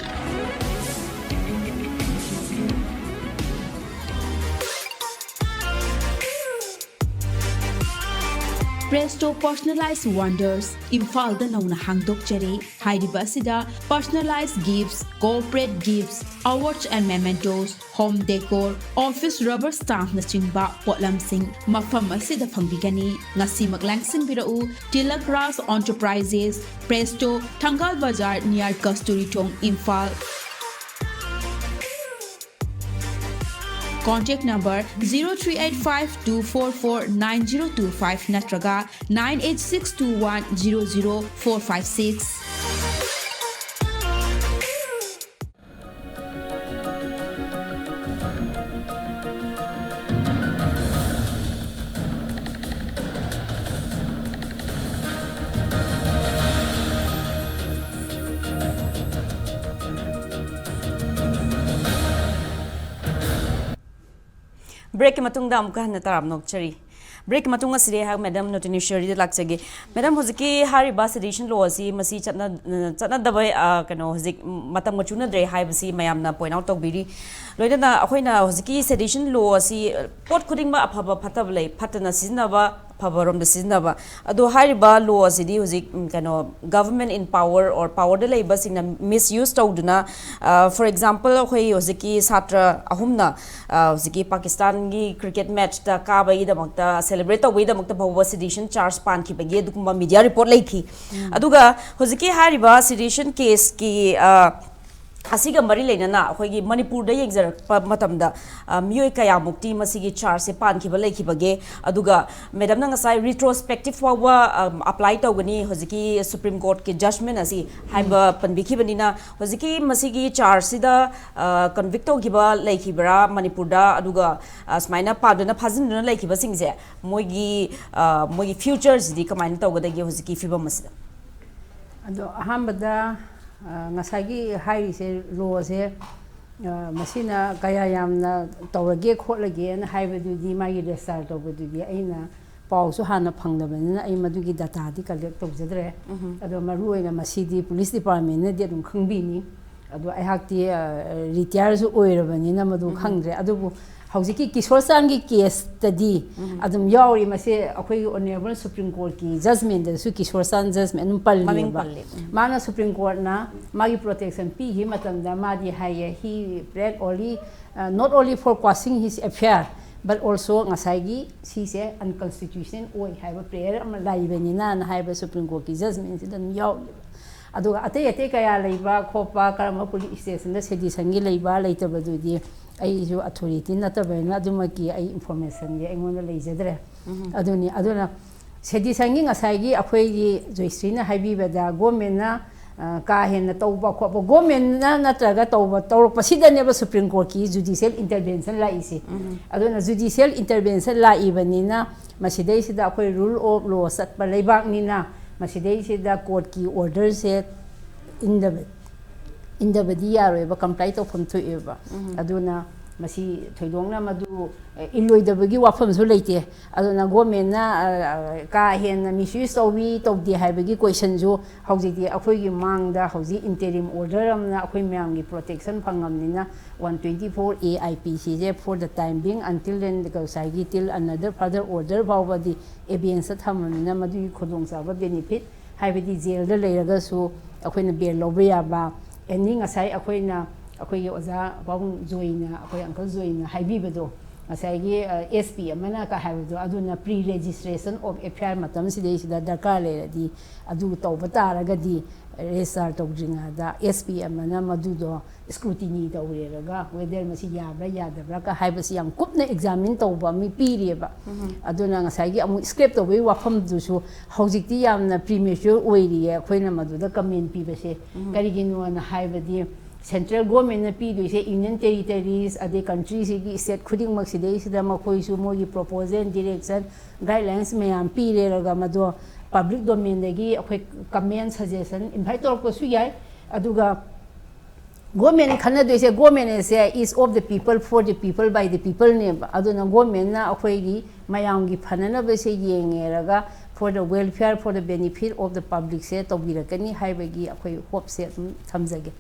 Presto Personalized Wonders ꯏꯝꯐꯥꯜꯗ ꯅꯧꯅ ꯍꯥꯡꯗꯣꯛꯆꯔꯦ꯫ ꯍꯥꯏꯔꯤꯕ ꯑꯁꯤꯗ personalized gifts, corporate gifts, awards and mementos, home decor, office rubber stamp ꯅꯆꯤꯡꯕ ꯄꯣꯠꯂꯝꯁꯤꯡ ꯃꯐꯝ ꯑꯁꯤꯗ ꯐꯪꯕꯤꯒꯅꯤ꯫ ꯉꯁꯤꯃꯛ ꯂꯥꯡꯁꯤꯟꯕꯤꯔꯛꯎ꯫ Tilak Raj Enterprises, Presto, Thangal Bazar near Kasturi Thong, Imphal. Contact number zero three eight five two four four nine zero two five ꯅꯠꯇ꯭ꯔꯒ nine eight six two one zero zero four five six꯫ Breakꯀꯤ ꯃꯇꯨꯡꯗ ꯑꯃꯨꯛꯀ ꯍꯟꯅ ꯇꯔꯥꯝꯅ ꯑꯣꯛꯆꯔꯤ꯫ Breakꯀꯤ ꯃꯇꯨꯡ ꯑꯁꯤꯗꯤ ꯑꯩꯍꯥꯛ Madam ꯅꯣꯇꯤꯅꯦꯁꯣꯔꯤꯗ ꯂꯥꯛꯆꯒꯦ꯫ Madam, ꯍꯧꯖꯤꯛꯀꯤ ꯍꯥꯏꯔꯤꯕ sedition law ꯑꯁꯤ ꯃꯁꯤ ꯆꯠꯅ-, ꯆꯠꯅꯗꯕ, ꯑ, ꯀꯩꯅꯣ, ꯍꯧꯖꯤꯛ ꯃꯇꯝꯒ ꯆꯨꯅꯗ꯭ꯔꯦ ꯍꯥꯏꯕꯁꯤ ꯃꯌꯥꯝꯅ point out ꯇꯧꯕꯤꯔꯤ꯫ ꯂꯣꯏꯅꯅ ꯑꯩꯈꯣꯏꯅ ꯍꯧꯖꯤꯛꯀꯤ sedition law ꯑꯁꯤ ꯄꯣꯠ ꯈꯨꯗꯤꯡꯃꯛ ꯑꯐꯕ ꯐꯠꯇꯕ ꯂꯩ, ꯐꯠꯇꯅ ꯁꯤꯖꯤꯟꯅꯕ, ꯑꯐꯕꯔꯣꯝꯗ ꯁꯤꯖꯤꯟꯅꯕ꯫ ꯑꯗꯣ ꯍꯥꯏꯔꯤꯕ law ꯑꯁꯤꯗꯤ ꯍꯧꯖꯤꯛ, ꯎꯝ, ꯀꯩꯅꯣ, government in power or powerꯗ ꯂꯩꯕꯁꯤꯡꯅ misuse ꯇꯧꯗꯨꯅ, ꯑ, for example, ꯑꯩꯈꯣꯏ ꯍꯧꯖꯤꯛꯀꯤ ꯁꯥꯇ꯭ꯔ ꯑꯍꯨꯝꯅ, ꯑ, ꯍꯧꯖꯤꯛꯀꯤ ꯄꯥꯀꯤꯁꯇꯥꯟꯒꯤ cricket matchꯇ ꯀꯥꯕꯒꯤꯗꯃꯛꯇ, celebrate ꯇꯧꯕꯒꯤꯗꯃꯛꯇ ꯐꯥꯎꯕ sedition charge ꯄꯥꯟꯈꯤꯕꯒꯤ ꯑꯗꯨꯒꯨꯝꯕ media report ꯂꯩꯈꯤ꯫ ꯑꯗꯨꯒ ꯍꯧꯖꯤꯛꯀꯤ ꯍꯥꯏꯔꯤꯕ sedition caseꯀꯤ, ꯑ, ꯑꯁꯤꯒ ꯃꯔꯤ ꯂꯩꯅꯅ ꯑꯩꯈꯣꯏꯒꯤ ꯃꯅꯤꯄꯨꯔꯗ ꯌꯦꯡꯖꯔꯛꯄ ꯃꯇꯝꯗ, ꯑ, ꯃꯤꯑꯣꯏ ꯀꯌꯥꯃꯨꯛꯇꯤ ꯃꯁꯤꯒꯤ ꯆꯥꯔꯖꯁꯦ ꯄꯥꯟꯈꯤꯕ ꯂꯩꯈꯤꯕꯒꯦ? ꯑꯗꯨꯒ ꯃꯦꯗꯝꯅ ꯉꯁꯥꯏ ꯔꯤꯇ꯭ꯔꯣꯁꯄꯦꯛꯇꯤꯚ ꯐꯥꯎꯕ, ꯑꯝ, ꯑꯦꯄ꯭ꯂꯥꯏ ꯇꯧꯒꯅꯤ ꯍꯧꯖꯤꯛꯀꯤ ꯁꯨꯄ꯭ꯔꯤꯝ ꯀꯣꯔꯠꯀꯤ ꯖꯖꯃꯦꯟ ꯑꯁꯤ ꯍꯥꯏꯕ ꯄꯟꯕꯤꯈꯤꯕꯅꯤꯅ, ꯍꯧꯖꯤꯛꯀꯤ ꯃꯁꯤꯒꯤ ꯆꯥꯔꯖꯁꯤꯗ, ꯑ, ꯀꯟꯚꯤꯛ ꯇꯧꯈꯤꯕ ꯂꯩꯈꯤꯕ꯭ꯔꯥ ꯃꯅꯤꯄꯨꯔꯗ? ꯑꯗꯨꯒ, ꯑ, ꯁꯨꯃꯥꯏꯅ ꯄꯥꯟꯗꯨꯅ ꯐꯥꯖꯤꯟꯗꯨꯅ ꯂꯩꯈꯤꯕꯁꯤꯡꯁꯦ ꯃꯣꯏꯒꯤ, ꯑ, ꯃꯣꯏꯒꯤ ꯐ꯭ꯌꯨꯆꯔꯁꯤꯗꯤ ꯀꯃꯥꯏꯅ ꯇꯧꯒꯗꯒꯦ ꯍꯧꯖꯤꯛꯀꯤ ꯐꯤꯕꯝ ꯑꯁꯤꯗ? ꯑꯗꯣ ꯑꯍꯥꯟꯕꯗ, ꯑ, ꯉꯁꯥꯏꯒꯤ ꯍꯥꯏꯔꯤꯁꯦ, ꯂꯣꯁꯦ, ꯑ, ꯃꯁꯤꯅ ꯀꯌꯥ ꯌꯥꯝꯅ ꯇꯧꯔꯒꯦ ꯈꯣꯠꯂꯒꯦꯅ ꯍꯥꯏꯕꯗꯨꯗꯤ, ꯃꯥꯒꯤ ꯔꯦꯖꯤꯁꯇꯥꯔ ꯇꯧꯕꯗꯨꯗꯤ ꯑꯩꯅ ꯄꯥꯎꯁꯨ ꯍꯥꯟꯅ ꯐꯪꯗꯕꯅꯤꯅ ꯑꯩ ꯃꯗꯨꯒꯤ ꯗꯇꯥꯗꯤ ꯀꯂꯦꯛ ꯇꯧꯖꯗ꯭ꯔꯦ꯫ ꯑꯗꯣ ꯃꯔꯨꯑꯣꯏꯅ ꯃꯁꯤꯗꯤ ꯄꯨꯂꯤꯁ ꯗꯤꯄꯥꯔꯠꯃꯦꯟꯅꯗꯤ ꯑꯗꯨꯝ ꯈꯪꯕꯤꯅꯤ꯫ ꯑꯗꯣ ꯑꯩꯍꯥꯛꯇꯤ, ꯑ, ꯔꯤꯇꯥꯌꯔꯁꯨ ꯑꯣꯏꯔꯕꯅꯤꯅ ꯃꯗꯨ ꯈꯪꯗ꯭ꯔꯦ꯫ ꯑꯗꯨꯕꯨ ꯍꯧꯖꯤꯛꯀꯤ ꯀꯤꯁꯣꯔ ꯆꯥꯟꯒꯤ ꯀꯦꯁꯇꯗꯤ ꯑꯗꯨꯝ ꯌꯥꯎꯔꯤ꯫ ꯃꯁꯦ ꯑꯩꯈꯣꯏꯒꯤ ꯑꯣꯅꯔꯦꯕꯜ ꯁꯨꯄ꯭ꯔꯤꯝ ꯀꯣꯔꯠꯀꯤ ꯖꯖꯃꯦꯟꯗꯁꯨ ꯀꯤꯁꯣꯔ ꯆꯥꯟ ꯖꯖꯃꯦꯟ ꯑꯗꯨꯝ ꯃꯃꯤꯡ ꯄꯜꯂꯤꯕ꯫ ꯄꯜꯂꯤ꯫ ꯎꯝ꯫ ꯃꯥꯅ ꯁꯨꯄ꯭ꯔꯤꯝ ꯀꯣꯔꯠꯅ ꯃꯥꯒꯤ ꯄ꯭ꯔꯣꯇꯦꯛꯁꯟ ꯄꯤꯈꯤꯕ ꯃꯇꯝꯗ ꯃꯥꯗꯤ ꯍꯥꯏꯌꯦ, he prayed only, uh, not only for quashing his affair, but also ꯉꯁꯥꯏꯒꯤ ꯁꯤꯁꯦ unconstitutional ꯑꯣꯏ ꯍꯥꯏꯕ ꯄ꯭ꯔꯦꯌꯔ ꯑꯃ ꯂꯩꯕꯅꯤꯅꯅ ꯍꯥꯏꯕ ꯁꯨꯄ꯭ꯔꯤꯝ ꯀꯣꯔꯠꯀꯤ ꯖꯖꯃꯦꯟꯁꯤꯗ ꯑꯗꯨꯝ ꯌꯥꯎꯔꯤꯕ꯫ ꯑꯗꯨꯒ ꯑꯇꯩ ꯑꯇꯩ ꯀꯌꯥ ꯂꯩꯕ ꯈꯣꯠꯄ, ꯀꯔꯝꯕ ꯄꯨꯂꯤꯁ ꯁ꯭ꯇꯦꯁꯟꯗ ꯁꯦꯗꯤꯁꯟꯒꯤ ꯂꯩꯕ ꯂꯩꯇꯕꯗꯨꯗꯤ ꯑꯩꯁꯨ ꯑꯊꯣꯔꯤꯇꯤ ꯅꯠꯇꯕꯅꯤꯅ ꯑꯗꯨꯃꯛꯀꯤ ꯑꯩ ꯏꯟꯐꯣꯔꯃꯦꯁꯟꯗꯤ ꯑꯩꯉꯣꯟꯗ ꯂꯩꯖꯗ꯭ꯔꯦ꯫ ꯑꯗꯨꯅꯤ꯫ ꯑꯗꯨꯅ ꯁꯦꯗꯤꯁꯟꯒꯤ ꯉꯁꯥꯏꯒꯤ ꯑꯩꯈꯣꯏꯒꯤ ꯖꯣꯏꯁ꯭ꯔꯤꯅ ꯍꯥꯏꯕꯤꯕꯗ ꯒꯣꯔꯃꯦꯟꯅ, ꯑ, ꯀꯥ ꯍꯦꯟꯅ ꯇꯧꯕ ꯈꯣꯠꯄ, ꯒꯣꯔꯃꯦꯟꯅ ꯅꯠꯇ꯭ꯔꯒ ꯇꯧꯕ, ꯇꯧꯔꯛꯄꯁꯤꯗꯅꯦꯕ ꯁꯨꯄ꯭ꯔꯤꯝ ꯀꯣꯔꯠꯀꯤ ꯖꯨꯗꯤꯁꯤꯌꯦꯜ ꯏꯟꯇꯔꯚꯦꯟꯁꯟ ꯂꯥꯛꯏꯁꯦ꯫ ꯑꯗꯨꯅ ꯖꯨꯗꯤꯁꯤꯌꯦꯜ ꯏꯟꯇꯔꯚꯦꯟꯁꯟ ꯂꯥꯛꯏꯕꯅꯤꯅ ꯃꯁꯤꯗꯩꯁꯤꯗ ꯑꯩꯈꯣꯏ rule of law ꯆꯠꯄ ꯂꯩꯕꯥꯛꯅꯤꯅ ꯃꯁꯤꯗꯩꯁꯤꯗ ꯀꯣꯔꯠꯀꯤ ꯑꯣꯔꯗꯔꯁꯦ ꯏꯟꯗꯕ, ꯏꯟꯗꯕꯗꯤ ꯌꯥꯔꯣꯏꯕ, ꯀꯝꯄ꯭ꯂꯥꯏ ꯇꯧꯐꯝ ꯊꯣꯛꯑꯦꯕ꯫ ꯑꯗꯨꯅ ꯃꯁꯤ ꯊꯣꯏꯗꯣꯛꯅ ꯃꯗꯨ, ꯑꯦ, ꯏꯜꯂꯣꯏꯗꯕꯒꯤ ꯋꯥꯐꯝꯁꯨ ꯂꯩꯇꯦ꯫ ꯑꯗꯨꯅ ꯒꯣꯔꯃꯦꯟꯅ, ꯑ, ꯑ, ꯀꯥ ꯍꯦꯟꯅ ꯃꯤꯁꯌꯨꯁ ꯇꯧꯏ ꯇꯧꯗꯦ ꯍꯥꯏꯕꯒꯤ ꯀꯣꯏꯁꯟꯁꯨ ꯍꯧꯖꯤꯛꯇꯤ ꯑꯩꯈꯣꯏꯒꯤ ꯃꯥꯡꯗ ꯍꯧꯖꯤꯛ ꯏꯟꯇꯦꯔꯤꯝ ꯑꯣꯔꯗꯔ ꯑꯃꯅ ꯑꯩꯈꯣꯏ ꯃꯌꯥꯝꯒꯤ ꯄ꯭ꯔꯣꯇꯦꯛꯁꯟ ꯐꯪꯉꯕꯅꯤꯅ, one twenty four A I P C ꯁꯦ for the time being until then, ꯉꯁꯥꯏꯒꯤ till another further order ꯐꯥꯎꯕꯗꯤ ꯑꯦꯕꯦꯟꯁꯇ ꯊꯝꯃꯕꯅꯤꯅ ꯃꯗꯨꯒꯤ ꯈꯨꯗꯣꯡꯆꯥꯕ ꯕꯦꯅꯤꯐꯤꯠ, ꯍꯥꯏꯕꯗꯤ ꯖꯦꯜꯗ ꯂꯩꯔꯒꯁꯨ ꯑꯩꯈꯣꯏꯅ ꯕꯦꯜ ꯂꯧꯕ ꯌꯥꯕ, ꯑꯦꯅꯤ ꯉꯁꯥꯏ ꯑꯩꯈꯣꯏꯅ, ꯑꯩꯈꯣꯏꯒꯤ ꯑꯣꯖꯥ ꯄꯥꯕꯨꯡ ꯖꯣꯏꯅ, ꯑꯩꯈꯣꯏ ꯑꯪꯀꯜ ꯖꯣꯏꯅ ꯍꯥꯏꯕꯤꯕꯗꯣ, ꯉꯁꯥꯏꯒꯤ ꯑꯦꯁ ꯄꯤ ꯑꯃꯅ ꯀ ꯍꯥꯏꯕꯗꯣ, ꯑꯗꯨꯅ pre registration of F I R ꯃꯇꯝꯁꯤꯗꯩꯁꯤꯗ ꯗꯔꯀꯥꯔ ꯂꯩꯔꯗꯤ, ꯑꯗꯨ ꯇꯧꯕ ꯇꯥꯔꯒꯗꯤ, ꯔꯦꯖꯤꯁꯇꯥꯔ ꯇꯧꯗ꯭ꯔꯤꯉꯩꯗ ꯑꯦꯁ ꯄꯤ ꯑꯃꯅ ꯃꯗꯨꯗꯣ ꯁ꯭ꯀ꯭ꯔꯨꯇꯤꯅꯤ ꯇꯧꯔꯦꯔꯒ, ꯋꯦꯗꯔ ꯃꯁꯤ ꯌꯥꯕ꯭ꯔꯥ ꯌꯥꯗꯕ꯭ꯔꯥ ꯀ ꯍꯥꯏꯕꯁꯤ ꯌꯥꯝ ꯀꯨꯞꯅ ꯑꯦꯛꯖꯥꯃꯤꯟ ꯇꯧꯕ ꯑꯃ ꯄꯤꯔꯤꯑꯕ꯫ ꯑꯗꯨꯅ ꯉꯁꯥꯏꯒꯤ ꯑꯃꯨꯛ ꯁ꯭ꯀ꯭ꯔꯦꯞ ꯇꯧꯕꯒꯤ ꯋꯥꯐꯝꯗꯨꯁꯨ ꯍꯧꯖꯤꯛꯇꯤ ꯌꯥꯝꯅ ꯄ꯭ꯔꯤꯃꯦꯆ꯭ꯌꯣꯔ ꯑꯣꯏꯔꯤꯌꯦ, ꯑꯩꯈꯣꯏꯅ ꯃꯗꯨꯗ ꯀꯃꯦꯟ ꯄꯤꯕꯁꯦ꯫ ꯀꯔꯤꯒꯤꯅꯣꯅ ꯍꯥꯏꯕꯗꯤ, ꯁꯦꯟꯇ꯭ꯔꯦꯜ ꯒꯣꯔꯃꯦꯟꯅ ꯄꯤꯗꯣꯏꯁꯦ ꯌꯨꯅꯤꯌꯟ ꯇꯦꯔꯤꯇꯔꯤꯁ ꯑꯗꯩ ꯀꯟꯇ꯭ꯔꯤꯁꯤꯒꯤ ꯁ꯭ꯇꯦꯠ ꯈꯨꯗꯤꯡꯃꯛꯁꯤꯗꯩꯁꯤꯗ ꯃꯈꯣꯏꯁꯨ ꯃꯣꯏꯒꯤ ꯄ꯭ꯔꯣꯄꯣꯖꯦꯜ, ꯗꯤꯔꯦꯛꯁꯟ, ꯒꯥꯏꯗꯂꯥꯏꯟꯁ ꯃꯌꯥꯝ ꯄꯤꯔꯦꯔꯒ, ꯃꯗꯣ ꯄꯕ꯭ꯂꯤꯛ ꯗꯣꯃꯦꯟꯗꯒꯤ ꯑꯩꯈꯣꯏ ꯀꯃꯦꯟ, ꯁꯖꯦꯁꯟ ꯏꯟꯚꯥꯏꯠ ꯇꯧꯔꯛꯄꯁꯨ ꯌꯥꯏ꯫ ꯑꯗꯨꯒ ꯒꯣꯔꯃꯦꯟꯅ ꯈꯟꯅꯗꯣꯏꯁꯦ, ꯒꯣꯔꯃꯦꯟ ꯑꯁꯦ is of the people, for the people, by the peopleꯅꯦꯕ꯫ ꯑꯗꯨꯅ ꯒꯣꯔꯃꯦꯟꯅ ꯑꯩꯈꯣꯏꯒꯤ ꯃꯌꯥꯝꯒꯤ ꯐꯅꯅꯕꯁꯦ ꯌꯦꯡꯉꯦꯔꯒ, for the welfare, for the benefit of the publicꯁꯦ ꯇꯧꯕꯤꯔꯛꯀꯅꯤ ꯍꯥꯏꯕꯒꯤ ꯑꯩꯈꯣꯏ ꯍꯣꯞꯁꯦ ꯑꯗꯨꯝ ꯊꯝꯖꯒꯦ꯫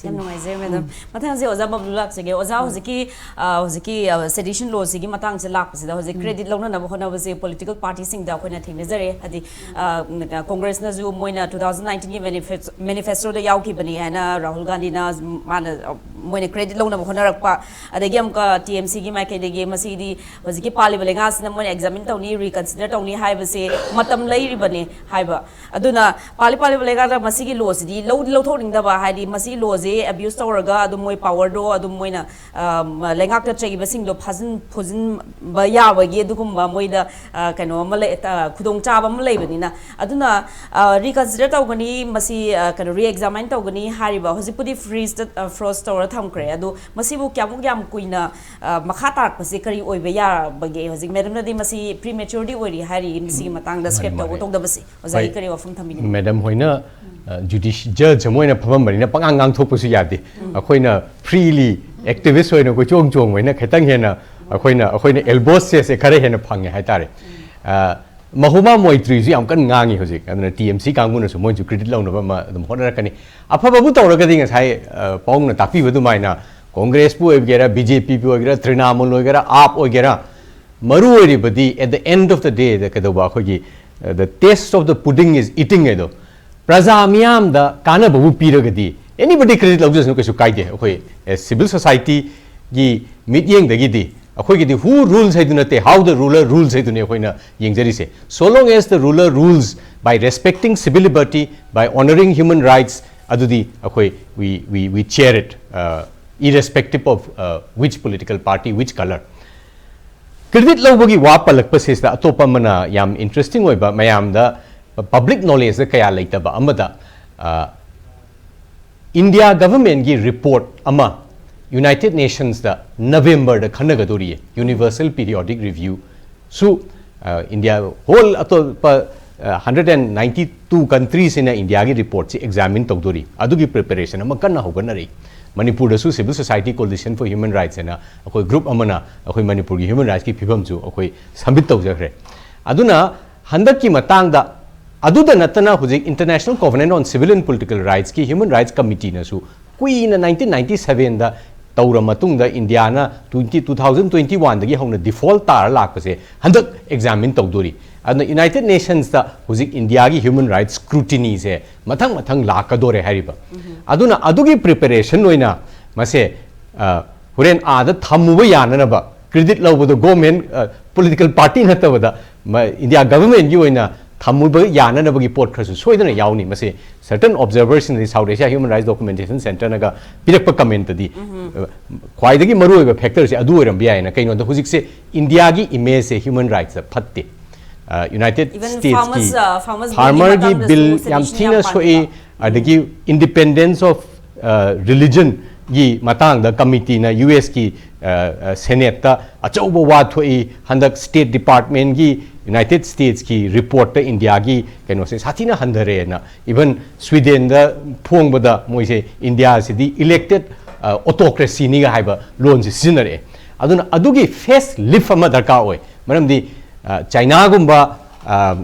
ꯌꯥꯝ ꯅꯨꯡꯉꯥꯏꯖꯔꯦ, ꯃꯦꯗꯥꯝ꯫ ꯃꯊꯪꯁꯦ ꯑꯣꯖꯥ ꯕꯕ꯭ꯂꯨ ꯂꯥꯛꯆꯒꯦ꯫ ꯑꯣꯖꯥ, ꯍꯧꯖꯤꯛꯀꯤ, ꯑ, ꯍꯧꯖꯤꯛꯀꯤ, ꯑ, ꯁꯦꯗꯤꯁꯟ ꯂꯣꯁꯤꯒꯤ ꯃꯇꯥꯡꯁꯦ ꯂꯥꯛꯄꯁꯤꯗ, ꯍꯧꯖꯤꯛ ꯀ꯭ꯔꯦꯗꯤꯠ ꯂꯧꯅꯅꯕ ꯍꯣꯠꯅꯕꯁꯦ ꯄꯣꯂꯤꯇꯤꯀꯦꯜ ꯄꯥꯔꯇꯤꯁꯤꯡꯗ ꯑꯩꯈꯣꯏꯅ ꯊꯦꯡꯅꯖꯔꯦ꯫ ꯍꯥꯏꯗꯤ, ꯑ, ꯀꯣꯡꯒ꯭ꯔꯦꯁꯅꯁꯨ ꯃꯣꯏꯅ two thousand nineteenꯒꯤ ꯃꯦꯅꯤꯐꯦꯁ-, ꯃꯦꯅꯤꯐꯦꯁꯇꯣꯗ ꯌꯥꯎꯈꯤꯕꯅꯤ ꯍꯥꯏꯅ ꯔꯥꯍꯨꯜ ꯒꯥꯟꯙꯤꯅ, ꯃꯥꯅ, ꯑ, ꯃꯣꯏꯅ ꯀ꯭ꯔꯦꯗꯤꯠ ꯂꯧꯅꯕ ꯍꯣꯠꯅꯔꯛꯄ, ꯑꯗꯒꯤ ꯑꯃꯨꯛꯀ ꯇꯤ ꯑꯦꯝ ꯁꯤꯒꯤ ꯃꯥꯏꯀꯩꯗꯒꯤ ꯃꯁꯤꯗꯤ ꯍꯧꯖꯤꯛꯀꯤ ꯄꯥꯜꯂꯤꯕ ꯂꯩꯉꯥꯛꯁꯤꯅ ꯃꯣꯏꯅ ꯑꯦꯛꯖꯥꯃꯤꯟ ꯇꯧꯅꯤ, ꯔꯤꯀꯟꯁꯤꯗꯔ ꯇꯧꯅꯤ ꯍꯥꯏꯕꯁꯦ ꯃꯇꯝ ꯂꯩꯔꯤꯕꯅꯤ ꯍꯥꯏꯕ꯫ ꯑꯗꯨꯅ ꯄꯥꯜꯂꯤ ꯄꯥꯜꯂꯤꯕ ꯂꯩꯉꯥꯛꯅ ꯃꯁꯤꯒꯤ ꯂꯣꯁꯤꯗꯤ ꯂꯧꯗꯤ ꯂꯧꯊꯣꯛꯅꯤꯡꯗꯕ, ꯍꯥꯏꯗꯤ ꯃꯁꯤꯒꯤ ꯂꯣꯁꯤ ꯑꯦꯕ꯭ꯌꯨꯁ ꯇꯧꯔꯒ ꯑꯗꯨꯝ ꯃꯣꯏ ꯄꯥꯋꯔꯗꯣ ꯑꯗꯨꯝ ꯃꯣꯏꯅ, ꯑ, ꯂꯩꯉꯥꯛꯇ ꯆꯩꯕꯁꯤꯡꯗꯣ ꯐꯥꯖꯤꯟ ꯐꯨꯖꯤꯟꯕ ꯌꯥꯕꯒꯤ ꯑꯗꯨꯒꯨꯝꯕ ꯃꯣꯏꯗ, ꯑ, ꯀꯩꯅꯣ ꯑꯃ ꯂꯩ, ꯑ, ꯈꯨꯗꯣꯡꯆꯥꯕ ꯑꯃ ꯂꯩꯕꯅꯤꯅ꯫ ꯑꯗꯨꯅ, ꯑ, ꯔꯤꯀꯟꯁꯤꯗꯔ ꯇꯧꯒꯅꯤ, ꯃꯁꯤ, ꯑ, ꯀꯩꯅꯣ, ꯔꯤꯑꯦꯛꯖꯥꯃꯥꯏꯟ ꯇꯧꯒꯅꯤ ꯍꯥꯏꯔꯤꯕ, ꯍꯧꯖꯤꯛꯄꯨꯗꯤ ꯐ꯭ꯔꯤꯖꯇ, ꯑ, ꯐ꯭ꯔꯣꯖ ꯇꯧꯔ ꯊꯝꯈ꯭ꯔꯦ꯫ ꯑꯗꯣ ꯃꯁꯤꯕꯨ ꯀꯌꯥꯃꯨꯛ ꯌꯥꯝ ꯀꯨꯏꯅ, ꯑ, ꯃꯈꯥ ꯇꯥꯔꯛꯄꯁꯤ ꯀꯔꯤ ꯑꯣꯏꯕ ꯌꯥꯕꯒꯦ? ꯍꯧꯖꯤꯛ ꯃꯦꯗꯝꯅꯗꯤ ꯃꯁꯤ ꯄ꯭ꯔꯤꯃꯦꯆ꯭ꯌꯣꯔꯗꯤ ꯑꯣꯏꯔꯤ ꯍꯥꯏꯔꯤ, ꯃꯁꯤꯒꯤ ꯃꯇꯥꯡꯗ ꯁ꯭ꯀ꯭ꯔꯦꯞ ꯃꯥꯅꯤ, ꯇꯧꯕ ꯃꯥꯅꯤ꯫ ꯇꯧꯗꯕꯁꯦ ꯑꯣꯖꯥꯒꯤ ꯍꯣꯏ꯫ ꯀꯔꯤ ꯋꯥꯐꯝ ꯊꯝꯕꯤꯅꯤꯡꯉꯤ? ꯃꯦꯗꯝ ꯍꯣꯏꯅ, ꯑ, ꯖꯨꯗꯤꯁ-, ꯖꯖ ꯑꯃ ꯑꯣꯏꯅ ꯐꯝꯃꯝꯕꯅꯤꯅ ꯄꯉꯥꯡ ꯉꯥꯡꯊꯣꯛꯄꯁꯨ ꯌꯥꯗꯦ꯫ ꯑꯩꯈꯣꯏꯅ ꯐ꯭ꯔꯤꯂꯤ ꯑꯦꯛꯇꯤꯚꯤꯁ ꯑꯣꯏꯅ ꯀꯣꯏꯆꯣꯡ ꯆꯣꯡꯕꯅꯤꯅ ꯈꯤꯇꯪ ꯍꯦꯟꯅ ꯑꯩꯈꯣꯏꯅ, ꯑꯩꯈꯣꯏꯅ ꯑꯦꯜꯕꯣꯁꯦꯁꯦ ꯈꯔ ꯍꯦꯟꯅ ꯐꯪꯉꯦ ꯍꯥꯏꯇꯥꯔꯦ꯫ ꯑ, ꯃꯍꯨꯃꯥ ꯃꯣꯏꯇ꯭ꯔꯤꯁꯨ ꯌꯥꯝ ꯀꯟꯅ ꯉꯥꯡꯉꯤ ꯍꯧꯖꯤꯛ꯫ ꯑꯗꯨꯅ ꯇꯤ ꯑꯦꯝ ꯁꯤ ꯀꯥꯡꯕꯨꯅꯁꯨ ꯃꯣꯏꯁꯨ ꯀ꯭ꯔꯦꯗꯤꯠ ꯂꯧꯅꯕ ꯑꯃ ꯑꯗꯨꯝ ꯍꯣꯠꯅꯔꯛꯀꯅꯤ꯫ ꯑꯐꯕꯕꯨ ꯇꯧꯔꯒꯗꯤ ꯉꯁꯥꯏ, ꯑ, ꯄꯥꯎꯡꯅ ꯇꯥꯛꯄꯤꯕ ꯑꯗꯨꯃꯥꯏꯅ ꯀꯣꯡꯒ꯭ꯔꯦꯁꯄꯨ ꯑꯣꯏꯒꯦꯔꯥ, ꯕꯤ ꯖꯦ ꯄꯤꯕꯨ ꯑꯣꯏꯒꯦꯔꯥ, ꯇ꯭ꯔꯤꯅꯥꯃꯨꯜ ꯑꯣꯏꯒꯦꯔꯥ, ꯑꯥꯞ ꯑꯣꯏꯒꯦꯔꯥ, ꯃꯔꯨ ꯑꯣꯏꯔꯤꯕꯗꯤ at the end of the day ꯗ ꯀꯩꯗꯧꯕ ꯑꯩꯈꯣꯏꯒꯤ, uh, the taste of the pudding is eating ꯍꯥꯏꯗꯣ, ꯄ꯭ꯔꯖꯥ ꯃꯤꯌꯥꯝꯗ ꯀꯥꯟꯅꯕꯕꯨ ꯄꯤꯔꯒꯗꯤ anybody credit ꯂꯧꯖꯁꯅꯨ, ꯀꯩꯁꯨ ꯀꯥꯏꯗꯦ꯫ ꯑꯩꯈꯣꯏ as civil society ꯒꯤ ꯃꯤꯠꯌꯦꯡꯗꯒꯤꯗꯤ ꯑꯩꯈꯣꯏꯒꯤꯗꯤ who rules ꯍꯥꯏꯗꯨ ꯅꯠꯇꯦ, how the ruler rules ꯍꯥꯏꯗꯨꯅꯤ ꯑꯩꯈꯣꯏꯅ ꯌꯦꯡꯖꯔꯤꯁꯦ꯫ So long as the ruler rules by respecting civil liberty, by honouring human rights, ꯑꯗꯨꯗꯤ ꯑꯩꯈꯣꯏ we we we cheer it, uh, irrespective of, uh, which political party, which colour꯫ Credit ꯂꯧꯕꯒꯤ ꯋꯥ ꯄꯜꯂꯛꯄꯁꯤꯗ ꯑꯇꯣꯞꯄ ꯑꯃꯅ ꯌꯥꯝ interesting ꯑꯣꯏꯕ, ꯃꯌꯥꯝꯗ public knowledgeꯗ ꯀꯌꯥ ꯂꯩꯇꯕ ꯑꯃꯗ, ꯑ, India governmentꯀꯤ report ꯑꯃ United Nationsꯗ Novemberꯗ ꯈꯟꯅꯒꯗꯧꯔꯤꯌꯦ, Universal Periodic Review꯫ ꯁꯨ, ꯑ, India whole ꯑꯇꯣꯞꯄ, ꯑ, hundred and ninety two countries ꯁꯤꯅ Indiaꯒꯤ reportꯁꯤ examine ꯇꯧꯗꯣꯔꯤ꯫ ꯑꯗꯨꯒꯤ preparation ꯑꯃ ꯀꯟꯅ ꯍꯧꯒꯠꯅꯔꯤ꯫ ꯃꯅꯤꯄꯨꯔꯗꯁꯨ Civil Society Coalition for Human Rights ꯍꯥꯏꯅ ꯑꯩꯈꯣꯏ group ꯑꯃꯅ ꯑꯩꯈꯣꯏ ꯃꯅꯤꯄꯨꯔꯒꯤ human rightsꯀꯤ ꯐꯤꯕꯝꯁꯨ ꯑꯩꯈꯣꯏ submit ꯇꯧꯖꯈ꯭ꯔꯦ꯫ ꯑꯗꯨꯅ ꯍꯟꯗꯛꯀꯤ ꯃꯇꯥꯡꯗ, ꯑꯗꯨꯗ ꯅꯠꯇꯅ ꯍꯧꯖꯤꯛ International Covenant on Civil and Political Rightsꯀꯤ Human Rights Committeeꯅꯁꯨ ꯀꯨꯏꯅ nineteen ninety sevenꯗ ꯇꯧꯔ ꯃꯇꯨꯡꯗ Indiaꯅ twenty, two thousand twenty oneꯗꯒꯤ ꯍꯧꯅ default ꯇꯥꯔ ꯂꯥꯛꯄꯁꯦ ꯍꯟꯗꯛ examine ꯇꯧꯗꯣꯔꯤ꯫ ꯑꯗꯨꯅ United Nationsꯇ ꯍꯧꯖꯤꯛ Indiaꯒꯤ human rights scrutinyꯁꯦ ꯃꯊꯪ ꯃꯊꯪ ꯂꯥꯛꯀꯗꯣꯔꯦ ꯍꯥꯏꯔꯤꯕ꯫ ꯑꯗꯨꯅ ꯑꯗꯨꯒꯤ preparation ꯑꯣꯏꯅ ꯃꯁꯦ, ꯑ, ꯍꯣꯔꯦꯟ ꯑꯥꯗ ꯊꯝꯃꯨꯕ ꯌꯥꯅꯅꯕ, credit ꯂꯧꯕꯗꯣ government, ꯑ, political party ꯅꯠꯇꯕꯗ, ꯃ-, India governmentꯀꯤ ꯑꯣꯏꯅ ꯊꯝꯃꯨꯕ ꯌꯥꯅꯅꯕꯒꯤ ꯄꯣꯠ ꯈꯔꯁꯨ ꯁꯣꯏꯗꯅ ꯌꯥꯎꯅꯤ꯫ ꯃꯁꯤ certain observersꯅꯗꯤ South Asia Human Rights Documentation Centreꯅꯒ ꯄꯤꯔꯛꯄ commentꯇꯗꯤ, ꯑ, ꯈ꯭ꯋꯥꯏꯗꯒꯤ ꯃꯔꯨꯑꯣꯏꯕ factorꯁꯦ ꯑꯗꯨ ꯑꯣꯏꯔꯝꯕ ꯌꯥꯏꯅ꯫ ꯀꯩꯅꯣꯗ ꯍꯧꯖꯤꯛꯁꯦ Indiaꯒꯤ imageꯁꯦ human rightsꯇ ꯐꯠꯇꯦ꯫ ꯑ, United Even Statesꯀꯤ farmers, uh, farmers farmerꯒꯤ bill ꯌꯥꯝ ꯊꯤꯅ ꯁꯣꯛꯏ꯫ ꯑꯗꯒꯤ independence of, ꯑ, religionꯒꯤ ꯃꯇꯥꯡꯗ committeeꯅ USꯀꯤ, ꯑ, ꯑ, Senateꯇ ꯑꯆꯧꯕ ꯋꯥ ꯊꯣꯛꯏ꯫ ꯍꯟꯗꯛ State Departmentꯀꯤ United Statesꯀꯤ reportꯇ Indiaꯒꯤ ꯀꯩꯅꯣꯁꯦ ꯁꯥꯊꯤꯅ ꯍꯟꯊꯔꯦꯅ꯫ Even Swedenꯗ ꯐꯣꯡꯕꯗ ꯃꯣꯏꯁꯦ Indiaꯁꯤꯗꯤ elected, ꯑ, autocracyꯅꯤꯒ ꯍꯥꯏꯕ ꯂꯣꯟꯁꯦ ꯁꯤꯖꯤꯟꯅꯔꯛꯑꯦ꯫ ꯑꯗꯨꯅ ꯑꯗꯨꯒꯤ facelift ꯑꯃ ꯗꯔꯀꯥꯔ ꯑꯣꯏ꯫ ꯃꯔꯝꯗꯤ, ꯑ, Chinaꯒꯨꯝꯕ, ꯑ,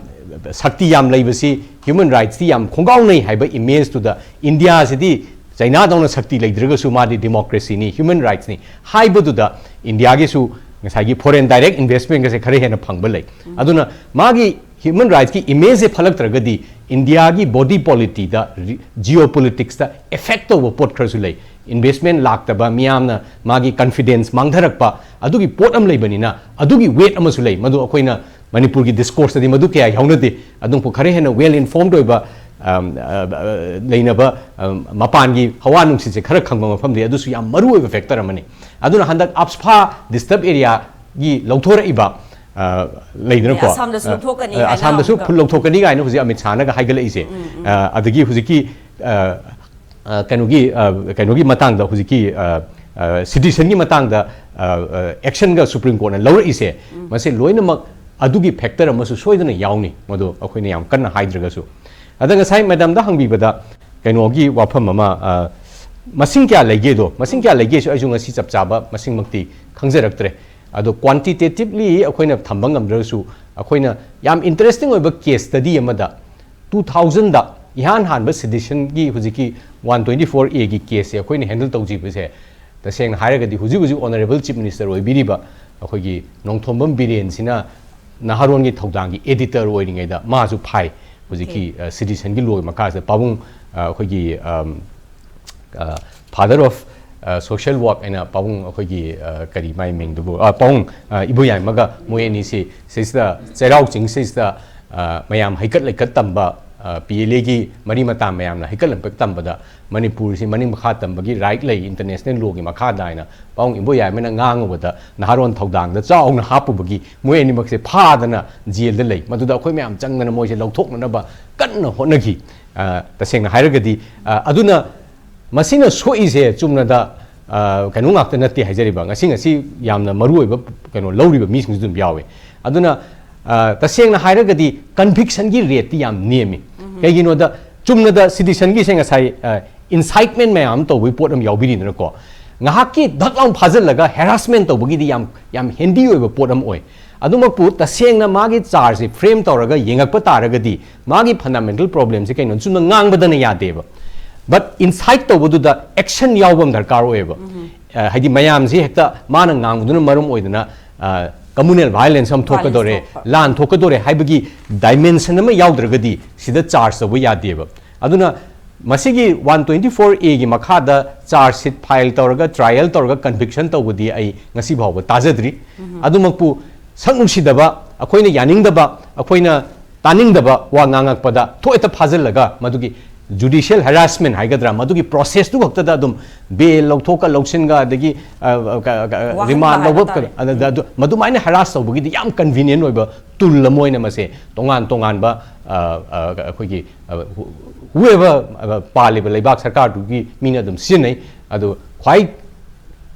ꯁꯛꯇꯤ ꯌꯥꯝ ꯂꯩꯕꯁꯤ human rightsꯇꯤ ꯌꯥꯝ ꯈꯣꯡꯒꯥꯎꯅꯩ ꯍꯥꯏꯕ imageꯇꯨꯗ Indiaꯁꯤꯗꯤ Chinaꯗꯧꯅ ꯁꯛꯇꯤ ꯂꯩꯇ꯭ꯔꯒꯁꯨ ꯃꯥꯗꯤ democracyꯅꯤ, human rightsꯅꯤ ꯍꯥꯏꯕꯗꯨꯗ Indiaꯒꯤꯁꯨ ꯉꯁꯥꯏꯒꯤ foreign direct investmentꯒꯁꯦ ꯈꯔ ꯍꯦꯟꯅ ꯐꯪꯕ ꯂꯩ꯫ ꯑꯗꯨꯅ ꯃꯥꯒꯤ human rightsꯀꯤ imageꯁꯦ ꯐꯠꯂꯛꯇ꯭ꯔꯒꯗꯤ Indiaꯒꯤ body polityꯗ, ꯔꯤ-, geopoliticsꯇ effect ꯇꯧꯕ ꯄꯣꯠ ꯈꯔꯁꯨ ꯂꯩ꯫ ꯏꯟꯚꯦꯁꯃꯦꯟ ꯂꯥꯛꯇꯕ, ꯃꯤꯌꯥꯝꯅ ꯃꯥꯒꯤ ꯀꯟꯐꯤꯗꯦꯟꯁ ꯃꯥꯡꯊꯔꯛꯄ, ꯑꯗꯨꯒꯤ ꯄꯣꯠ ꯑꯃ ꯂꯩꯕꯅꯤꯅ, ꯑꯗꯨꯒꯤ ꯋꯦꯠ ꯑꯃꯁꯨ ꯂꯩ꯫ ꯃꯗꯨ ꯑꯩꯈꯣꯏꯅ ꯃꯅꯤꯄꯨꯔꯒꯤ ꯗꯤꯁꯀꯣꯔꯁꯇꯗꯤ ꯃꯗꯨ ꯀꯌꯥ ꯌꯥꯎꯅꯗꯦ꯫ ꯑꯗꯨꯝ ꯈꯔ ꯍꯦꯟꯅ ꯋꯦꯜ ꯏꯟꯐꯣꯔꯝꯗ ꯑꯣꯏꯕ, ꯑꯝ, ꯑ, ꯑ, ꯂꯩꯅꯕ, ꯑꯝ, ꯃꯄꯥꯟꯒꯤ ꯍꯋꯥ ꯅꯨꯡꯁꯤꯠꯁꯦ ꯈꯔ ꯈꯪꯕ ꯃꯐꯝꯗꯤ ꯑꯗꯨꯁꯨ ꯌꯥꯝ ꯃꯔꯨ ꯑꯣꯏꯕ ꯐꯦꯛꯇꯔ ꯑꯃꯅꯤ꯫ ꯑꯗꯨꯅ ꯍꯟꯗꯛ ꯑꯞꯁꯐꯥ ꯗꯤꯁꯇꯔꯕ ꯑꯦꯔꯤꯌꯥꯒꯤ ꯂꯧꯊꯣꯔꯛꯏꯕ, ꯑ, ꯂꯩꯗꯅꯀꯣ, ꯑꯁꯥꯝꯗꯁꯨ ꯑ, ꯂꯧꯊꯣꯛꯀꯅꯤ ꯑ, ꯀꯥꯏꯅ ꯑꯁꯥꯝꯗꯁꯨ ꯑꯃꯨꯛꯀ꯫ ꯐꯨꯜ ꯂꯧꯊꯣꯛꯀꯅꯤ ꯀꯥꯏꯅ ꯍꯧꯖꯤꯛ ꯑꯃꯤꯠ ꯁꯥꯍꯅꯒ ꯍꯥꯏꯒꯠꯂꯛꯏꯁꯦ꯫ ꯑ, ꯑꯗꯒꯤ ꯍꯧꯖꯤꯛꯀꯤ, ꯑ, ꯑ, ꯀꯩꯅꯣꯒꯤ, ꯑ, ꯀꯩꯅꯣꯒꯤ ꯃꯇꯥꯡꯗ, ꯍꯧꯖꯤꯛꯀꯤ, ꯑ, ꯑ, ꯁꯤꯇꯤꯖꯟꯒꯤ ꯃꯇꯥꯡꯗ, ꯑ, ꯑ, ꯑꯦꯛꯁꯟꯒ ꯁꯨꯄ꯭ꯔꯤꯝ ꯀꯣꯔꯠꯅ ꯂꯧꯔꯛꯏꯁꯦ, ꯃꯁꯤ ꯂꯣꯏꯅꯃꯛ ꯑꯗꯨꯒꯤ ꯐꯦꯛꯇꯔ ꯑꯃꯁꯨ ꯁꯣꯏꯗꯅ ꯌꯥꯎꯅꯤ, ꯃꯗꯨ ꯑꯩꯈꯣꯏꯅ ꯌꯥꯝ ꯀꯟꯅ ꯍꯥꯏꯗ꯭ꯔꯒꯁꯨ꯫ ꯑꯗ ꯉꯁꯥꯏ ꯃꯦꯗꯥꯝꯗ ꯍꯪꯕꯤꯕꯗ ꯀꯩꯅꯣꯒꯤ ꯋꯥꯐꯝ ꯑꯃ, ꯑ, ꯃꯁꯤꯡ ꯀꯌꯥ ꯂꯩꯒꯦꯗꯣ, ꯃꯁꯤꯡ ꯀꯌꯥ ꯂꯩꯒꯦꯁꯨ ꯑꯩꯁꯨ ꯉꯁꯤ ꯆꯞ ꯆꯥꯕ ꯃꯁꯤꯡꯃꯛꯇꯤ ꯈꯪꯖꯔꯛꯇ꯭ꯔꯦ꯫ ꯑꯗꯣ ꯀ꯭ꯋꯥꯟꯇꯤꯇꯦꯇꯤꯞꯂꯤ ꯑꯩꯈꯣꯏꯅ ꯊꯝꯕ ꯉꯝꯗ꯭ꯔꯒꯁꯨ, ꯑꯩꯈꯣꯏꯅ ꯌꯥꯝ ꯏꯟꯇꯔꯦꯁꯇꯤꯡ ꯑꯣꯏꯕ ꯀꯦꯁ ꯁ꯭ꯇꯗꯤ ꯑꯃꯗ, ꯇꯨ ꯊꯥꯎꯖꯟꯗ ꯏꯍꯥꯟ ꯍꯥꯟꯕ ꯁꯤꯇꯤꯖꯟꯒꯤ ꯍꯧꯖꯤꯛꯀꯤ ꯋꯥꯟ ꯇ꯭ꯋꯦꯟꯇꯤ ꯐꯣꯔ ꯑꯦꯒꯤ ꯀꯦꯁꯁꯦ ꯑꯩꯈꯣꯏꯅ ꯍꯦꯟꯗꯜ ꯇꯧꯖꯤꯕꯁꯦ, ꯇꯁꯦꯡꯅ ꯍꯥꯏꯔꯒꯗꯤ ꯍꯧꯖꯤꯛ ꯍꯧꯖꯤꯛ ꯑꯣꯅꯔꯦꯕꯜ ꯆꯤꯐ ꯃꯤꯅꯤꯁꯇꯔ ꯑꯣꯏꯕꯤꯔꯤꯕ ꯑꯩꯈꯣꯏꯒꯤ ꯅꯣꯡꯊꯣꯝꯕꯝ ꯕꯤꯔꯦꯟꯁꯤꯅ ꯅꯍꯥꯔꯣꯟꯒꯤ ꯊꯧꯗꯥꯡꯒꯤ ꯑꯦꯗꯤꯇꯔ ꯑꯣꯏꯔꯤꯉꯩꯗ ꯃꯥꯁꯨ ꯐꯥꯏ꯫ ꯍꯧꯖꯤꯛꯀꯤ, ꯑ, ꯁꯤꯇꯤꯖꯟꯒꯤ ꯂꯣꯒꯤ ꯃꯈꯥꯁꯤꯗ ꯄꯥꯕꯨꯡ, ꯑ, ꯑꯩꯈꯣꯏꯒꯤ, ꯑꯝ, ꯑ, ꯐꯥꯗꯔ ꯑꯣꯐ, ꯑ, ꯁꯣꯁꯤꯌꯦꯜ ꯋꯥꯔꯛ ꯍꯥꯏꯅ ꯄꯥꯕꯨꯡ ꯑꯩꯈꯣꯏꯒꯤ, ꯑ, ꯀꯔꯤ ꯃꯥꯏ ꯃꯤꯡꯗꯨꯕꯨ, ꯑ, ꯄꯥꯕꯨꯡ, ꯑ, ꯏꯕꯣꯌꯥꯏꯃꯒ ꯃꯣꯏ ꯑꯅꯤꯁꯤ ꯁꯤꯁꯤꯗ ꯆꯩꯔꯥꯎ ꯆꯤꯡ ꯁꯤꯁꯤꯗ, ꯑ, ꯃꯌꯥꯝ ꯍꯩꯀꯠ ꯂꯩꯀꯠ ꯇꯝꯕ, ꯑ, ꯄꯤ ꯑꯦꯜ ꯑꯦꯒꯤ ꯃꯔꯤ ꯃꯇꯥ ꯃꯌꯥꯝꯅ ꯍꯩꯀꯠ ꯂꯩꯀꯠ ꯇꯝꯕꯗ ꯃꯅꯤꯄꯨꯔꯁꯤ ꯃꯅꯤꯡ ꯃꯈꯥ ꯇꯝꯕꯒꯤ ꯔꯥꯏꯠ ꯂꯩ ꯏꯟꯇꯔꯅꯦꯁꯅꯦꯜ ꯂꯣꯒꯤ ꯃꯈꯥꯗ ꯍꯥꯏꯅ ꯄꯥꯕꯨꯡ ꯏꯕꯣꯌꯥꯏꯃꯅ ꯉꯥꯡꯉꯨꯕꯗ ꯅꯍꯥꯔꯣꯟ ꯊꯧꯗꯥꯡꯗ ꯆꯥꯎꯅ ꯍꯥꯞꯄꯨꯕꯒꯤ ꯃꯣꯏ ꯑꯅꯤꯃꯛꯁꯦ ꯐꯥꯗꯅ ꯖꯦꯜꯗ ꯂꯩ꯫ ꯃꯗꯨꯗ ꯑꯩꯈꯣꯏ ꯃꯌꯥꯝ ꯆꯪꯗꯅ ꯃꯣꯏꯁꯦ ꯂꯧꯊꯣꯛꯅꯅꯕ ꯀꯟꯅ ꯍꯣꯠꯅꯈꯤ꯫ ꯑ, ꯇꯁꯦꯡꯅ ꯍꯥꯏꯔꯒꯗꯤ, ꯑ, ꯑꯗꯨꯅ ꯃꯁꯤꯅ ꯁꯣꯛꯏꯁꯦ ꯆꯨꯝꯅꯗ, ꯑ, ꯀꯩꯅꯣ ꯉꯥꯛꯇ ꯅꯠꯇꯦ ꯍꯥꯏꯖꯔꯤꯕ, ꯉꯁꯤ, ꯉꯁꯤ ꯌꯥꯝꯅ ꯃꯔꯨꯑꯣꯏꯕ ꯀꯩꯅꯣ ꯂꯧꯔꯤꯕ ꯃꯤꯁꯤꯡꯁꯨ ꯑꯗꯨꯝ ꯌꯥꯎꯋꯦ꯫ ꯑꯗꯨꯅ, ꯑ, ꯇꯁꯦꯡꯅ ꯍꯥꯏꯔꯒꯗꯤ ꯀꯟꯚꯤꯛꯁꯟꯒꯤ ꯔꯦꯠꯇꯤ ꯌꯥꯝ ꯅꯦꯝꯃꯤ꯫ ꯀꯩꯒꯤꯅꯣꯗ ꯆꯨꯝꯅꯗ ꯁꯤꯇꯤꯖꯟꯒꯤꯁꯦ ꯉꯁꯥꯏ, ꯑ, ꯏꯟꯁꯥꯏꯠꯃꯦꯟ ꯃꯌꯥꯝ ꯑꯃ ꯇꯧꯕꯒꯤ ꯄꯣꯠ ꯑꯃ ꯌꯥꯎꯕꯤꯔꯤꯗꯅꯀꯣ, ꯉꯥꯏꯍꯥꯛꯀꯤ ꯙꯛ ꯂꯥꯎ ꯐꯥꯖꯤꯜꯂꯒ ꯍꯦꯔꯥꯁꯃꯦꯟ ꯇꯧꯕꯒꯤꯗꯤ ꯌꯥꯝ, ꯌꯥꯝ ꯍꯦꯟꯗꯤ ꯑꯣꯏꯕ ꯄꯣꯠ ꯑꯃ ꯑꯣꯏ꯫ ꯑꯗꯨꯃꯛꯄꯨ ꯇꯁꯦꯡꯅ ꯃꯥꯒꯤ ꯆꯥꯔꯖꯁꯦ ꯐ꯭ꯔꯦꯝ ꯇꯧꯔꯒ ꯌꯦꯡꯉꯛꯄ ꯇꯥꯔꯒꯗꯤ ꯃꯥꯒꯤ ꯐꯟꯗꯥꯃꯦꯟꯇꯦꯜ ꯄ꯭ꯔꯣꯕ꯭ꯂꯦꯝꯁꯦ ꯀꯩꯅꯣ ꯆꯨꯝꯅ ꯉꯥꯡꯕꯗꯅ ꯌꯥꯗꯦꯕ꯫ ꯕꯠ ꯏꯟꯁꯥꯏꯠ ꯇꯧꯕꯗꯨꯗ ꯑꯦꯛꯁꯟ ꯌꯥꯎꯕ ꯑꯃ ꯗꯔꯀꯥꯔ ꯑꯣꯏꯌꯦꯕ꯫ ꯑ, ꯍꯥꯏꯗꯤ ꯃꯌꯥꯝꯁꯤ ꯍꯦꯛꯇ ꯃꯥꯅ ꯉꯥꯡꯕꯗꯨꯅ ꯃꯔꯝ ꯑꯣꯏꯗꯅ, ꯑ, ꯀꯝꯃꯨꯅꯦꯜ ꯚꯥꯏꯑꯣꯂꯦꯟꯁ ꯑꯃ ꯊꯣꯛꯀꯗꯧꯔꯦ, ꯚꯥꯏꯑꯣꯂꯦꯟꯁ ꯊꯣꯛꯄ꯫ ꯂꯥꯟ ꯊꯣꯛꯀꯗꯧꯔꯦ ꯍꯥꯏꯕꯒꯤ ꯗꯥꯏꯃꯦꯟꯁꯟ ꯑꯃ ꯌꯥꯎꯗ꯭ꯔꯒꯗꯤ ꯁꯤꯗ ꯆꯥꯔꯖ ꯇꯧꯕ ꯌꯥꯗꯦꯕ꯫ ꯑꯗꯨꯅ ꯃꯁꯤꯒꯤ one twenty four A ꯒꯤ ꯃꯈꯥꯗ charge sheet file ꯇꯧꯔꯒ trial ꯇꯧꯔꯒ conviction ꯇꯧꯕꯗꯤ ꯑꯩ ꯉꯁꯤ ꯐꯥꯎꯕ ꯇꯥꯖꯗ꯭ꯔꯤ꯫ ꯑꯗꯨꯃꯛꯄꯨ ꯁꯛ ꯅꯨꯡꯁꯤꯗꯕ, ꯑꯩꯈꯣꯏꯅ ꯌꯥꯅꯤꯡꯗꯕ, ꯑꯩꯈꯣꯏꯅ ꯇꯥꯅꯤꯡꯗꯕ ꯋꯥ ꯉꯥꯡꯉꯛꯄꯗ ꯊꯣꯛꯍꯦꯛꯇ ꯐꯥꯖꯤꯜꯂꯒ ꯃꯗꯨꯒꯤ judicial harassment ꯍꯥꯏꯒꯗ꯭ꯔꯥ, ꯃꯗꯨꯒꯤ process ꯇꯨ ꯈꯛꯇꯗ ꯑꯗꯨꯝ bail ꯂꯧꯊꯣꯛꯀ ꯂꯧꯁꯤꯟꯒ ꯑꯗꯒꯤ, ꯑ, ꯑ, ꯀ-, ꯀ-, ꯋꯥꯍꯟꯕ remand ꯍꯥꯏꯕ ꯂꯧꯕ ꯇꯥꯔꯦ꯫ ꯑꯗ, ꯑꯗ, ꯑꯗꯨ, ꯃꯗꯨꯃꯥꯏꯅ harass ꯇꯧꯕꯒꯤꯗꯤ ꯌꯥꯝ convenient ꯑꯣꯏꯕ tool ꯑꯃ ꯑꯣꯏꯅ ꯃꯁꯦ ꯇꯣꯉꯥꯟ ꯇꯣꯉꯥꯟꯕ, ꯑ, ꯑ, ꯑꯩꯈꯣꯏꯒꯤ, ꯑ, who-, whoever, ꯑ, ꯄꯥꯜꯂꯤꯕ ꯂꯩꯕꯥꯛ ꯁꯔꯀꯥꯔꯗꯨꯒꯤ ꯃꯤꯅ ꯑꯗꯨꯝ ꯁꯤꯖꯤꯟꯅꯩ꯫ ꯑꯗꯣ ꯈ꯭ꯋꯥꯏ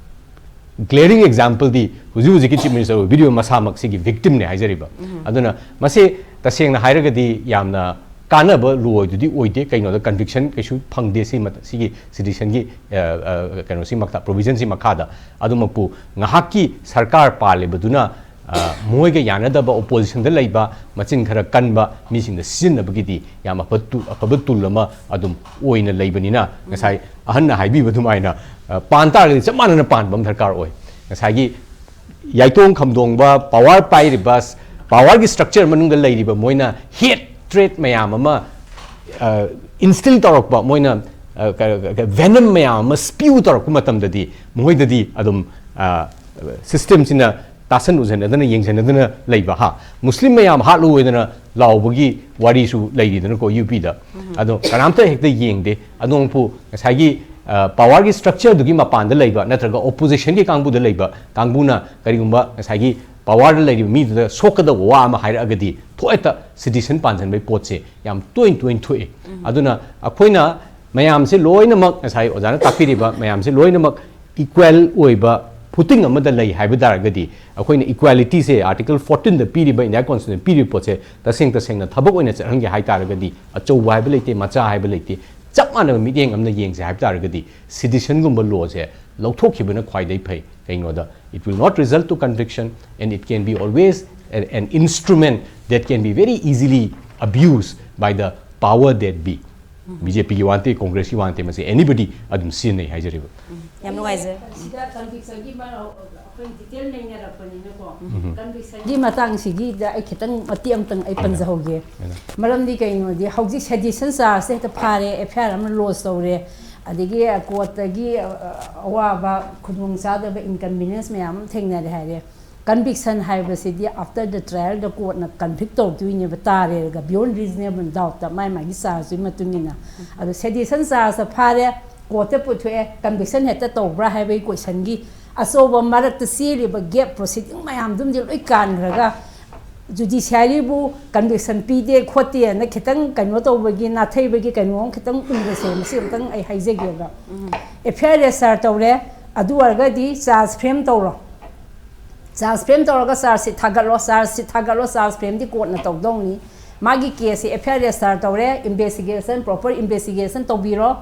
glaring example ꯗꯤ ꯍꯧꯖꯤꯛ ꯍꯧꯖꯤꯛꯀꯤ Chief Minister ꯑꯣꯏꯕꯤꯔꯤꯕ ꯃꯁꯥꯃꯛ ꯁꯤꯒꯤ victim ꯅꯦ ꯍꯥꯏꯖꯔꯤꯕ꯫ ꯑꯗꯨꯅ ꯃꯁꯤ ꯇꯁꯦꯡꯅ ꯍꯥꯏꯔꯒꯗꯤ ꯌꯥꯝꯅ ꯀꯥꯟꯅꯕ law ꯗꯨꯗꯤ ꯑꯣꯏꯗꯦ꯫ ꯀꯩꯅꯣꯗ conviction ꯀꯩꯁꯨ ꯐꯪꯗꯦ ꯁꯤ ꯃꯠ-, ꯁꯤꯒꯤ citizen ꯒꯤ, ꯑ, ꯑ, ꯀꯩꯅꯣꯁꯤ ꯃꯈꯥ, provision ꯁꯤ ꯃꯈꯥꯗ꯫ ꯑꯗꯨꯃꯛꯄꯨ ꯉꯥꯏꯍꯥꯛꯀꯤ ꯁꯔꯀꯥꯔ ꯄꯥꯜꯂꯤꯕꯗꯨꯅ, ꯑ, ꯃꯣꯏꯒ ꯌꯥꯅꯗꯕ opposition ꯗ ꯂꯩꯕ ꯃꯆꯤꯟ ꯈꯔ ꯀꯟꯕ ꯃꯤꯁꯤꯡꯗ ꯁꯤꯖꯤꯟꯅꯕꯒꯤꯗꯤ ꯌꯥꯝ ꯑꯐꯕ ꯇꯨ-, ꯑꯐꯕ tool ꯑꯃ ꯑꯗꯨꯝ ꯑꯣꯏꯅ ꯂꯩꯕꯅꯤꯅ, ꯉꯁꯥꯏ ꯑꯍꯟꯅ ꯍꯥꯏꯕꯤꯕ ꯑꯗꯨꯃꯥꯏꯅ, ꯑ, ꯄꯥꯟ ꯇꯥꯔꯒꯗꯤ ꯆꯞ ꯃꯥꯟꯅꯅ ꯄꯥꯟꯕ ꯑꯃ ꯗꯔꯀꯥꯔ ꯑꯣꯏ꯫ ꯉꯁꯥꯏꯒꯤ ꯌꯥꯏꯇꯣꯡ ꯈꯝꯗꯣꯡꯕ power ꯄꯥꯏꯔꯤꯕ, power ꯒꯤ structure ꯃꯅꯨꯡꯗ ꯂꯩꯔꯤꯕ ꯃꯣꯏꯅ hatred ꯃꯌꯥꯝ ꯑꯃ, ꯑ, instill ꯇꯧꯔꯛꯄ, ꯃꯣꯏꯅ, ꯑ, ꯀ-, ꯀ-, venom ꯃꯌꯥꯝ ꯑꯃ spew ꯇꯧꯔꯛꯄ ꯃꯇꯝꯗꯗꯤ ꯃꯈꯣꯏꯗꯗꯤ ꯑꯗꯨꯝ, ꯑ, system ꯁꯤꯅ ꯇꯥꯁꯟ ꯎꯖꯟꯅꯗꯅ ꯌꯦꯡꯖꯟꯅꯗꯅ ꯂꯩꯕ, ꯍꯥ, ꯃꯨꯁꯂꯤꯝ ꯃꯌꯥꯝ ꯍꯥꯠꯂꯨ ꯍꯥꯏꯗꯅ ꯂꯥꯎꯕꯒꯤ ꯋꯥꯔꯤꯁꯨ ꯂꯩꯔꯤꯗꯅꯀꯣ UP ꯗ꯫ ꯑꯗꯣ ꯀꯅꯥꯝꯇ ꯍꯦꯛꯇ ꯌꯦꯡꯗꯦ꯫ ꯑꯗꯣꯝꯄꯨ ꯉꯁꯥꯏꯒꯤ, ꯑ, power ꯒꯤ structure ꯗꯨꯒꯤ ꯃꯄꯥꯟꯗ ꯂꯩꯕ ꯅꯠꯇ꯭ꯔꯒ opposition ꯒꯤ ꯀꯥꯡꯕꯨꯗ ꯂꯩꯕ ꯀꯥꯡꯕꯨꯅ ꯀꯔꯤꯒꯨꯝꯕ ꯉꯁꯥꯏꯒꯤ power ꯗ ꯂꯩꯔꯤꯕ ꯃꯤꯗꯨꯗ ꯁꯣꯛꯀꯗꯧꯕ ꯋꯥ ꯑꯃ ꯍꯥꯏꯔꯛꯑꯒꯗꯤ ꯊꯣꯛꯍꯦꯛꯇ citizen ꯄꯥꯟꯁꯤꯟꯕꯒꯤ ꯄꯣꯠꯁꯦ ꯌꯥꯝ ꯇꯣꯏꯅ ꯇꯣꯏꯅ ꯊꯣꯛꯑꯦ꯫ ꯑꯗꯨꯅ ꯑꯩꯈꯣꯏꯅ ꯃꯌꯥꯝꯁꯦ ꯂꯣꯏꯅꯃꯛ, ꯉꯁꯥꯏ ꯑꯣꯖꯥꯅ ꯇꯥꯛꯄꯤꯔꯤꯕ ꯃꯌꯥꯝꯁꯦ ꯂꯣꯏꯅꯃꯛ equal ꯑꯣꯏꯕ footing ꯑꯃꯗ ꯂꯩ ꯍꯥꯏꯕ ꯇꯥꯔꯒꯗꯤ, ꯑꯩꯈꯣꯏꯅ equality ꯁꯦ article fourteen ꯗ ꯄꯤꯔꯤꯕ, India Constitution ꯗ ꯄꯤꯔꯤꯕ ꯄꯣꯠꯁꯦ ꯇꯁꯦꯡ ꯇꯁꯦꯡꯅ ꯊꯕꯛ ꯑꯣꯏꯅ ꯆꯠꯍꯟꯒꯦ ꯍꯥꯏ ꯇꯥꯔꯒꯗꯤ, ꯑꯆꯧꯕ ꯍꯥꯏꯕ ꯂꯩꯇꯦ, ꯃꯆꯥ ꯍꯥꯏꯕ ꯂꯩꯇꯦ, ꯆꯞ ꯃꯥꯟꯅꯕ ꯃꯤꯠꯌꯦꯡ ꯑꯃꯅ ꯌꯦꯡꯁꯦ ꯍꯥꯏꯕ ꯇꯥꯔꯒꯗꯤ, citizen ꯒꯨꯝꯕ law ꯁꯦ ꯂꯧꯊꯣꯛꯈꯤꯕꯅ ꯈ꯭ꯋꯥꯏꯗꯒꯤ ꯐꯩ꯫ ꯀꯩꯒꯤꯅꯣꯗ, it will not result to conviction and it can be always a-, an instrument that can be very easily abused by the power that be. B J ꯄꯤꯒꯤ ꯋꯥ ꯅꯠꯇꯦ, ꯀꯣꯡꯒ꯭ꯔꯦꯁꯀꯤ ꯋꯥ ꯅꯠꯇꯦ, ꯃꯁꯤ anybody ꯑꯗꯨꯝ ꯁꯤꯖꯤꯟꯅꯩ ꯍꯥꯏꯖꯔꯤꯕ꯫ ꯌꯥꯝ ꯅꯨꯡꯉꯥꯏꯖꯔꯦ꯫ ꯁꯤꯗ ꯀꯟꯚꯤꯛꯁꯟꯒꯤ ꯃꯔ ꯑꯩꯈꯣꯏ ꯗꯤꯇꯦꯜ ꯅꯩꯅꯔꯛꯄꯅꯤꯅꯀꯣ, ꯀꯟꯚꯤꯛꯁꯟꯒꯤꯗ ꯑꯩ ꯈꯤꯇꯪ ꯃꯇꯦꯛ ꯑꯃꯇꯪ ꯑꯩ ꯄꯟꯖꯍꯧꯒꯦ꯫ ꯃꯔꯝꯗꯤ ꯀꯩꯅꯣꯗꯤ ꯍꯧꯖꯤꯛ ꯁꯦꯗꯤꯁꯟ ꯆꯥꯔꯖꯇ ꯍꯦꯛꯇ ꯐꯥꯔꯦ, ꯑꯦꯐ ꯑꯥꯏ ꯑꯥꯔ ꯑꯃ ꯂꯣꯟꯁ ꯇꯧꯔꯦ, ꯑꯗꯒꯤ ꯀꯣꯔꯠꯇꯒꯤ ꯑꯋꯥꯕ ꯈꯨꯗꯣꯡꯆꯥꯗꯕ ꯏꯟꯀꯟꯚꯤꯅꯤꯌꯟꯁ ꯃꯌꯥꯝ ꯑꯃ ꯊꯦꯡꯅꯔꯦ ꯍꯥꯏꯔꯦ꯫ ꯀꯟꯚꯤꯛꯁꯟ ꯍꯥꯏꯕꯁꯤꯗꯤ ꯑꯥꯐꯇꯔ ꯗ ꯇ꯭ꯔꯥꯏꯌꯦꯜꯗ ꯀꯣꯔꯠꯅ ꯀꯟꯚꯤꯛ ꯇꯧꯔꯛꯇꯣꯏꯅꯦꯕ, ꯇꯥꯔꯦꯔꯒ ꯕꯤꯌꯣꯟ ꯔꯤꯖꯅꯦꯕꯜ ꯗꯥꯎꯠꯇ ꯃꯥꯏ ꯃꯥꯒꯤ ꯆꯥꯔꯖꯇꯨꯒꯤ ꯃꯇꯨꯡ ꯏꯟꯅ꯫ ꯑꯗꯣ ꯁꯦꯗꯤꯁꯟ ꯆꯥꯔꯖꯇ ꯐꯥꯔꯦ, ꯀꯣꯔꯠꯇ ꯄꯨꯊꯣꯛꯑꯦ, ꯀꯟꯚꯤꯛꯁꯟ ꯍꯦꯛꯇ ꯇꯧꯕ꯭ꯔꯥ ꯍꯥꯏꯕꯒꯤ ꯀꯣꯏꯁꯟꯒꯤ ꯑꯆꯧꯕ ꯃꯔꯛꯇ ꯆꯦꯜꯂꯤꯕ ꯒꯦꯞ ꯄ꯭ꯔꯣꯁꯤꯗꯤꯡ ꯃꯌꯥꯝꯗꯨꯝꯗꯤ ꯂꯣꯏ ꯀꯥꯟꯈ꯭ꯔꯒ ꯖꯨꯗꯤꯁꯤꯌꯥꯔꯤꯕꯨ ꯀꯟꯚꯤꯛꯁꯟ ꯄꯤꯗꯦ ꯈꯣꯠꯇꯦꯅ ꯈꯤꯇꯪ ꯀꯩꯅꯣ ꯇꯧꯕꯒꯤ ꯅꯥꯊꯩꯕꯒꯤ ꯀꯩꯅꯣ ꯑꯃ ꯈꯤꯇꯪ ꯎꯔꯁꯦ꯫ ꯃꯁꯤ ꯑꯃꯇꯪ ꯑꯩ ꯍꯥꯏꯖꯒꯦꯕ꯫ ꯑꯦꯐ ꯑꯥꯏ ꯑꯥꯔ ꯔꯦꯖꯤꯁꯇꯥꯔ ꯇꯧꯔꯦ, ꯑꯗꯨ ꯑꯣꯏꯔꯒꯗꯤ ꯆꯥꯔꯖ ꯐ꯭ꯔꯦꯝ ꯇꯧꯔꯣ꯫ ꯆꯥꯔꯖ ꯐ꯭ꯔꯦꯝ ꯇꯧꯔꯒ ꯆꯥꯔꯖ ꯁꯤꯠ ꯊꯥꯒꯠꯂꯣ, ꯆꯥꯔꯖ ꯁꯤꯠ ꯊꯥꯒꯠꯂꯣ, ꯆꯥꯔꯖ ꯐ꯭ꯔꯦꯝꯗꯤ ꯀꯣꯔꯠꯅ ꯇꯧꯗꯧꯅꯤ꯫ ꯃꯥꯒꯤ ꯀꯦꯁꯁꯤ ꯑꯦꯐ ꯑꯥꯏ ꯑꯥꯔ ꯔꯦꯖꯤꯁꯇꯥꯔ ꯇꯧꯔꯦ, ꯏꯟꯚꯦꯁꯇꯤꯒꯦꯁꯟ, ꯄ꯭ꯔꯣꯄꯔ ꯏꯟꯚꯦꯁꯇꯤꯒꯦꯁꯟ ꯇꯧꯕꯤꯔꯣ꯫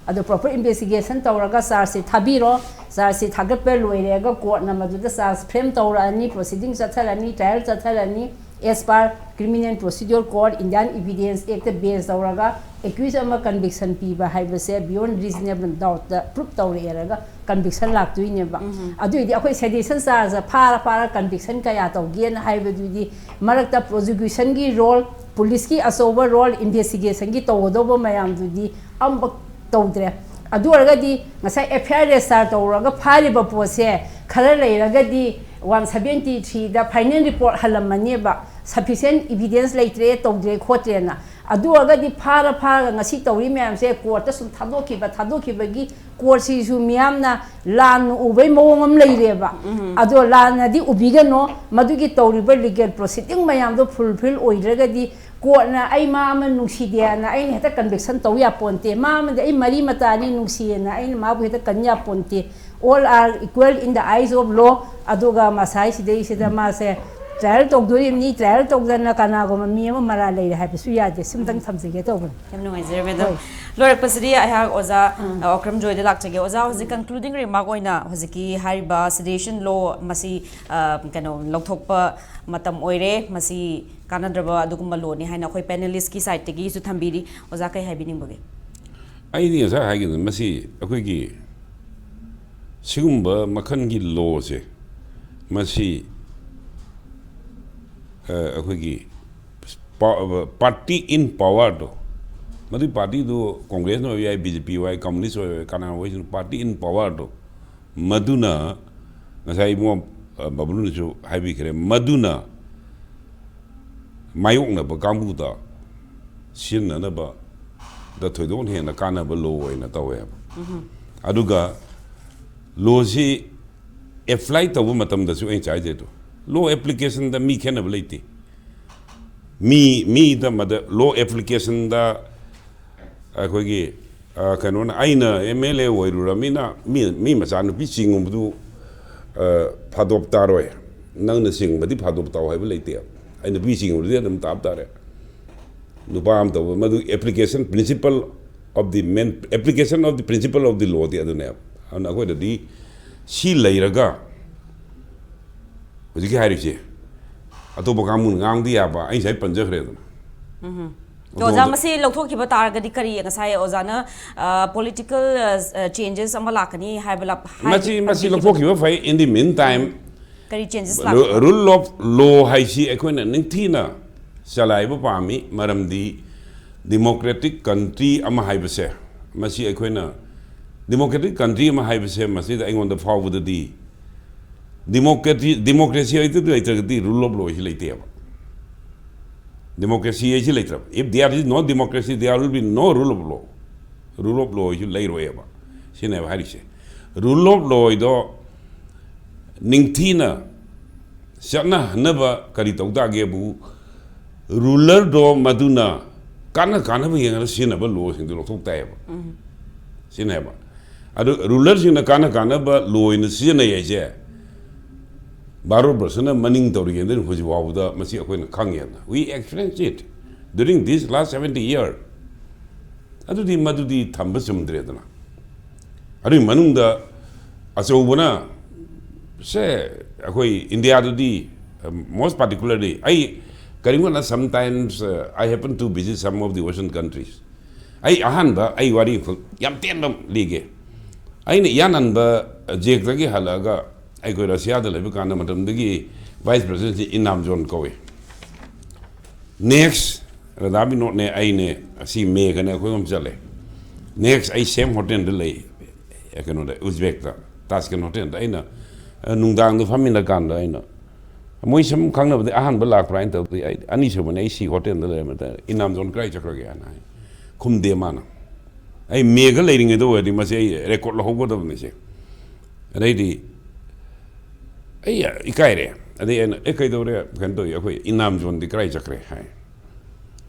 ꯑꯗꯣ ꯄ꯭ꯔꯣꯄꯔ ꯏꯟꯚꯦꯁꯇꯤꯒꯦꯁꯟ ꯇꯧꯔꯒ ꯆꯥꯔꯖ ꯁꯤꯠ ꯊꯥꯕꯤꯔꯣ꯫ ꯆꯥꯔꯖ ꯁꯤꯠ ꯊꯥꯒꯠꯄ ꯂꯣꯏꯔꯦꯒ ꯀꯣꯔꯠꯅ ꯃꯗꯨꯗ ꯆꯥꯔꯖ ꯐ꯭ꯔꯦꯝ ꯇꯧꯔꯛꯑꯅꯤ, ꯄ꯭ꯔꯣꯁꯤꯗꯤꯡ ꯆꯠꯊꯔꯅꯤ, ꯇ꯭ꯔꯥꯏꯌꯦꯜ ꯆꯠꯊꯔꯅꯤ꯫ As per criminal procedure code, Indian evidence act base ꯇꯧꯔꯒ ꯑꯦꯀ꯭ꯌꯨꯁ ꯑꯃ ꯀꯟꯚꯤꯛꯁꯟ ꯄꯤꯕ ꯍꯥꯏꯕꯁꯦ ꯕꯤꯌꯣꯟ ꯔꯤꯖꯅꯦꯕꯜ ꯗꯥꯎꯠꯇ ꯄ꯭ꯔꯨꯞ ꯇꯧꯔꯛꯑꯦꯔꯒ ꯀꯟꯚꯤꯛꯁꯟ ꯂꯥꯛꯇꯣꯏꯅꯦꯕ꯫ ꯑꯗꯨꯏꯗꯤ ꯑꯩꯈꯣꯏ ꯁꯦꯗꯤꯁꯟ ꯆꯥꯔꯖ ꯐꯥꯔ ꯐꯥꯔ ꯀꯟꯚꯤꯛꯁꯟ ꯀꯌꯥ ꯇꯧꯒꯦꯅ ꯍꯥꯏꯕꯗꯨꯗꯤ ꯃꯔꯛꯇ ꯄ꯭ꯔꯣꯁꯤꯀ꯭ꯌꯨꯁꯟꯒꯤ ꯔꯣꯜ, ꯄꯨꯂꯤꯁꯀꯤ ꯑꯆꯧꯕ ꯔꯣꯜ, ꯏꯟꯚꯦꯁꯇꯤꯒꯦꯁꯟꯒꯤ ꯇꯧꯒꯗꯧꯕ ꯃꯌꯥꯝꯗꯨꯗꯤ ꯑꯃꯐꯥꯎ ꯇꯧꯗ꯭ꯔꯦ꯫ ꯑꯗꯨ ꯑꯣꯏꯔꯒꯗꯤ ꯉꯁꯥꯏ ꯑꯦꯐ ꯑꯥꯏ ꯑꯥꯔ ꯔꯦꯖꯤꯁꯇꯥꯔ ꯇꯧꯔꯒ ꯐꯥꯔꯤꯕ ꯄꯣꯠꯁꯦ ꯈꯔ ꯂꯩꯔꯒꯗꯤ ꯋꯥꯟ ꯁꯕꯦꯟꯇꯤ ꯊ꯭ꯔꯤꯗ ꯐꯥꯏꯅꯦꯜ ꯔꯤꯄꯣꯔꯠ ꯍꯜꯂꯝꯃꯅꯦꯕ, ꯁꯐꯤꯁꯦꯟ ꯏꯚꯤꯗꯦꯟꯁ ꯂꯩꯇ꯭ꯔꯦ, ꯇꯧꯗ꯭ꯔꯦ ꯈꯣꯠꯇ꯭ꯔꯦꯅ꯫ ꯑꯗꯨ ꯑꯣꯏꯔꯒꯗꯤ ꯐꯥꯔ ꯐꯥꯔꯒ ꯉꯁꯤ ꯇꯧꯔꯤ ꯃꯌꯥꯝꯁꯦ ꯀꯣꯔꯠꯇ ꯁꯨꯝ ꯊꯥꯗꯣꯛꯈꯤꯕ, ꯊꯥꯗꯣꯛꯈꯤꯕꯒꯤ ꯀꯣꯔꯠꯁꯤꯁꯨ ꯃꯤꯌꯥꯝꯅ ꯂꯥꯟꯅ ꯎꯕꯩ ꯃꯑꯣꯡ ꯑꯃ ꯂꯩꯔꯦꯕ꯫ ꯑꯗꯣ ꯂꯥꯟꯅꯗꯤ ꯎꯕꯤꯒꯅꯣ, ꯃꯗꯨꯒꯤ ꯇꯧꯔꯤꯕ ꯂꯤꯒꯦꯜ ꯄ꯭ꯔꯣꯁꯤꯗꯤꯡ ꯃꯌꯥꯝꯗꯣ ꯐꯨꯜꯐꯤꯜ ꯑꯣꯏꯗ꯭ꯔꯒꯗꯤ ꯀꯣꯔꯠꯅ ꯑꯩ ꯃꯥ ꯑꯃ ꯅꯨꯡꯁꯤꯗꯦꯅ ꯑꯩꯅ ꯍꯦꯛꯇ ꯀꯟꯚꯤꯛꯁꯟ ꯇꯧ ꯌꯥꯄꯣꯟꯇꯦ꯫ ꯃꯥ ꯑꯃꯗꯤ ꯑꯩ ꯃꯔꯤ ꯃꯇꯥꯅꯤ ꯅꯨꯡꯁꯤꯌꯦꯅ ꯑꯩꯅ ꯃꯥꯕꯨ ꯍꯦꯛꯇ ꯀꯟ ꯌꯥꯄꯣꯟꯇꯦ꯫ All are equal in the eyes of law꯫ ꯑꯗꯨꯒ ꯉꯁꯥꯏ ꯁꯤꯗꯩꯁꯤꯗ ꯃꯥꯁꯦ ꯇ꯭ꯔꯥꯏꯌꯦꯜ ꯇꯧꯗꯣꯔꯤꯕꯅꯤ, ꯇ꯭ꯔꯥꯏꯌꯦꯜ ꯇꯧꯗꯅ ꯀꯅꯥꯒꯨꯝꯕ ꯃꯤ ꯑꯃ ꯃꯔꯥꯜ ꯂꯩꯔꯦ ꯍꯥꯏꯕꯁꯨ ꯌꯥꯗꯦ꯫ ꯁꯤꯃꯇꯪ ꯊꯝꯖꯒꯦ ꯇꯧꯕꯅꯤ꯫ ꯌꯥꯝ ꯅꯨꯡꯉꯥꯏꯖꯔꯦ ꯃꯦꯗꯥꯝ꯫ ꯍꯣꯏ꯫ ꯂꯣꯏꯔꯛꯄꯁꯤꯗꯤ ꯑꯩꯍꯥꯛ ꯑꯣꯖꯥ ꯑ, ꯑꯣꯀ꯭ꯔꯝ ꯖꯣꯏꯗ ꯂꯥꯛꯆꯒꯦ꯫ ꯑꯣꯖꯥ, ꯍꯧꯖꯤꯛ ꯀꯟꯀ꯭ꯂꯨꯗꯤꯡ ꯔꯤꯃꯥꯔꯛ ꯑꯣꯏꯅ ꯍꯧꯖꯤꯛꯀꯤ ꯍꯥꯏꯔꯤꯕ ꯁꯦꯗꯦꯁꯟ ꯂꯣ ꯃꯁꯤ ꯑ, ꯀꯩꯅꯣ ꯂꯧꯊꯣꯛꯄ ꯃꯇꯝ ꯑꯣꯏꯔꯦ, ꯃꯁꯤ ꯀꯥꯟꯅꯗ꯭ꯔꯕ ꯑꯗꯨꯒꯨꯝꯕ ꯂꯣꯅꯤ ꯍꯥꯏꯅ ꯑꯩꯈꯣꯏ ꯄꯦꯅꯦꯂꯤꯁꯀꯤ ꯁꯥꯏꯠꯇꯒꯤꯁꯨ ꯊꯝꯕꯤꯔꯤ꯫ ꯑꯣꯖꯥ, ꯀꯩ ꯍꯥꯏꯕꯤꯅꯤꯡꯕꯒꯦ? ꯑꯩꯗꯤ ꯉꯁꯥꯏ ꯍꯥꯏꯈꯤꯕꯗꯨ, ꯃꯁꯤ ꯑꯩꯈꯣꯏꯒꯤ ꯁꯤꯒꯨꯝꯕ ꯃꯈꯜꯒꯤ ꯂꯣꯁꯦ, ꯃꯁꯤ ꯑ, ꯑꯩꯈꯣꯏꯒꯤ ꯄꯥꯔꯇꯤ ꯏꯟ ꯄꯋꯥꯔꯗꯣ, ꯃꯗꯨꯒꯤ ꯄꯥꯔꯇꯤꯗꯨ ꯀꯣꯡꯒ꯭ꯔꯦꯁꯅ ꯑꯣꯏꯕ ꯌꯥꯏ, ꯕꯤ ꯖꯦ ꯄꯤ ꯑꯣꯏ, ꯀꯝꯃꯨꯅꯤꯁ ꯑꯣꯏꯕ ꯌꯥꯏ, ꯀꯅꯥ ꯑꯣꯏꯁꯅꯨ, ꯄꯥꯔꯇꯤ ꯏꯟ ꯄꯋꯥꯔꯗꯣ, ꯃꯗꯨꯅ ꯉꯁꯥꯏ ꯏꯕꯨꯡꯉꯣ, ꯑ, ꯕꯕꯂꯨꯅꯁꯨ ꯍꯥꯏꯕꯤꯈ꯭ꯔꯦ, ꯃꯗꯨꯅ ꯃꯥꯌꯣꯛꯅꯕ ꯀꯥꯡꯕꯨꯗ ꯁꯤꯖꯤꯟꯅꯅꯕꯗ ꯊꯣꯏꯗꯣꯛꯅ ꯍꯦꯟꯅ ꯀꯥꯟꯅꯕ ꯂꯣ ꯑꯣꯏꯅ ꯇꯧꯋꯦꯕ꯫ ꯑꯗꯨꯒ ꯂꯣꯁꯤ ꯑꯦꯄ꯭ꯂꯥꯏ ꯇꯧꯕ ꯃꯇꯝꯗꯁꯨ ꯑꯩꯅ ꯆꯥꯏꯖꯩꯗꯣ, ꯂꯣ ꯑꯦꯄ꯭ꯂꯤꯀꯦꯁꯟꯗ ꯃꯤ ꯈꯦꯠꯅꯕ ꯂꯩꯇꯦ꯫ ꯃꯤ ꯃꯤꯗ ꯃꯗ ꯂꯣ ꯑꯦꯄ꯭ꯂꯤꯀꯦꯁꯟꯗ ꯑꯩꯈꯣꯏꯒꯤ, ꯑ, ꯀꯩꯅꯣꯅ, ꯑꯩꯅ ꯑꯦꯝ ꯑꯦꯜ ꯑꯦ ꯑꯣꯏꯔꯨꯔꯃꯤꯅ ꯃꯤ ꯃꯤ ꯃꯆꯥꯅꯨꯄꯤ ꯆꯤꯡꯉꯨꯕꯗꯨ, ꯑ, ꯐꯥꯗꯣꯛ ꯇꯥꯔꯣꯏ, ꯅꯪꯅ ꯆꯤꯡꯕꯗꯤ ꯐꯥꯗꯣꯛ ꯇꯥꯎ ꯍꯥꯏꯕ ꯂꯩꯇꯦ꯫ ꯑꯩ ꯅꯨꯄꯤ ꯆꯤꯡꯉꯨꯕꯗꯤ ꯑꯗꯨꯝ ꯇꯥꯕ ꯇꯥꯔꯦ꯫ ꯅꯨꯄꯥ ꯑꯃ ꯇꯧꯕ, ꯃꯗꯨ application principle of the main, application of the principle of the lawꯗꯤ ꯑꯗꯨꯅꯦꯕ꯫ ꯑꯗꯨꯅ ꯑꯩꯈꯣꯏꯗꯗꯤ ꯁꯤ ꯂꯩꯔꯒ ꯍꯧꯖꯤꯛꯀꯤ ꯍꯥꯏꯔꯤꯁꯦ ꯑꯇꯣꯞꯄ ꯀꯥꯡꯕꯨꯅ ꯉꯥꯡꯕꯗꯤ ꯌꯥꯕ, ꯑꯩ ꯉꯁꯥꯏ ꯄꯟꯖꯈ꯭ꯔꯦꯗꯅ꯫ ꯑꯗꯣ ꯑꯣꯖꯥ, ꯃꯁꯤ ꯂꯧꯊꯣꯛꯈꯤꯕ ꯇꯥꯔꯒꯗꯤ ꯀꯔꯤ, ꯉꯁꯥꯏ ꯑꯣꯖꯥꯅ ꯄꯣꯂꯤꯇꯤꯀꯦꯜ ꯆꯦꯟꯖꯦꯁ ꯑꯃ ꯂꯥꯛꯀꯅꯤ ꯍꯥꯏꯕ ꯂ-, ꯍꯥꯏ-, ꯃꯁꯤ ꯃꯁꯤ ꯍꯥꯏꯕꯤꯈꯤꯕꯅꯤ꯫ ꯂꯧꯊꯣꯛꯈꯤꯕ ꯐꯩ꯫ In the meantime, ꯀꯔꯤ ꯆꯦꯟꯖꯦꯁ ꯂꯥꯛꯄ? Rule of law ꯍꯥꯏꯁꯤ ꯑꯩꯈꯣꯏꯅ ꯅꯤꯡꯊꯤꯅ ꯆꯂꯥꯏꯕ ꯄꯥꯝꯃꯤ, ꯃꯔꯝꯗꯤ democratic country ꯑꯃ ꯍꯥꯏꯕꯁꯦ, ꯃꯁꯤ ꯑꯩꯈꯣꯏꯅ democratic country ꯑꯃ ꯍꯥꯏꯕꯁꯦ, ꯃꯁꯤꯗ ꯑꯩꯉꯣꯟꯗ ꯐꯥꯎꯕꯗꯗꯤ democracy, democracy ꯍꯥꯏꯗꯨ ꯂꯩꯇ꯭ꯔꯒꯗꯤ rule of law ꯁꯤ ꯂꯩꯇꯦꯕ꯫ Democracy ꯍꯥꯏꯁꯤ ꯂꯩꯇ꯭ꯔꯕ, if there is no democracy, there will be no rule of law. Rule of law ꯁꯤ ꯂꯩꯔꯣꯏꯕ, ꯁꯤꯅꯦꯕ ꯍꯥꯏꯔꯤꯁꯦ꯫ Rule of law ꯗꯣ ꯅꯤꯡꯊꯤꯅ ꯆꯠꯅꯍꯟꯅꯕ ꯀꯔꯤ ꯇꯧ ꯇꯥꯒꯦꯕꯨ, ꯔꯨꯂꯔꯗꯣ ꯃꯗꯨꯅ ꯀꯥꯟꯅ ꯀꯥꯟꯅꯕ ꯌꯦꯡꯉꯒ ꯁꯤꯖꯤꯟꯅꯕ ꯂꯣꯁꯤꯡꯗꯨ ꯂꯧꯊꯣꯛ ꯇꯥꯏꯌꯦꯕ꯫ ꯁꯤꯅꯦꯕ꯫ ꯑꯗꯨ ꯔꯨꯂꯔꯁꯤꯡꯅ ꯀꯥꯟꯅ ꯀꯥꯟꯅꯕ ꯂꯣ ꯑꯣꯏꯅ ꯁꯤꯖꯤꯟꯅꯩ ꯍꯥꯏꯁꯦ, ꯚꯥꯔꯠ ꯕꯔꯁꯅ ꯃꯅꯤꯡ ꯇꯧꯔꯤꯉꯩꯗ ꯍꯧꯖꯤꯛ ꯐꯥꯎꯕꯗ ꯃꯁꯤ ꯑꯩꯈꯣꯏꯅ ꯈꯪꯉꯦꯗꯅ, we experience it during this last seventy year. ꯑꯗꯨꯗꯤ ꯃꯗꯨꯗꯤ ꯊꯝꯕ ꯆꯨꯝꯗ꯭ꯔꯦꯗꯅ꯫ ꯑꯗꯨꯒꯤ ꯃꯅꯨꯡꯗ ꯑꯆꯧꯕꯅ ꯁꯦ, ꯑꯩꯈꯣꯏ ꯏꯟꯗꯤꯌꯥꯗꯗꯤ, most particularly ꯑꯩ ꯀꯔꯤꯒꯨꯝꯕ sometimes I happen to visit some of the Western countries. ꯑꯩ ꯑꯍꯥꯟꯕ ꯑꯩ ꯋꯥꯔꯤ ꯌꯥꯝ ꯇꯦꯟꯕ ꯑꯃ ꯂꯤꯒꯦ꯫ ꯑꯩꯅ ꯏꯍꯥꯟ ꯍꯥꯟꯕ ꯖꯦꯛꯇꯒꯤ ꯍꯜꯂꯛꯑꯒ ꯑꯩꯈꯣꯏ ꯔꯁꯤꯌꯥꯗ ꯂꯩꯕ ꯀꯥꯟꯗ ꯃꯇꯝꯗꯨꯒꯤ vice president ꯁꯤ ꯏꯅꯥꯝ ꯖꯣꯟ ꯀꯧꯏ꯫ Next ꯔꯥꯙꯥ ꯕꯤꯅꯣꯗꯅꯦ, ꯑꯩꯅꯦ, ꯑꯁꯤ ꯃꯦꯒꯅꯦ, ꯑꯩꯈꯣꯏ ꯑꯍꯨꯝ ꯆꯠꯂꯦ꯫ Next ꯑꯩ same hotel ꯗ ꯂꯩ, ꯀꯩꯅꯣꯗ, ꯎꯖꯕꯦꯛꯇ, ꯇꯥꯖꯀꯟ hotel ꯗ꯫ ꯑꯩꯅ ꯅꯨꯡꯗꯥꯡꯗ ꯐꯝꯃꯤꯟꯅ ꯀꯥꯟꯗ ꯑꯩꯅ ꯃꯣꯏ ꯁꯨꯝ ꯈꯪꯅꯕꯗꯤ ꯑꯍꯥꯟꯕ ꯂꯥꯛꯄ꯭ꯔꯥ ꯍꯥꯏꯅ ꯇꯧꯕꯗꯤ ꯑꯩ ꯑꯅꯤꯁꯨꯕꯅꯦ꯫ ꯑꯩ ꯁꯤ hotel ꯗ ꯂꯩꯔꯝꯕꯗ ꯏꯅꯥꯝ ꯖꯣꯟ ꯀꯗꯥꯏ ꯆꯠꯈ꯭ꯔꯒꯦ ꯍꯥꯏꯅ ꯍꯥꯏ꯫ ꯈꯨꯝꯗꯦ ꯃꯥꯅ꯫ ꯑꯩ ꯃꯦꯒ ꯂꯩꯔꯤꯉꯩꯗ ꯑꯣꯏꯔꯗꯤ ꯃꯁꯤ ꯑꯩ record ꯂꯧꯍꯧꯒꯗꯕꯅꯤꯁꯦ꯫ ꯑꯗꯩꯗꯤ ꯑꯩ ꯏꯀꯥꯏꯔꯦ꯫ ꯑꯗꯩ ꯑꯩꯅ, "ꯑꯦ, ꯀꯩꯗꯧꯔꯦ? ꯀꯩꯅꯣ ꯇꯧꯏ, ꯑꯩꯈꯣꯏ ꯏꯅꯥꯝ ꯖꯣꯟꯗꯤ ꯀꯗꯥꯏ ꯆꯠꯈ꯭ꯔꯦ?" ꯍꯥꯏ꯫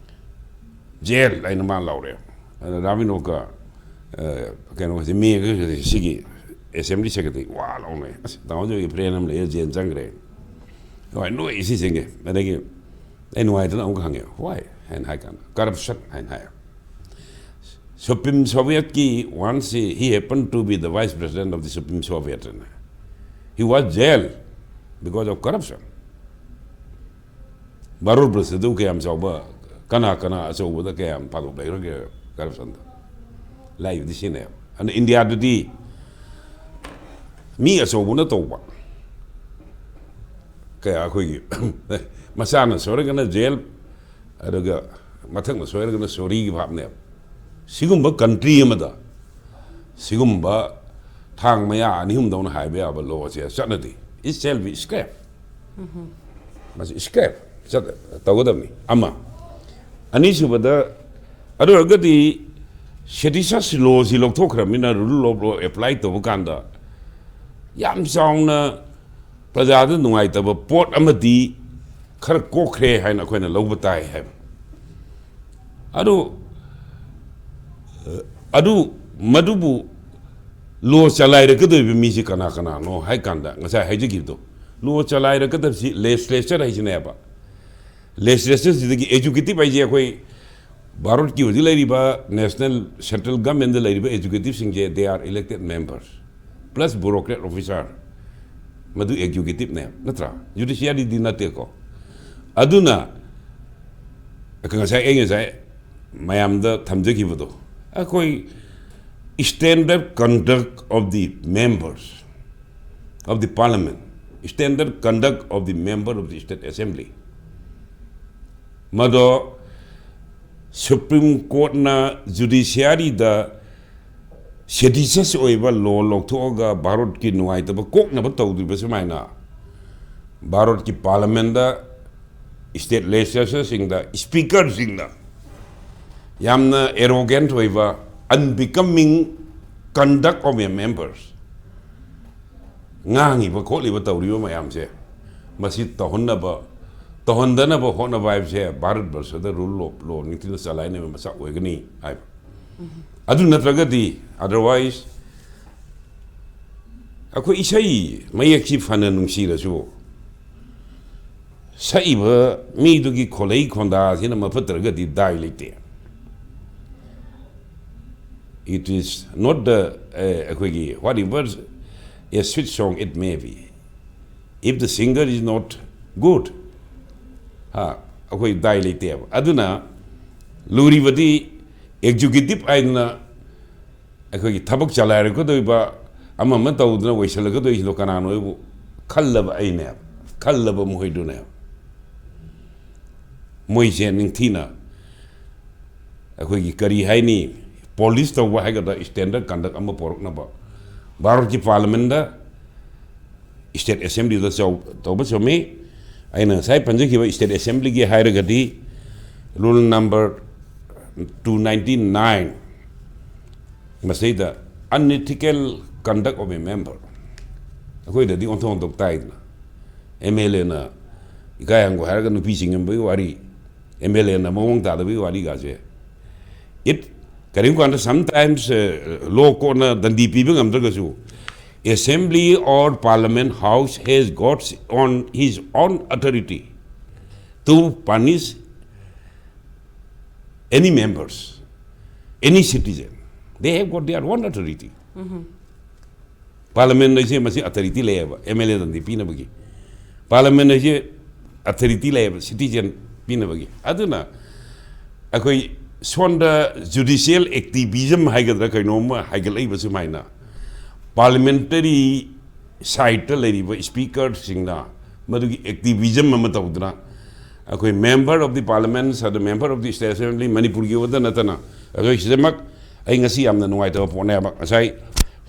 "Jail" ꯍꯥꯏꯅ ꯃꯥ ꯂꯥꯎꯔꯦ꯫ ꯑꯗ ꯔꯥꯕꯤꯅꯣꯒ, ꯑ, ꯀꯩꯅꯣꯁꯦ, ꯃꯦꯒ ꯁꯤꯒꯤ assembly secretary ꯋꯥ ꯂꯥꯎꯅꯩ꯫ "ꯑꯁ, ꯇꯥꯃꯣ ꯖꯣꯏꯒꯤ friend ꯑꯃ ꯂꯩꯌꯦ, jail ꯆꯪꯈ꯭ꯔꯦ꯫ ꯍꯣꯏ, ꯅꯣꯏ ꯁꯤ ꯆꯪꯒꯦ꯫" ꯑꯗꯒꯤ ꯑꯩ ꯅꯨꯡꯉꯥꯏꯇꯅ ꯑꯃꯨꯛ ꯍꯪꯉꯦ, "Why?" ꯍꯥꯏꯅ ꯍꯥꯏ ꯀꯥꯟꯗ, "Corruption" ꯍꯥꯏꯅ ꯍꯥꯏ꯫ Supreme Soviet ꯀꯤ once he happened to be the vice president of the Supreme Soviet, he was jailed because of corruption. Bharat ꯕꯔꯁꯇꯨ ꯀꯌꯥꯝ ꯆꯥꯎꯕ, ꯀꯅꯥ ꯀꯅꯥ ꯑꯆꯧꯕꯗ ꯀꯌꯥꯝ ꯄꯥꯗꯣꯛ ꯂꯩꯈ꯭ꯔꯒꯦ corruption ꯗ? ꯂꯥꯏꯕꯨꯗꯤ ꯁꯤꯖꯤꯟꯅꯩ꯫ ꯑꯗꯨꯅ ꯏꯟꯗꯤꯌꯥꯗꯨꯗꯤ ꯃꯤ ꯑꯆꯧꯕꯅ ꯇꯧꯕ, ꯀꯌꯥ ꯑꯩꯈꯣꯏꯒꯤ ꯃꯆꯥꯅ ꯁꯣꯏꯔꯒꯅ jail, ꯑꯗꯨꯒ ꯃꯊꯛꯅ ꯁꯣꯏꯔꯒꯅ sorry ꯒꯤ ꯚꯥꯞꯅꯦꯕ꯫ ꯁꯤꯒꯨꯝꯕ country ꯑꯃꯗ ꯁꯤꯒꯨꯝꯕ ꯊꯥꯡ ꯃꯌꯥ ꯑꯅꯤ ꯑꯍꯨꯝꯗꯧꯅ ꯍꯥꯏꯕ ꯌꯥꯕ law say ꯆꯠꯅꯗꯦ꯫ It shall be scrap꯫ ꯃꯁꯤ scrap ꯆꯠ-, ꯇꯧꯒꯗꯕꯅꯤ꯫ ꯑꯃ꯫ ꯑꯅꯤꯁꯨꯕꯗ, ꯑꯗꯨ ꯑꯣꯏꯔꯒꯗꯤ seditious law ꯁꯤ ꯂꯧꯊꯣꯛꯈ꯭ꯔꯕꯅꯤꯅ rule of law apply ꯇꯧꯕ ꯀꯥꯟꯗ ꯌꯥꯝ ꯆꯥꯎꯅ ꯄ꯭ꯔꯖꯥꯗ ꯅꯨꯡꯉꯥꯏꯇꯕ ꯄꯣꯠ ꯑꯃꯗꯤ ꯈꯔ ꯀꯣꯛꯈ꯭ꯔꯦ ꯍꯥꯏꯅ ꯑꯩꯈꯣꯏꯅ ꯂꯧꯕ ꯇꯥꯏ ꯍꯥꯏꯕ꯫ ꯑꯗꯨ, ꯑꯗꯨ, ꯃꯗꯨꯕꯨ law ꯆꯂꯥꯏꯔꯛꯀꯗꯧꯔꯤꯕ ꯃꯤꯁꯤ ꯀꯅꯥ ꯀꯅꯥꯅꯣ ꯍꯥꯏ ꯀꯥꯟꯗ, ꯉꯁꯥꯏ ꯍꯥꯏꯖꯈꯤꯕꯗꯣ, ꯂꯣ ꯆꯂꯥꯏꯔꯛꯀꯗꯕꯁꯤ ꯂꯦꯖꯤꯁꯂꯦꯆꯔ ꯍꯥꯏꯁꯤꯅꯦꯕ꯫ ꯂꯦꯖꯤꯁꯂꯦꯆꯔꯁꯤꯗꯒꯤ ꯑꯦꯛꯖꯤꯀ꯭ꯌꯨꯇꯤꯚ ꯍꯥꯏꯁꯦ ꯑꯩꯈꯣꯏ ꯚꯥꯔꯠꯀꯤ ꯍꯧꯖꯤꯛ ꯂꯩꯔꯤꯕ ꯅꯦꯁꯅꯦꯜ ꯁꯦꯟꯇ꯭ꯔꯦꯜ ꯒꯚꯔꯟꯃꯦꯟꯗ ꯂꯩꯔꯤꯕ ꯑꯦꯛꯖꯤꯀ꯭ꯌꯨꯇꯤꯚꯁꯤꯡꯁꯦ, they are elected members plus bureaucrat officer, ꯃꯗꯨ ꯑꯦꯛꯖꯤꯀ꯭ꯌꯨꯇꯤꯚꯅꯦ, ꯅꯠꯇ꯭ꯔꯥ? ꯖꯨꯗꯤꯁꯤꯌꯥꯔꯤꯗꯤ ꯅꯠꯇꯦꯀꯣ꯫ ꯑꯗꯨꯅ ꯉꯁꯥꯏ ꯑꯩ ꯉꯁꯥꯏ ꯃꯌꯥꯝꯗ ꯊꯝꯖꯈꯤꯕꯗꯣ, ꯑꯩꯈꯣꯏ standard conduct of the members of the parliament, standard conduct of the member of the state assembly, ꯃꯗꯣ ꯁꯨꯄ꯭ꯔꯤꯝ ꯀꯣꯔꯠꯅ ꯖꯨꯗꯤꯁꯤꯌꯥꯔꯤꯗ ꯁꯦꯗꯤꯁꯁ ꯑꯣꯏꯕ ꯂꯣ ꯂꯧꯊꯣꯛꯑꯒ ꯚꯥꯔꯠꯀꯤ ꯅꯨꯡꯉꯥꯏꯇꯕ ꯀꯣꯛꯅꯕ ꯇꯧꯗ꯭ꯔꯤꯕ ꯁꯨꯃꯥꯏꯅ, ꯚꯥꯔꯠꯀꯤ ꯄꯥꯔꯂꯃꯦꯟꯗ, ꯁ꯭ꯇꯦꯠ ꯂꯦꯖꯤꯁꯂꯦꯆꯔꯁꯤꯡꯗ, ꯁ꯭ꯄꯤꯀꯔꯁꯤꯡꯗ ꯌꯥꯝꯅ ꯑꯦꯔꯣꯒꯦꯟꯠ ꯑꯣꯏꯕ, unbecoming conduct of a members, ꯉꯥꯡꯉꯤꯕ ꯈꯣꯠꯂꯤꯕ ꯇꯧꯔꯤꯕ ꯃꯌꯥꯝꯁꯦ, ꯃꯁꯤ ꯇꯧꯍꯟꯅꯕ, ꯇꯧꯍꯟꯗꯅꯕ ꯍꯣꯠꯅꯕ ꯍꯥꯏꯕꯁꯦ ꯚꯥꯔꯠ ꯕꯔꯁꯗ ꯔꯨꯜ ꯑꯣꯐ ꯂꯣ ꯅꯤꯡꯊꯤꯅ ꯆꯂꯥꯏꯅꯕ ꯃꯆꯥꯛ ꯑꯣꯏꯒꯅꯤ ꯍꯥꯏꯕ꯫ ꯑꯗꯨ ꯅꯠꯇ꯭ꯔꯒꯗꯤ, otherwise, ꯑꯩꯈꯣꯏ ꯏꯁꯩ ꯃꯌꯦꯛꯁꯤ ꯐꯅ ꯅꯨꯡꯁꯤꯔꯁꯨ, ꯁꯛꯏꯕ ꯃꯤꯗꯨꯒꯤ ꯈꯣꯜꯂꯩ ꯈꯣꯟꯗꯥꯁꯤꯅ ꯃꯐꯠꯇ꯭ꯔꯒꯗꯤ ꯗꯥꯏ ꯂꯩꯇꯦ꯫ It is not the, ꯑꯦ, ꯑꯩꯈꯣꯏꯒꯤ, whatever a sweet song it may be, if the singer is not good, ꯍꯥ, ꯑꯩꯈꯣꯏ ꯗꯥꯏ ꯂꯩꯇꯦꯕ꯫ ꯑꯗꯨꯅ ꯂꯨꯔꯤꯕꯗꯤ ꯑꯦꯛꯖꯤꯀ꯭ꯌꯨꯇꯤꯚ ꯍꯥꯏꯗꯅ ꯑꯩꯈꯣꯏꯒꯤ ꯊꯕꯛ ꯆꯂꯥꯏꯔꯛꯀꯗꯣꯏꯕ, ꯑꯃ ꯑꯃ ꯇꯧꯗꯅ ꯑꯣꯏꯁꯜꯂꯛꯀꯗꯣꯏꯁꯤꯗꯣ ꯀꯅꯥꯅꯣ ꯍꯥꯏꯕꯨ ꯈꯜꯂꯕ ꯑꯩꯅꯦꯕ, ꯈꯜꯂꯕ ꯃꯈꯣꯏꯗꯨꯅꯦꯕ꯫ ꯃꯣꯏꯁꯦ ꯅꯤꯡꯊꯤꯅ ꯑꯩꯈꯣꯏꯒꯤ ꯀꯔꯤ ꯍꯥꯏꯅꯤ, ꯄꯣꯂꯤꯁ ꯇꯧꯕ ꯍꯥꯏꯒꯗ꯭ꯔꯥ, ꯁ꯭ꯇꯦꯟꯗꯔꯠ ꯀꯟꯗꯛ ꯑꯃ ꯄꯣꯔꯛꯅꯕ ꯚꯥꯔꯠꯀꯤ ꯄꯥꯔꯂꯃꯦꯟꯗ, ꯁ꯭ꯇꯦꯠ ꯑꯦꯁꯦꯝꯕ꯭ꯂꯤꯗ ꯆꯥꯎ-, ꯇꯧꯕ ꯆꯨꯝꯃꯤ꯫ ꯑꯩꯅ ꯉꯁꯥꯏ ꯄꯟꯖꯈꯤꯕ ꯁ꯭ꯇꯦꯠ ꯑꯦꯁꯦꯝꯕ꯭ꯂꯤꯒꯤ ꯍꯥꯏꯔꯒꯗꯤ, rule number two ninety nine, ꯃꯁꯤꯗ unethical conduct of a member, ꯑꯩꯈꯣꯏꯗꯗꯤ ꯑꯣꯟꯊꯣꯛ ꯑꯣꯟꯊꯣꯛ ꯇꯥꯏꯗꯅ, ꯑꯦꯝ ꯑꯦꯜ ꯑꯦꯅ ꯏꯀꯥꯏ ꯍꯪꯒꯣꯏ ꯍꯥꯏꯔꯒ ꯅꯨꯄꯤ ꯆꯤꯡꯉꯝꯕꯒꯤ ꯋꯥꯔꯤ, ꯑꯦꯝ ꯑꯦꯜ ꯑꯦꯅ ꯃꯑꯣꯡ ꯇꯥꯗꯕꯒꯤ ꯋꯥꯔꯤꯒꯥꯁꯦ꯫ It, ꯀꯔꯤꯒꯨꯝꯕ ꯀꯥꯟꯗ sometimes, ꯑ, ꯂꯣ ꯀꯣꯔꯠꯅ ꯗꯟꯗꯤ ꯄꯤꯕ ꯉꯝꯗ꯭ꯔꯒꯁꯨ, Assembly or Parliament House has got on his own authority to punish any members, any citizen. They have got their own authority. Parliament ꯍꯥꯏꯁꯦ ꯃꯁꯤ authority ꯂꯩꯌꯦꯕ, M L A ꯗꯪꯗꯤ ꯄꯤꯅꯕꯒꯤ꯫ Parliament ꯍꯥꯏꯁꯦ authority ꯂꯩꯌꯦꯕ, citizen ꯄꯤꯅꯕꯒꯤ꯫ ꯑꯗꯨꯅ ꯑꯩꯈꯣꯏ ꯁꯣꯝꯗ judicial activism ꯍꯥꯏꯒꯗ꯭ꯔꯥ ꯀꯩꯅꯣꯝꯃ ꯍꯥꯏꯒꯠꯂꯛꯏꯕ ꯁꯨꯃꯥꯏꯅ, parliamentary side ꯇ ꯂꯩꯔꯤꯕ speaker ꯁꯤꯡꯅ ꯃꯗꯨꯒꯤ activism ꯑꯃ ꯇꯧꯗꯅ, ꯑꯩꯈꯣꯏ member of the parliament, ꯑꯗꯨ member of the state assembly, ꯃꯅꯤꯄꯨꯔꯒꯤ ꯑꯣꯏꯗ ꯅꯠꯇꯅ, ꯑꯩꯈꯣꯏ ꯁꯤꯗꯃꯛ ꯑꯩ ꯉꯁꯤ ꯌꯥꯝꯅ ꯅꯨꯡꯉꯥꯏꯇꯕ ꯄꯣꯠꯅꯦꯕ꯫ ꯉꯁꯥꯏ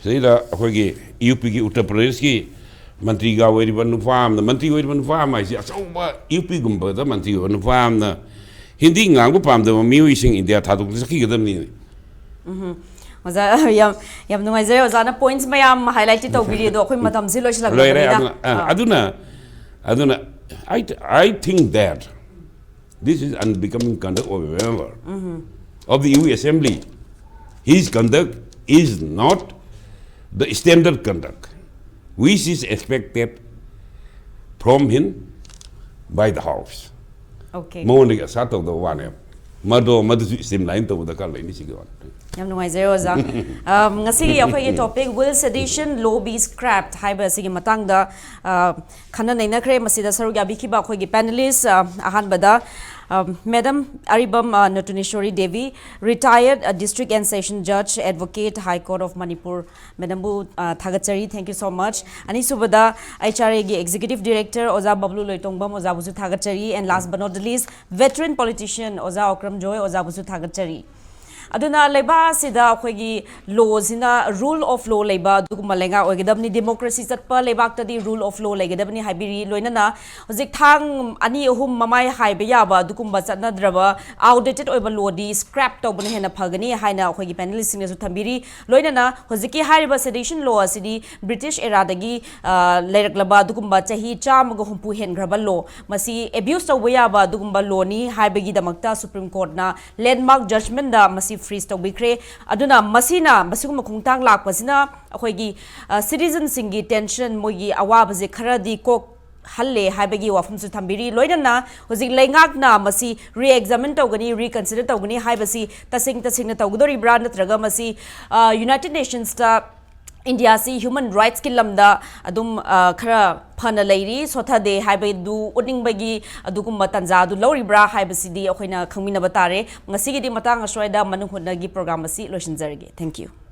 ꯁꯤꯗꯩꯗ ꯑꯩꯈꯣꯏꯒꯤ UP ꯒꯤ, ꯎꯠꯇꯔ ꯄ꯭ꯔꯗꯦꯁꯀꯤ ꯃꯟꯇ꯭ꯔꯤꯒ ꯑꯣꯏꯔꯤꯕ ꯅꯨꯄꯥ ꯑꯃꯅ, ꯃꯟꯇ꯭ꯔꯤ ꯑꯣꯏꯔꯤꯕ ꯅꯨꯄꯥ ꯑꯃ ꯍꯥꯏꯁꯦ ꯑꯆꯧꯕ UP ꯒꯨꯝꯕꯗ ꯃꯟꯇ꯭ꯔꯤ ꯑꯣꯏꯕ ꯅꯨꯄꯥ ꯑꯃꯅ ꯍꯤꯟꯗꯤ ꯉꯥꯡꯕ ꯄꯥꯝꯗꯕ ꯃꯤꯑꯣꯏꯁꯤꯡ ꯏꯟꯗꯤꯌꯥ ꯊꯥꯗꯣꯛꯇꯨꯅ ꯆꯠꯈꯤꯒꯗꯕꯅꯤ꯫ ꯑꯣꯖꯥ, ꯌꯥꯝ ꯌꯥꯝ ꯅꯨꯡꯉꯥꯏꯖꯔꯦ ꯑꯣꯖꯥꯅ points ꯃꯌꯥꯝ highlight ꯇꯤ ꯇꯧꯕꯤꯔꯤ, ꯑꯗꯣ ꯑꯩꯈꯣꯏ ꯃꯇꯝꯁꯤ ꯂꯣꯏꯔꯦ꯫ ꯂꯣꯏꯁꯤꯜꯂꯛꯂꯕꯅꯤꯅ꯫ ꯑꯗꯨꯅ ꯑ, ꯑꯗꯨꯅ ꯑꯗꯨꯅ I, I think that this is unbecoming conduct of a member of the U Assembly. His conduct is not the standard conduct which is expected from him by the House. Okay. ꯃꯉꯣꯟꯗꯒꯤ ꯑꯁꯥ ꯇꯧꯗꯕ ꯋꯥꯅꯦꯕ꯫ ꯃꯗꯣ ꯃꯗꯨꯁꯨ streamline ꯇꯧꯕ ꯗꯔꯀꯥꯔ ꯂꯩꯅꯤ ꯁꯤꯒꯤ ꯋꯥꯅꯤ꯫ ꯌꯥꯝ ꯅꯨꯡꯉꯥꯏꯖꯔꯦ ꯑꯣꯖꯥ꯫ ꯑꯝ, ꯉꯁꯤꯒꯤ ꯑꯩꯈꯣꯏꯒꯤ topic, will sedition law be scrapped ꯍꯥꯏꯕ ꯑꯁꯤꯒꯤ ꯃꯇꯥꯡꯗ, ꯑ, ꯈꯟꯅ ꯅꯩꯅꯈ꯭ꯔꯦ꯫ ꯃꯁꯤꯗ ꯁꯔꯨꯛ ꯌꯥꯕꯤꯈꯤꯕ ꯑꯩꯈꯣꯏꯒꯤ panelist, ꯑ, ꯑꯍꯥꯟꯕꯗ, ꯑ, Madam ꯑꯔꯤꯕꯝ, ꯑ, ꯅꯇꯨꯅꯦꯁꯣꯔꯤ ꯗꯦꯕꯤ, retired, ꯑ, District and Session Judge, Advocate, High Court of Manipur, Madam ꯕꯨ, ꯑ, ꯊꯥꯒꯠꯆꯔꯤ, thank you so much꯫ ꯑꯅꯤꯁꯨꯕꯗ, HRA ꯒꯤ Executive Director ꯑꯣꯖꯥ ꯕꯕꯂꯨ ꯂꯣꯏꯇꯣꯡꯕꯝ ꯑꯣꯖꯥꯕꯨꯁꯨ ꯊꯥꯒꯠꯆꯔꯤ, and last but not the least, veteran politician ꯑꯣꯖꯥ ꯑꯣꯀ꯭ꯔꯝ ꯖꯣꯏ ꯑꯣꯖꯥꯕꯨꯁꯨ ꯊꯥꯒꯠꯆꯔꯤ꯫ ꯑꯗꯨꯅ ꯂꯩꯕꯥꯛ ꯑꯁꯤꯗ ꯑꯩꯈꯣꯏꯒꯤ law ꯁꯤꯅ, rule of law ꯂꯩꯕ ꯑꯗꯨꯒꯨꯝꯕ ꯂꯩꯉꯥꯛ ꯑꯣꯏꯒꯗꯕꯅꯤ, democracy ꯆꯠꯄ ꯂꯩꯕꯥꯛꯇꯗꯤ rule of law ꯂꯩꯒꯗꯕꯅꯤ ꯍꯥꯏꯕꯤꯔꯤ꯫ ꯂꯣꯏꯅꯅ ꯍꯧꯖꯤꯛ ꯊꯥꯡ ꯑꯅꯤ ꯑꯍꯨꯝ ꯃꯃꯥꯏ ꯍꯥꯏꯕ ꯌꯥꯕ ꯑꯗꯨꯒꯨꯝꯕ ꯆꯠꯅꯗ꯭ꯔꯕ outdated ꯑꯣꯏꯕ law ꯗꯤ scrap ꯇꯧꯕꯅ ꯍꯦꯟꯅ ꯐꯒꯅꯤ ꯍꯥꯏꯅ ꯑꯩꯈꯣꯏꯒꯤ panelist ꯁꯤꯡꯅꯁꯨ ꯊꯝꯕꯤꯔꯤ꯫ ꯂꯣꯏꯅꯅ ꯍꯧꯖꯤꯛꯀꯤ ꯍꯥꯏꯔꯤꯕ sedition law ꯑꯁꯤꯗꯤ British era ꯗꯒꯤ, ꯑ, ꯂꯩꯔꯛꯂꯕ ꯑꯗꯨꯒꯨꯝꯕ ꯆꯍꯤ ꯆꯥꯝꯃꯒ ꯍꯨꯝꯐꯨ ꯍꯦꯟꯈ꯭ꯔꯕ law, ꯃꯁꯤ abuse ꯇꯧꯕ ꯌꯥꯕ ꯑꯗꯨꯒꯨꯝꯕ law ꯅꯤ ꯍꯥꯏꯕꯒꯤꯗꯃꯛꯇ Supreme Court ꯅ landmark judgment ꯗ ꯃꯁꯤ ꯐ꯭ꯔꯤꯖ ꯇꯧꯕꯤꯈ꯭ꯔꯦ꯫ ꯑꯗꯨꯅ ꯃꯁꯤꯅ, ꯃꯁꯤꯒꯨꯝꯕ ꯈꯣꯡꯊꯥꯡ ꯂꯥꯛꯄꯁꯤꯅ ꯑꯩꯈꯣꯏꯒꯤ ꯁꯤꯇꯤꯖꯟꯁꯤꯡꯒꯤ ꯇꯦꯟꯁꯟ, ꯃꯣꯏꯒꯤ ꯑꯋꯥꯕꯁꯦ ꯈꯔꯗꯤ ꯀꯣꯛ ꯍꯜꯂꯦ ꯍꯥꯏꯕꯒꯤ ꯋꯥꯐꯝꯁꯨ ꯊꯝꯕꯤꯔꯤ꯫ ꯂꯣꯏꯅꯅ ꯍꯧꯖꯤꯛ ꯂꯩꯉꯥꯛꯅ ꯃꯁꯤ ꯔꯤꯑꯦꯛꯖꯥꯃꯤꯟ ꯇꯧꯒꯅꯤ, ꯔꯤꯀꯟꯁꯤꯗꯔ ꯇꯧꯒꯅꯤ ꯍꯥꯏꯕꯁꯤ ꯇꯁꯦꯡ ꯇꯁꯦꯡꯅ ꯇꯧꯒꯗꯧꯔꯤꯕ꯭ꯔꯥ, ꯅꯠꯇ꯭ꯔꯒ ꯃꯁꯤ ꯌꯨꯅꯥꯏꯇꯦꯗ ꯅꯦꯁꯟꯁꯇ ꯏꯟꯗꯤꯌꯥꯁꯤ ꯍ꯭ꯌꯨꯃꯦꯟ ꯔꯥꯏꯠꯁꯀꯤ ꯂꯝꯗ ꯑꯗꯨꯝ ꯈꯔ ꯐꯅ ꯂꯩꯔꯤ, ꯁꯣꯊꯗꯦ ꯍꯥꯏꯕꯗꯨ ꯎꯠꯅꯤꯡꯕꯒꯤ ꯑꯗꯨꯒꯨꯝꯕ ꯇꯥꯟꯖꯥ ꯑꯗꯨ ꯂꯧꯔꯤꯕ꯭ꯔꯥ ꯍꯥꯏꯕꯁꯤꯗꯤ ꯑꯩꯈꯣꯏꯅ ꯈꯪꯃꯤꯟꯅꯕ ꯇꯥꯔꯦ꯫ ꯉꯁꯤꯒꯤꯗꯤ ꯃꯇꯥꯡ ꯑꯁ꯭ꯋꯥꯏꯗ ꯃꯅꯨꯡ ꯍꯨꯠꯅꯒꯤ ꯄ꯭ꯔꯣꯒ꯭ꯔꯥꯝ ꯑꯁꯤ ꯂꯣꯏꯁꯤꯟꯖꯔꯒꯦ꯫ Thank you꯫